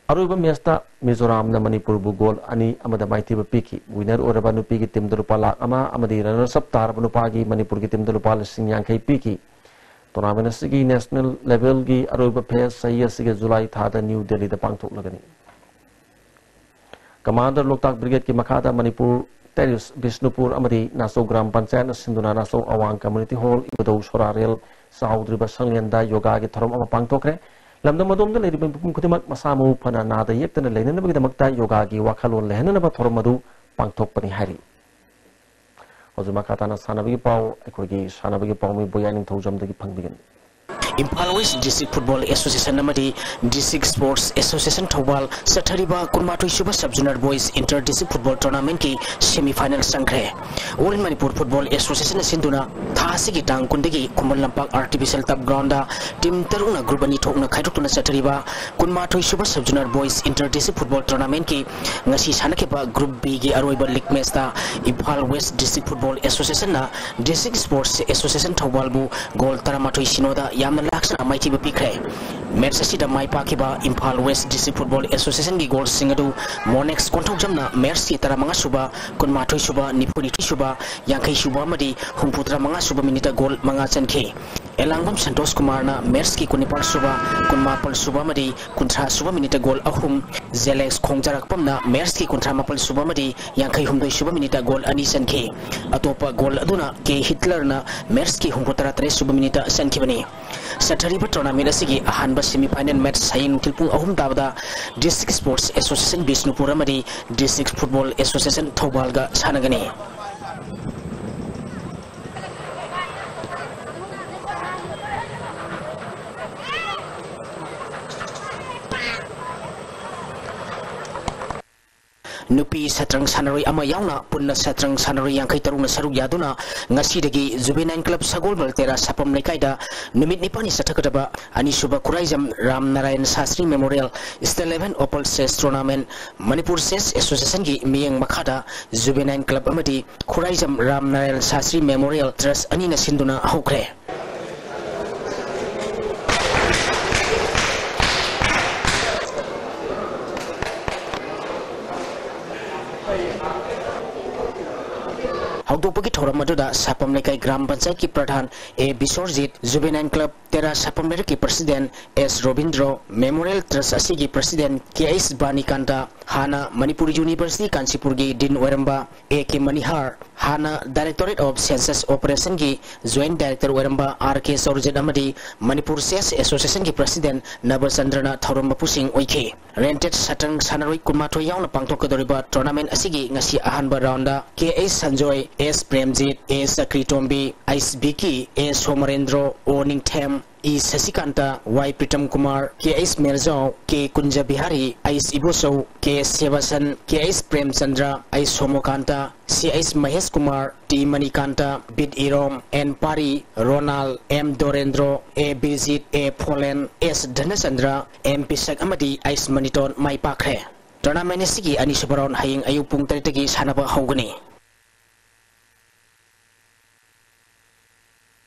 ꯑꯔꯣꯏꯕ matchꯇ ꯃꯤꯖꯣꯔꯥꯝꯅ ꯃꯅꯤꯄꯨꯔꯕꯨ goal ꯑꯅꯤ ꯑꯃꯗ ꯃꯥꯏꯊꯤꯕ ꯄꯤꯈꯤ꯫ Winner ꯑꯣꯏꯔꯕ ꯅꯨꯄꯤꯒꯤ teamꯗ ꯂꯨꯄꯥ ꯂꯥꯈ ꯑꯃ ꯑꯃꯗꯤ runners up ꯇꯥꯔꯕ ꯅꯨꯄꯥꯒꯤ ꯃꯅꯤꯄꯨꯔꯒꯤ teamꯗ ꯂꯨꯄꯥ ꯂꯤꯁꯤꯡ ꯌꯥꯡꯈꯩ ꯄꯤꯈꯤ꯫ Tournament ꯑꯁꯤꯒꯤ national levelꯒꯤ ꯑꯔꯣꯏꯕ phase ꯆꯍꯤ ꯑꯁꯤꯒꯤ ꯖꯨꯂꯥꯏ ꯊꯥꯗ ꯅ꯭ꯌꯨ ꯗꯦꯜꯂꯤꯗ ꯄꯥꯡꯊꯣꯛꯂꯒꯅꯤ꯫ Commander ꯂꯣꯛꯇꯥꯛ Brigadeꯀꯤ ꯃꯈꯥꯗ ꯃꯅꯤꯄꯨꯔ Terrace, ꯕꯤꯁꯅꯨꯄꯨꯔ ꯑꯃꯗꯤ ꯅꯥꯆꯧ ꯒ꯭ꯔꯥꯝ ꯄꯟꯆꯥꯌꯠꯅ ꯁꯤꯟꯗꯨꯅ ꯅꯥꯆꯧ ꯑꯋꯥꯡ community hall ꯏꯕꯨꯙꯧ ꯁꯣꯔꯥꯔꯦꯜ ꯆꯥꯎꯗ꯭ꯔꯤꯕ ꯁꯪꯂꯦꯟꯗ ꯌꯣꯒꯥꯒꯤ ꯊꯧꯔꯝ ꯑꯃ ꯄꯥꯡꯊꯣꯛꯈ꯭ꯔꯦ꯫ ꯂꯝꯗꯝ ꯑꯗꯣꯝꯗ ꯂꯩꯔꯤꯕ ꯃꯤꯄꯨꯝ ꯈꯨꯗꯤꯡꯃꯛ ꯃꯁꯥ ꯃꯎ ꯐꯅ ꯅꯥꯗ ꯌꯦꯛꯇꯅ ꯂꯩꯅꯅꯕꯒꯤꯗꯃꯛꯇ ꯌꯣꯒꯥꯒꯤ ꯋꯥꯈꯜꯂꯣꯟ ꯂꯩꯍꯟꯅꯅꯕ ꯊꯧꯔꯝ ꯑꯗꯨ ꯄꯥꯡꯊꯣꯛꯄꯅꯤ ꯍꯥꯏꯔꯤ꯫ ꯍꯧꯖꯤꯛ ꯃꯈꯥ ꯇꯥꯅ ꯁꯥꯟꯅꯕꯒꯤ ꯄꯥꯎ ꯑꯩꯈꯣꯏꯒꯤ ꯁꯥꯟꯅꯕꯒꯤ ꯄꯥꯎꯃꯤ ꯕꯣꯌꯥ ꯅꯤꯡꯊꯧꯖꯝꯗꯒꯤ ꯐꯪꯕꯤꯒꯅꯤ꯫ Imphal West District Football Association ꯑꯃꯗꯤ District Sports Association ꯊꯧꯕꯥꯜ ꯆꯠꯊꯔꯤꯕ ꯀꯨꯟꯃꯥꯊꯣꯏ ꯁꯨꯕ Sub Zonal Boys Inter District Football Tournamentꯀꯤ semi final ꯆꯪꯈ꯭ꯔꯦ꯫ All Manipur Football Associationꯅ ꯁꯤꯟꯗꯨꯅ ꯊꯥ ꯑꯁꯤꯒꯤ ꯇꯥꯡ ꯀꯨꯟꯗꯒꯤ Khuman Lampak Artificial Turf Groundꯗ team ꯇꯔꯨꯛꯅ group ꯑꯅꯤ ꯊꯣꯛꯅ ꯈꯥꯏꯗꯣꯛꯇꯨꯅ ꯆꯠꯊꯔꯤꯕ ꯀꯨꯟꯃꯥꯊꯣꯏ ꯁꯨꯕ Sub Zonal Boys Inter District Football Tournamentꯀꯤ ꯉꯁꯤ ꯁꯥꯟꯅꯈꯤꯕ Group Bꯒꯤ ꯑꯔꯣꯏꯕ league matchꯇ Imphal West District Football Associationꯅ District Sports Association ꯊꯧꯕꯥꯜꯕꯨ goal ꯇꯔꯥꯃꯥꯊꯣꯏ ꯁꯤꯅꯣꯗ ꯌꯥꯝꯅ ꯂꯥꯛꯆꯅ ꯃꯥꯏꯊꯤꯕ ꯄꯤꯈ꯭ꯔꯦ꯫ Match ꯑꯁꯤꯗ ꯃꯥꯏ ꯄꯥꯛꯈꯤꯕ Imphal West District Football Associationꯒꯤ goalꯁꯤꯡ ꯑꯗꯨ Monex ꯀꯣꯟꯊꯧꯖꯝꯅ matchꯀꯤ ꯇꯔꯥꯃꯉꯥ ꯁꯨꯕ, ꯀꯨꯟꯃꯥꯊꯣꯏ ꯁꯨꯕ, ꯅꯤꯐꯨꯅꯤꯊꯣꯏ ꯁꯨꯕ, ꯌꯥꯡꯈꯩ ꯁꯨꯕ ꯑꯃꯗꯤ ꯍꯨꯝꯐꯨꯇꯔꯥ ꯃꯉꯥ ꯁꯨꯕ minuteꯇ goal ꯃꯉꯥ ꯆꯟꯈꯤ꯫ ꯑꯦꯂꯥꯡꯕꯝ ꯁꯟꯇꯣꯁ ꯀꯨꯃꯥꯔꯅ ꯃꯦꯠꯁꯀꯤ ꯀꯨꯟꯅꯤꯄꯥꯜ ꯁꯨꯕ, ꯀꯨꯟꯃꯥꯄꯜ ꯁꯨꯕ ꯑꯃꯗꯤ ꯀꯨꯟꯊ꯭ꯔꯥ ꯁꯨꯕ ꯃꯤꯅꯤꯠꯇ ꯒꯣꯜ ꯑꯍꯨꯝ, ꯖꯦꯂꯦꯛꯁ ꯈꯣꯡꯖꯔꯥꯛꯄꯝꯅ ꯃꯦꯠꯁꯀꯤ ꯀꯨꯟꯊ꯭ꯔꯥ ꯃꯥꯄꯜ ꯁꯨꯕ ꯑꯃꯗꯤ ꯌꯥꯡꯈꯩ ꯍꯨꯝꯗꯣꯏ ꯁꯨꯕ ꯃꯤꯅꯤꯠꯇ ꯒꯣꯜ ꯑꯅꯤ ꯆꯟꯈꯤ꯫ ꯑꯇꯣꯞꯄ ꯒꯣꯜ ꯑꯗꯨꯅ ꯀꯦ ꯍꯤꯠꯂꯔꯅ ꯃꯦꯠꯁꯀꯤ ꯍꯨꯝꯐꯨꯇꯔꯥ ꯇꯔꯦꯠ ꯁꯨꯕ ꯃꯤꯅꯤꯠꯇ ꯆꯟꯈꯤꯕꯅꯤ꯫ ꯆꯠꯊꯔꯤꯕ ꯇꯣꯔꯅꯥꯃꯦꯟꯠ ꯑꯁꯤꯒꯤ ꯑꯍꯥꯟꯕ ꯁꯦꯃꯤꯐꯥꯏꯅꯦꯜ ꯃꯦꯠꯁ ꯍꯌꯦꯡ ꯅꯨꯡꯊꯤꯜ ꯄꯨꯡ ꯑꯍꯨꯝ ꯇꯥꯕꯗ ꯗꯤꯁꯇ꯭ꯔꯤꯛ ꯁ꯭ꯄꯣꯔꯠꯁ ꯑꯦꯁꯣꯁꯤꯌꯦꯁꯟ ꯕꯤꯁꯅꯨꯄꯨꯔ ꯑꯃꯗꯤ ꯗꯤꯁꯇ꯭ꯔꯤꯛ ꯐꯨꯠꯕꯣꯜ ꯑꯦꯁꯣꯁꯤꯌꯦꯁꯟ ꯊꯧꯕꯥꯜꯒ ꯁꯥꯟꯅꯒꯅꯤ꯫ ꯅꯨꯄꯤ ꯁꯠꯇ꯭ꯔꯪ ꯁꯥꯟꯅꯔꯣꯏ ꯑꯃ ꯌꯥꯎꯅ ꯄꯨꯟꯅ ꯁꯠꯇ꯭ꯔꯪ ꯁꯥꯟꯅꯔꯣꯏ ꯌꯥꯡꯈꯩ ꯇꯔꯨꯛꯅ ꯁꯔꯨꯛ ꯌꯥꯗꯨꯅ ꯉꯁꯤꯗꯒꯤ ꯖꯨꯕꯦꯅꯥꯏꯟ ꯀ꯭ꯂꯕ ꯁꯒꯣꯜꯕꯜ ꯇꯦꯔꯥ ꯁꯥꯄꯝ ꯂꯩꯀꯥꯏꯗ ꯅꯨꯃꯤꯠ ꯅꯤꯄꯥꯜꯅꯤ ꯆꯠꯊꯒꯗꯕ ꯑꯅꯤꯁꯨꯕ Khuraijam Ram Narayan Shastri memorial state level open chess tournament Manipur chess ꯑꯦꯁꯣꯁꯤꯌꯦꯁꯟꯒꯤ ꯃꯤꯠꯌꯦꯡ ꯃꯈꯥꯗ ꯖꯨꯕꯦꯅꯥꯏꯟ ꯀ꯭ꯂꯕ ꯑꯃꯗꯤ ꯈꯨꯔꯥꯏꯖꯝ ꯔꯥꯝ ꯅꯥꯔꯥꯌꯟ ꯁꯥꯁꯇ꯭ꯔꯤ ꯃꯦꯃꯣꯔꯤꯌꯦꯜ ꯇ꯭ꯔꯁ ꯑꯅꯤꯅ ꯁꯤꯟꯗꯨꯅ ꯍꯧꯈ꯭ꯔꯦ꯫ ꯍꯧꯗꯣꯛꯄꯒꯤ ꯊꯧꯔꯝ ꯑꯗꯨꯗ ꯁꯥꯄꯝ ꯂꯩꯀꯥꯏ ꯒ꯭ꯔꯥꯝ ꯄꯟꯆꯥꯌꯠꯀꯤ ꯄ꯭ꯔꯙꯥꯟ ꯑꯦ ꯕꯤꯁꯣꯔꯖꯤꯠ, ꯖꯨꯕꯦꯅꯥꯏꯟ ꯀ꯭ꯂꯕ ꯇꯦꯔꯥ ꯁꯥꯄꯝ ꯂꯩꯔꯛꯀꯤ ꯄ꯭ꯔꯁꯤꯗꯦꯟ ꯑꯦꯁ ꯔꯣꯕꯤꯟꯗ꯭ꯔꯣ, ꯃꯦꯃꯣꯔꯤꯌꯦꯜ ꯇ꯭ꯔꯁ ꯑꯁꯤꯒꯤ ꯄ꯭ꯔꯁꯤꯗꯦꯟ ꯀꯦ ꯑꯩꯆ ꯕꯥꯅꯤꯀꯥꯟꯇ, ꯍꯥꯟꯅ ꯃꯅꯤꯄꯨꯔ ꯌꯨꯅꯤꯚꯔꯁꯤꯇꯤ ꯀꯥꯟꯆꯤꯄꯨꯔꯒꯤ ꯗꯤꯟ ꯑꯣꯏꯔꯝꯕ ꯑꯦ ꯀꯦ ꯃꯅꯤꯍꯥꯔ, ꯍꯥꯟꯅ ꯗꯥꯏꯔꯦꯛꯇꯣꯔꯦꯠ ꯑꯣꯐ ꯁꯦꯟꯁꯁ ꯑꯣꯄꯔꯦꯁꯟꯒꯤ ꯖꯣꯏꯟꯠ ꯗꯥꯏꯔꯦꯛꯇꯔ ꯑꯣꯏꯔꯝꯕ ꯑꯥꯔ ꯀꯦ ꯆꯧꯔꯖꯤꯠ ꯑꯃꯗꯤ ꯃꯅꯤꯄꯨꯔ ꯆꯦꯁ ꯑꯦꯁꯣꯁꯤꯌꯦꯁꯟꯒꯤ ꯄ꯭ꯔꯁꯤꯗꯦꯟ ꯅꯕꯆꯟꯗ꯭ꯔꯅ ꯊꯧꯔꯝ ꯃꯄꯨꯁꯤꯡ ꯑꯣꯏꯈꯤ꯫ ꯔꯦꯟꯇꯦꯗ ꯁꯠꯇ꯭ꯔꯪ ꯁꯥꯟꯅꯔꯣꯏ ꯀꯨꯟꯃꯥꯊꯣꯏ ꯌꯥꯎꯅ ꯄꯥꯡꯊꯣꯛꯀꯗꯧꯔꯤꯕ ꯇꯣꯔꯅꯥꯃꯦꯟꯠ ꯑꯁꯤꯒꯤ ꯉꯁꯤ ꯑꯍꯥꯟꯕ round K H Sanjoy, S Premjit, A Chakritombi, H Biki, A Somorendro, O Ningthem, E Sasikanta, Y Pritam Kumar, K H Merjao, K Kunj Bihari, H Ibochou, K Sebastian, K H Premchandra, H Somokanta, C H Mahesh Kumar, T Manikanta, ꯕꯤꯠ Irom, N Pari, Ronald, M Dorendro, ꯑꯦ ꯕꯤꯔꯖꯤꯠ, ꯑꯦ ꯐꯣꯂꯦꯟ, ꯑꯦꯁ ꯙꯅꯆꯟꯗ꯭ꯔ, ꯑꯦꯝ ꯄꯤꯁꯛ ꯑꯃꯗꯤ ꯑꯩꯆ ꯃꯅꯤꯇꯣꯟ ꯃꯥꯏ ꯄꯥꯛꯈ꯭ꯔꯦ꯫ ꯇꯣꯔꯅꯥꯃꯦꯟ ꯑꯁꯤꯒꯤ ꯑꯅꯤꯁꯨꯕ ꯔꯥꯎꯟ ꯍꯌꯦꯡ ꯑꯌꯨꯛ ꯄꯨꯡ ꯇꯔꯦꯠꯇꯒꯤ ꯁꯥꯟꯅꯕ ꯍꯧꯒꯅꯤ꯫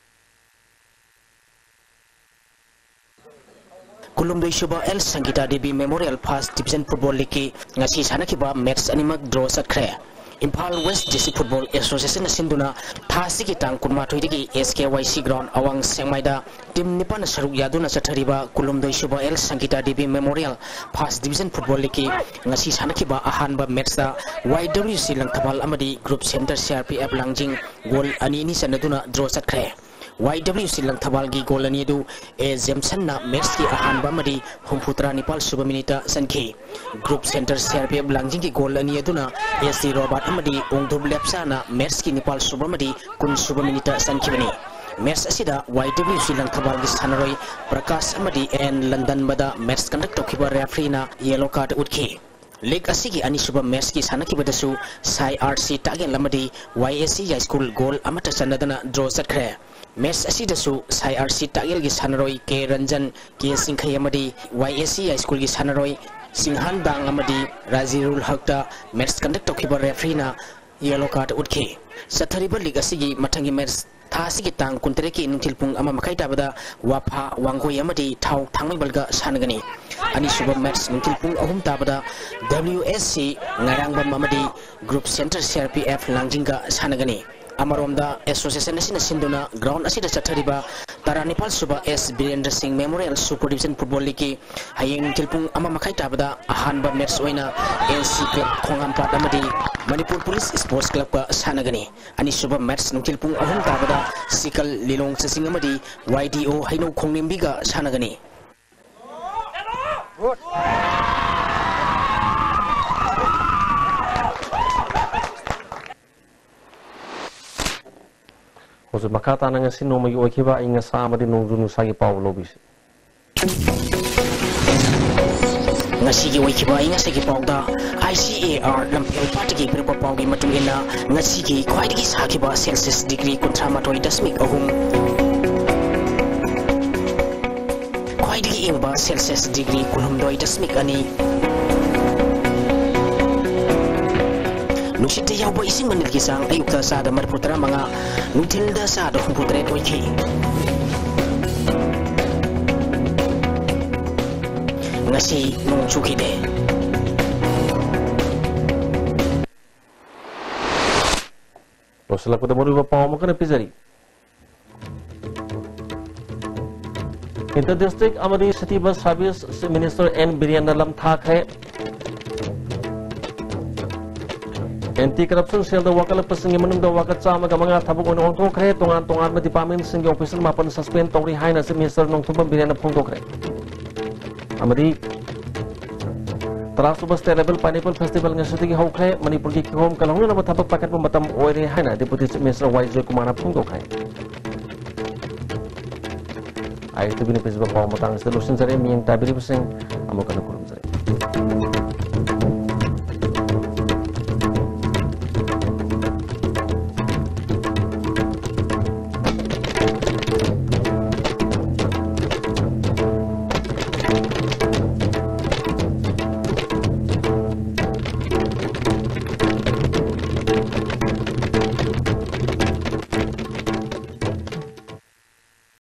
ꯀꯨꯟꯍꯨꯝꯗꯣꯏ ꯁꯨꯕ L Sangita Devi memorial first division football ꯂꯤꯒꯀꯤ ꯉꯁꯤ ꯁꯥꯟꯅꯈꯤꯕ ꯃꯦꯠꯆ ꯑꯅꯤꯃꯛ ꯗ꯭ꯔꯣ ꯆꯠꯈ꯭ꯔꯦ꯫ ꯏꯝꯐꯥꯜ ꯋꯦꯁ ꯗꯤꯁꯇ꯭ꯔꯤꯛ ꯐꯨꯠꯕꯣꯜ ꯑꯦꯁꯣꯁꯤꯌꯦꯁꯟꯅ ꯁꯤꯟꯗꯨꯅ ꯊꯥ ꯑꯁꯤꯒꯤ ꯇꯥꯡ ꯀꯨꯟꯃꯥꯊꯣꯏꯗꯒꯤ ꯑꯦꯁ ꯀꯦ ꯋꯥꯏ ꯁꯤ ꯒ꯭ꯔꯥꯎꯟ ꯑꯋꯥꯡ ꯁꯦꯛꯃꯥꯏꯗ ꯇꯤꯝ ꯅꯤꯄꯥꯟꯅ ꯁꯔꯨꯛ ꯌꯥꯗꯨꯅ ꯆꯠꯊꯔꯤꯕ ꯀꯨꯟꯍꯨꯝꯗꯣꯏ ꯁꯨꯕ L Sangita Devi memorial first division football ꯂꯤꯒꯀꯤ ꯉꯁꯤ ꯁꯥꯟꯅꯈꯤꯕ ꯑꯍꯥꯟꯕ ꯃꯦꯠꯁꯇ ꯋꯥꯏ ꯗꯕ꯭ꯂꯤꯎ ꯁꯤ ꯂꯪꯊꯕꯥꯜ ꯑꯃꯗꯤ group centre C R P F Langjing goal ꯑꯅꯤ ꯑꯅꯤ ꯆꯟꯅꯗꯨꯅ ꯗ꯭ꯔꯣ ꯆꯠꯈ꯭ꯔꯦ꯫ ꯋꯥꯏ ꯗꯕ꯭ꯂꯤꯎ ꯁꯤ ꯂꯪꯊꯕꯥꯜꯒꯤ ꯒꯣꯜ ꯑꯅꯤ ꯑꯗꯨ ꯑꯦ ꯖꯦꯝꯁꯟꯅ ꯃꯦꯠꯁꯀꯤ ꯑꯍꯥꯟꯕ ꯑꯃꯗꯤ ꯍꯨꯝꯐꯨꯇꯔꯥ ꯅꯤꯄꯥꯜ ꯁꯨꯕ ꯃꯤꯅꯤꯠꯇ ꯆꯟꯈꯤ꯫ Group centre C R P F ꯂꯥꯡꯖꯤꯡꯒꯤ ꯒꯣꯜ ꯑꯅꯤ ꯑꯗꯨꯅ ꯑꯦꯁ ꯗꯤ ꯔꯣꯕꯥꯔꯠ ꯑꯃꯗꯤ ꯑꯣꯡꯗꯨꯞ ꯂꯦꯞꯆꯥꯅ ꯃꯦꯠꯁꯀꯤ ꯅꯤꯄꯥꯜ ꯁꯨꯕ ꯑꯃꯗꯤ ꯀꯨꯟ ꯁꯨꯕ ꯃꯤꯅꯤꯠꯇ ꯆꯟꯈꯤꯕꯅꯤ꯫ ꯃꯦꯠꯁ ꯑꯁꯤꯗ ꯋꯥꯏ ꯗꯕ꯭ꯂꯤꯎ ꯁꯤ ꯂꯪꯊꯕꯥꯜꯒꯤ ꯁꯥꯟꯅꯔꯣꯏ ꯄ꯭ꯔꯀꯥꯁ ꯑꯃꯗꯤ ꯑꯦꯟ ꯂꯟꯗꯟꯕꯗ ꯃꯦꯠꯁ ꯀꯟꯗꯛ ꯇꯧꯈꯤꯕ ꯔꯦꯐ꯭ꯔꯤꯅ ꯌꯦꯂꯣ ꯀꯥꯔꯗ ꯎꯠꯈꯤ꯫ ꯂꯤꯒ ꯑꯁꯤꯒꯤ ꯑꯅꯤꯁꯨꯕ ꯃꯦꯠꯁꯀꯤ ꯁꯥꯟꯅꯈꯤꯕꯗꯁꯨ ꯁꯥꯏ ꯑꯥꯔ ꯁꯤ ꯇꯥꯛꯌꯦꯜ ꯑꯃꯗꯤ ꯋꯥꯏ ꯑꯦꯁ ꯁꯤ ꯌꯥꯏꯁ꯭ꯀꯨꯜ ꯒꯣꯜ ꯑꯃꯠꯇ ꯆꯟꯅꯗꯅ ꯗ꯭ꯔꯣ ꯆꯠꯈ꯭ꯔꯦ꯫ ꯃꯦꯠꯁ ꯑꯁꯤꯗꯁꯨ ꯁꯥꯏ ꯑꯥꯔ ꯁꯤ ꯇꯥꯛꯌꯦꯜꯒꯤ ꯁꯥꯟꯅꯔꯣꯏ ꯀꯦ ꯔꯟꯖꯟ, ꯀꯦ ꯆꯤꯡꯈꯩ ꯑꯃꯗꯤ ꯋꯥꯏ ꯑꯦꯁ ꯁꯤ ꯌꯥꯏꯁ꯭ꯀꯨꯜꯒꯤ ꯁꯥꯟꯅꯔꯣꯏ ꯁꯤꯡꯍꯥꯟ ꯗꯥꯡ ꯑꯃꯗꯤ ꯔꯥꯖꯤꯔꯨꯜ ꯍꯛꯇ ꯃꯦꯠꯁ ꯀꯟꯗꯛ ꯇꯧꯈꯤꯕ ꯔꯦꯐ꯭ꯔꯤꯅ ꯌꯦꯂꯣ ꯀꯥꯔꯗ ꯎꯠꯈꯤ꯫ ꯆꯠꯊꯔꯤꯕ ꯂꯤꯒ ꯑꯁꯤꯒꯤ ꯃꯊꯪꯒꯤ ꯃꯦꯠꯁ ꯊꯥ ꯑꯁꯤꯒꯤ ꯇꯥꯡ ꯀꯨꯟꯇꯔꯦꯠꯀꯤ ꯅꯨꯡꯊꯤꯜ ꯄꯨꯡ ꯑꯃ ꯃꯈꯥꯏ ꯇꯥꯕꯗ ꯋꯥꯐꯥ, ꯋꯥꯡꯒꯣꯏ ꯑꯃꯗꯤ ꯊꯥꯎ ꯊꯥꯡꯃꯩꯕꯟꯒ ꯁꯥꯟꯅꯒꯅꯤ꯫ ꯑꯅꯤꯁꯨꯕ ꯃꯦꯠꯁ ꯅꯨꯡꯊꯤꯜ ꯄꯨꯡ ꯑꯍꯨꯝ ꯇꯥꯕꯗ ꯗꯕ꯭ꯂꯤꯎ ꯑꯦꯁ ꯁꯤ ꯉꯥꯏꯔꯥꯡꯕꯝ ꯑꯃꯗꯤ group centre C R P F ꯂꯥꯡꯖꯤꯡꯒ ꯁꯥꯟꯅꯒꯅꯤ꯫ ꯑꯃꯔꯣꯝꯗ ꯑꯦꯁꯣꯁꯤꯌꯦꯁꯟ ꯑꯁꯤꯅ ꯁꯤꯟꯗꯨꯅ ꯒ꯭ꯔꯥꯎꯟ ꯑꯁꯤꯗ ꯆꯠꯊꯔꯤꯕ ꯇꯔꯥꯅꯤꯄꯥꯜ ꯁꯨꯕ ꯑꯦꯁ ꯕꯤꯔꯦꯟꯗ꯭ꯔ ꯁꯤꯡ ꯃꯦꯃꯣꯔꯤꯌꯦꯜ ꯁꯨꯄꯔ ꯗꯤꯕꯤꯖꯟ ꯐꯨꯠꯕꯣꯜ ꯂꯤꯒꯀꯤ ꯍꯌꯦꯡ ꯅꯨꯡꯊꯤꯜ ꯄꯨꯡ ꯑꯃ ꯃꯈꯥꯏ ꯇꯥꯕꯗ ꯑꯍꯥꯟꯕ ꯃꯦꯠꯁ ꯑꯣꯏꯅ ꯑꯦꯟ ꯁꯤ ꯀ꯭ꯂꯕ ꯈꯣꯡꯍꯥꯝꯄꯥꯠ ꯑꯃꯗꯤ ꯃꯅꯤꯄꯨꯔ ꯄꯨꯂꯤꯁ ꯁ꯭ꯄꯣꯔꯠꯁ ꯀ꯭ꯂꯕꯀ ꯁꯥꯟꯅꯒꯅꯤ꯫ ꯑꯅꯤꯁꯨꯕ ꯃꯦꯠꯁ ꯅꯨꯡꯊꯤꯜ ꯄꯨꯡ ꯑꯍꯨꯝ ꯇꯥꯕꯗ ꯁꯤꯀꯜ ꯂꯤꯂꯣꯡ ꯆꯁꯤꯡ ꯑꯃꯗꯤ ꯋꯥꯏ ꯗꯤ ꯑꯣ ꯍꯩꯅꯧ ꯈꯣꯡꯅꯦꯝꯕꯤꯒ ꯁꯥꯟꯅꯒꯅꯤ꯫ ꯍꯧꯖꯤꯛ ꯃꯈꯥ ꯇꯥꯅ ꯉꯁꯤ ꯅꯣꯡꯃꯒꯤ ꯑꯣꯏꯈꯤꯕ ꯑꯏꯪ ꯑꯁꯥ ꯑꯃꯗꯤ ꯅꯣꯡꯖꯨ ꯅꯨꯡꯁꯥꯒꯤ ꯄꯥꯎ ꯂꯧꯕꯤꯁꯤ꯫ ꯉꯁꯤꯒꯤ ꯑꯣꯏꯈꯤꯕ ꯑꯏꯪ ꯑꯁꯥꯒꯤ ꯄꯥꯎꯗ, ꯑꯥꯏ ꯁꯤ ꯑꯦ ꯑꯥꯔ ꯂꯝꯐꯦꯜ ꯄꯥꯠꯇꯒꯤ ꯄꯤꯔꯛꯄ ꯄꯥꯎꯒꯤ ꯃꯇꯨꯡ ꯏꯟꯅ, ꯉꯁꯤꯒꯤ ꯈ꯭ꯋꯥꯏꯗꯒꯤ ꯁꯥꯈꯤꯕ ꯁꯦꯜꯁꯤꯌꯁ ꯗꯤꯒ꯭ꯔꯤ ꯀꯨꯟꯊ꯭ꯔꯥ ꯃꯥꯊꯣꯏ ꯗꯁꯃꯤꯛ ꯑꯍꯨꯝ, ꯈ꯭ꯋꯥꯏꯗꯒꯤ ꯏꯪꯕ ꯁꯦꯜꯁꯤꯌꯁ ꯗꯤꯒ꯭ꯔꯤ ꯀꯨꯟꯍꯨꯝꯗꯣꯏ ꯗꯁꯃꯤꯛ ꯑꯅꯤ, ꯅꯨꯡꯁꯤꯠꯇ ꯌꯥꯎꯕ ꯏꯁꯤꯡ ꯃꯅꯤꯜꯒꯤ ꯆꯥꯡ ꯑꯌꯨꯛꯇ ꯆꯥꯗ ꯃꯔꯤꯐꯨ ꯇꯔꯥꯃꯉꯥ, ꯅꯨꯡꯊꯤꯜꯗ ꯆꯥꯗ ꯍꯨꯝꯐꯨꯇꯔꯦꯠ ꯑꯣꯏꯈꯤ꯫ ꯉꯁꯤ ꯅꯣꯡ ꯆꯨꯈꯤꯗꯦ꯫ ꯂꯣꯏꯁꯤꯜꯂꯛꯄꯗ ꯃꯔꯨꯑꯣꯏꯕ ꯄꯥꯎ ꯑꯃꯨꯛ ꯍꯟꯅ ꯄꯤꯖꯔꯤ꯫ Inter district ꯑꯃꯗꯤ city bus service Minister N ꯕꯤꯔꯦꯟꯅ ꯂꯝ ꯊꯥꯈ꯭ꯔꯦ꯫ Anti corruption cellꯗ ꯋꯥꯀꯠꯂꯛꯄꯁꯤꯡꯒꯤ ꯃꯅꯨꯡꯗ ꯋꯥꯀꯠ ꯆꯥꯝꯃꯒ ꯃꯉꯥ ꯊꯕꯛ ꯑꯣꯏꯅ ꯑꯣꯟꯊꯣꯛꯈ꯭ꯔꯦ꯫ ꯇꯣꯉꯥꯟ ꯇꯣꯉꯥꯟꯕ departmentꯁꯤꯡꯒꯤ officer ꯃꯥꯄꯟ suspend ꯇꯧꯔꯤ ꯍꯥꯏꯅ Chief Minister ꯅꯣꯡꯊꯣꯝꯕꯝ ꯕꯤꯔꯦꯟꯅ ꯐꯣꯡꯗꯣꯛꯈ꯭ꯔꯦ꯫ ꯑꯃꯗꯤ ꯇꯔꯥꯁꯨꯕ State Level Pineapple Festival ꯉꯁꯤꯗꯒꯤ ꯍꯧꯈ꯭ꯔꯦ꯫ ꯃꯅꯤꯄꯨꯔꯒꯤ ꯀꯤꯍꯣꯝ ꯀꯜꯍꯧꯅꯅꯕ ꯊꯕꯛ ꯄꯥꯏꯈꯠꯄ ꯃꯇꯝ ꯑꯣꯏꯔꯦ ꯍꯥꯏꯅ Deputy Chief Minister ꯋꯥꯏ ꯖꯣꯏꯀꯨꯃꯥꯔꯅ ꯐꯣꯡꯗꯣꯛꯈ꯭ꯔꯦ꯫ ꯑꯥꯏ ꯇꯤ ꯚꯤꯅ ꯄꯤꯖꯕ ꯄꯥꯎ ꯃꯇꯥꯡ ꯑꯁꯤꯗ ꯂꯣꯏꯁꯤꯟꯖꯔꯦ꯫ ꯃꯤꯠꯌꯦꯡ ꯇꯥꯕꯤꯔꯤꯕꯁꯤꯡ ꯑꯃꯨꯛ ꯍꯟꯅ ꯈꯨꯔꯨꯝꯖꯔꯤ꯫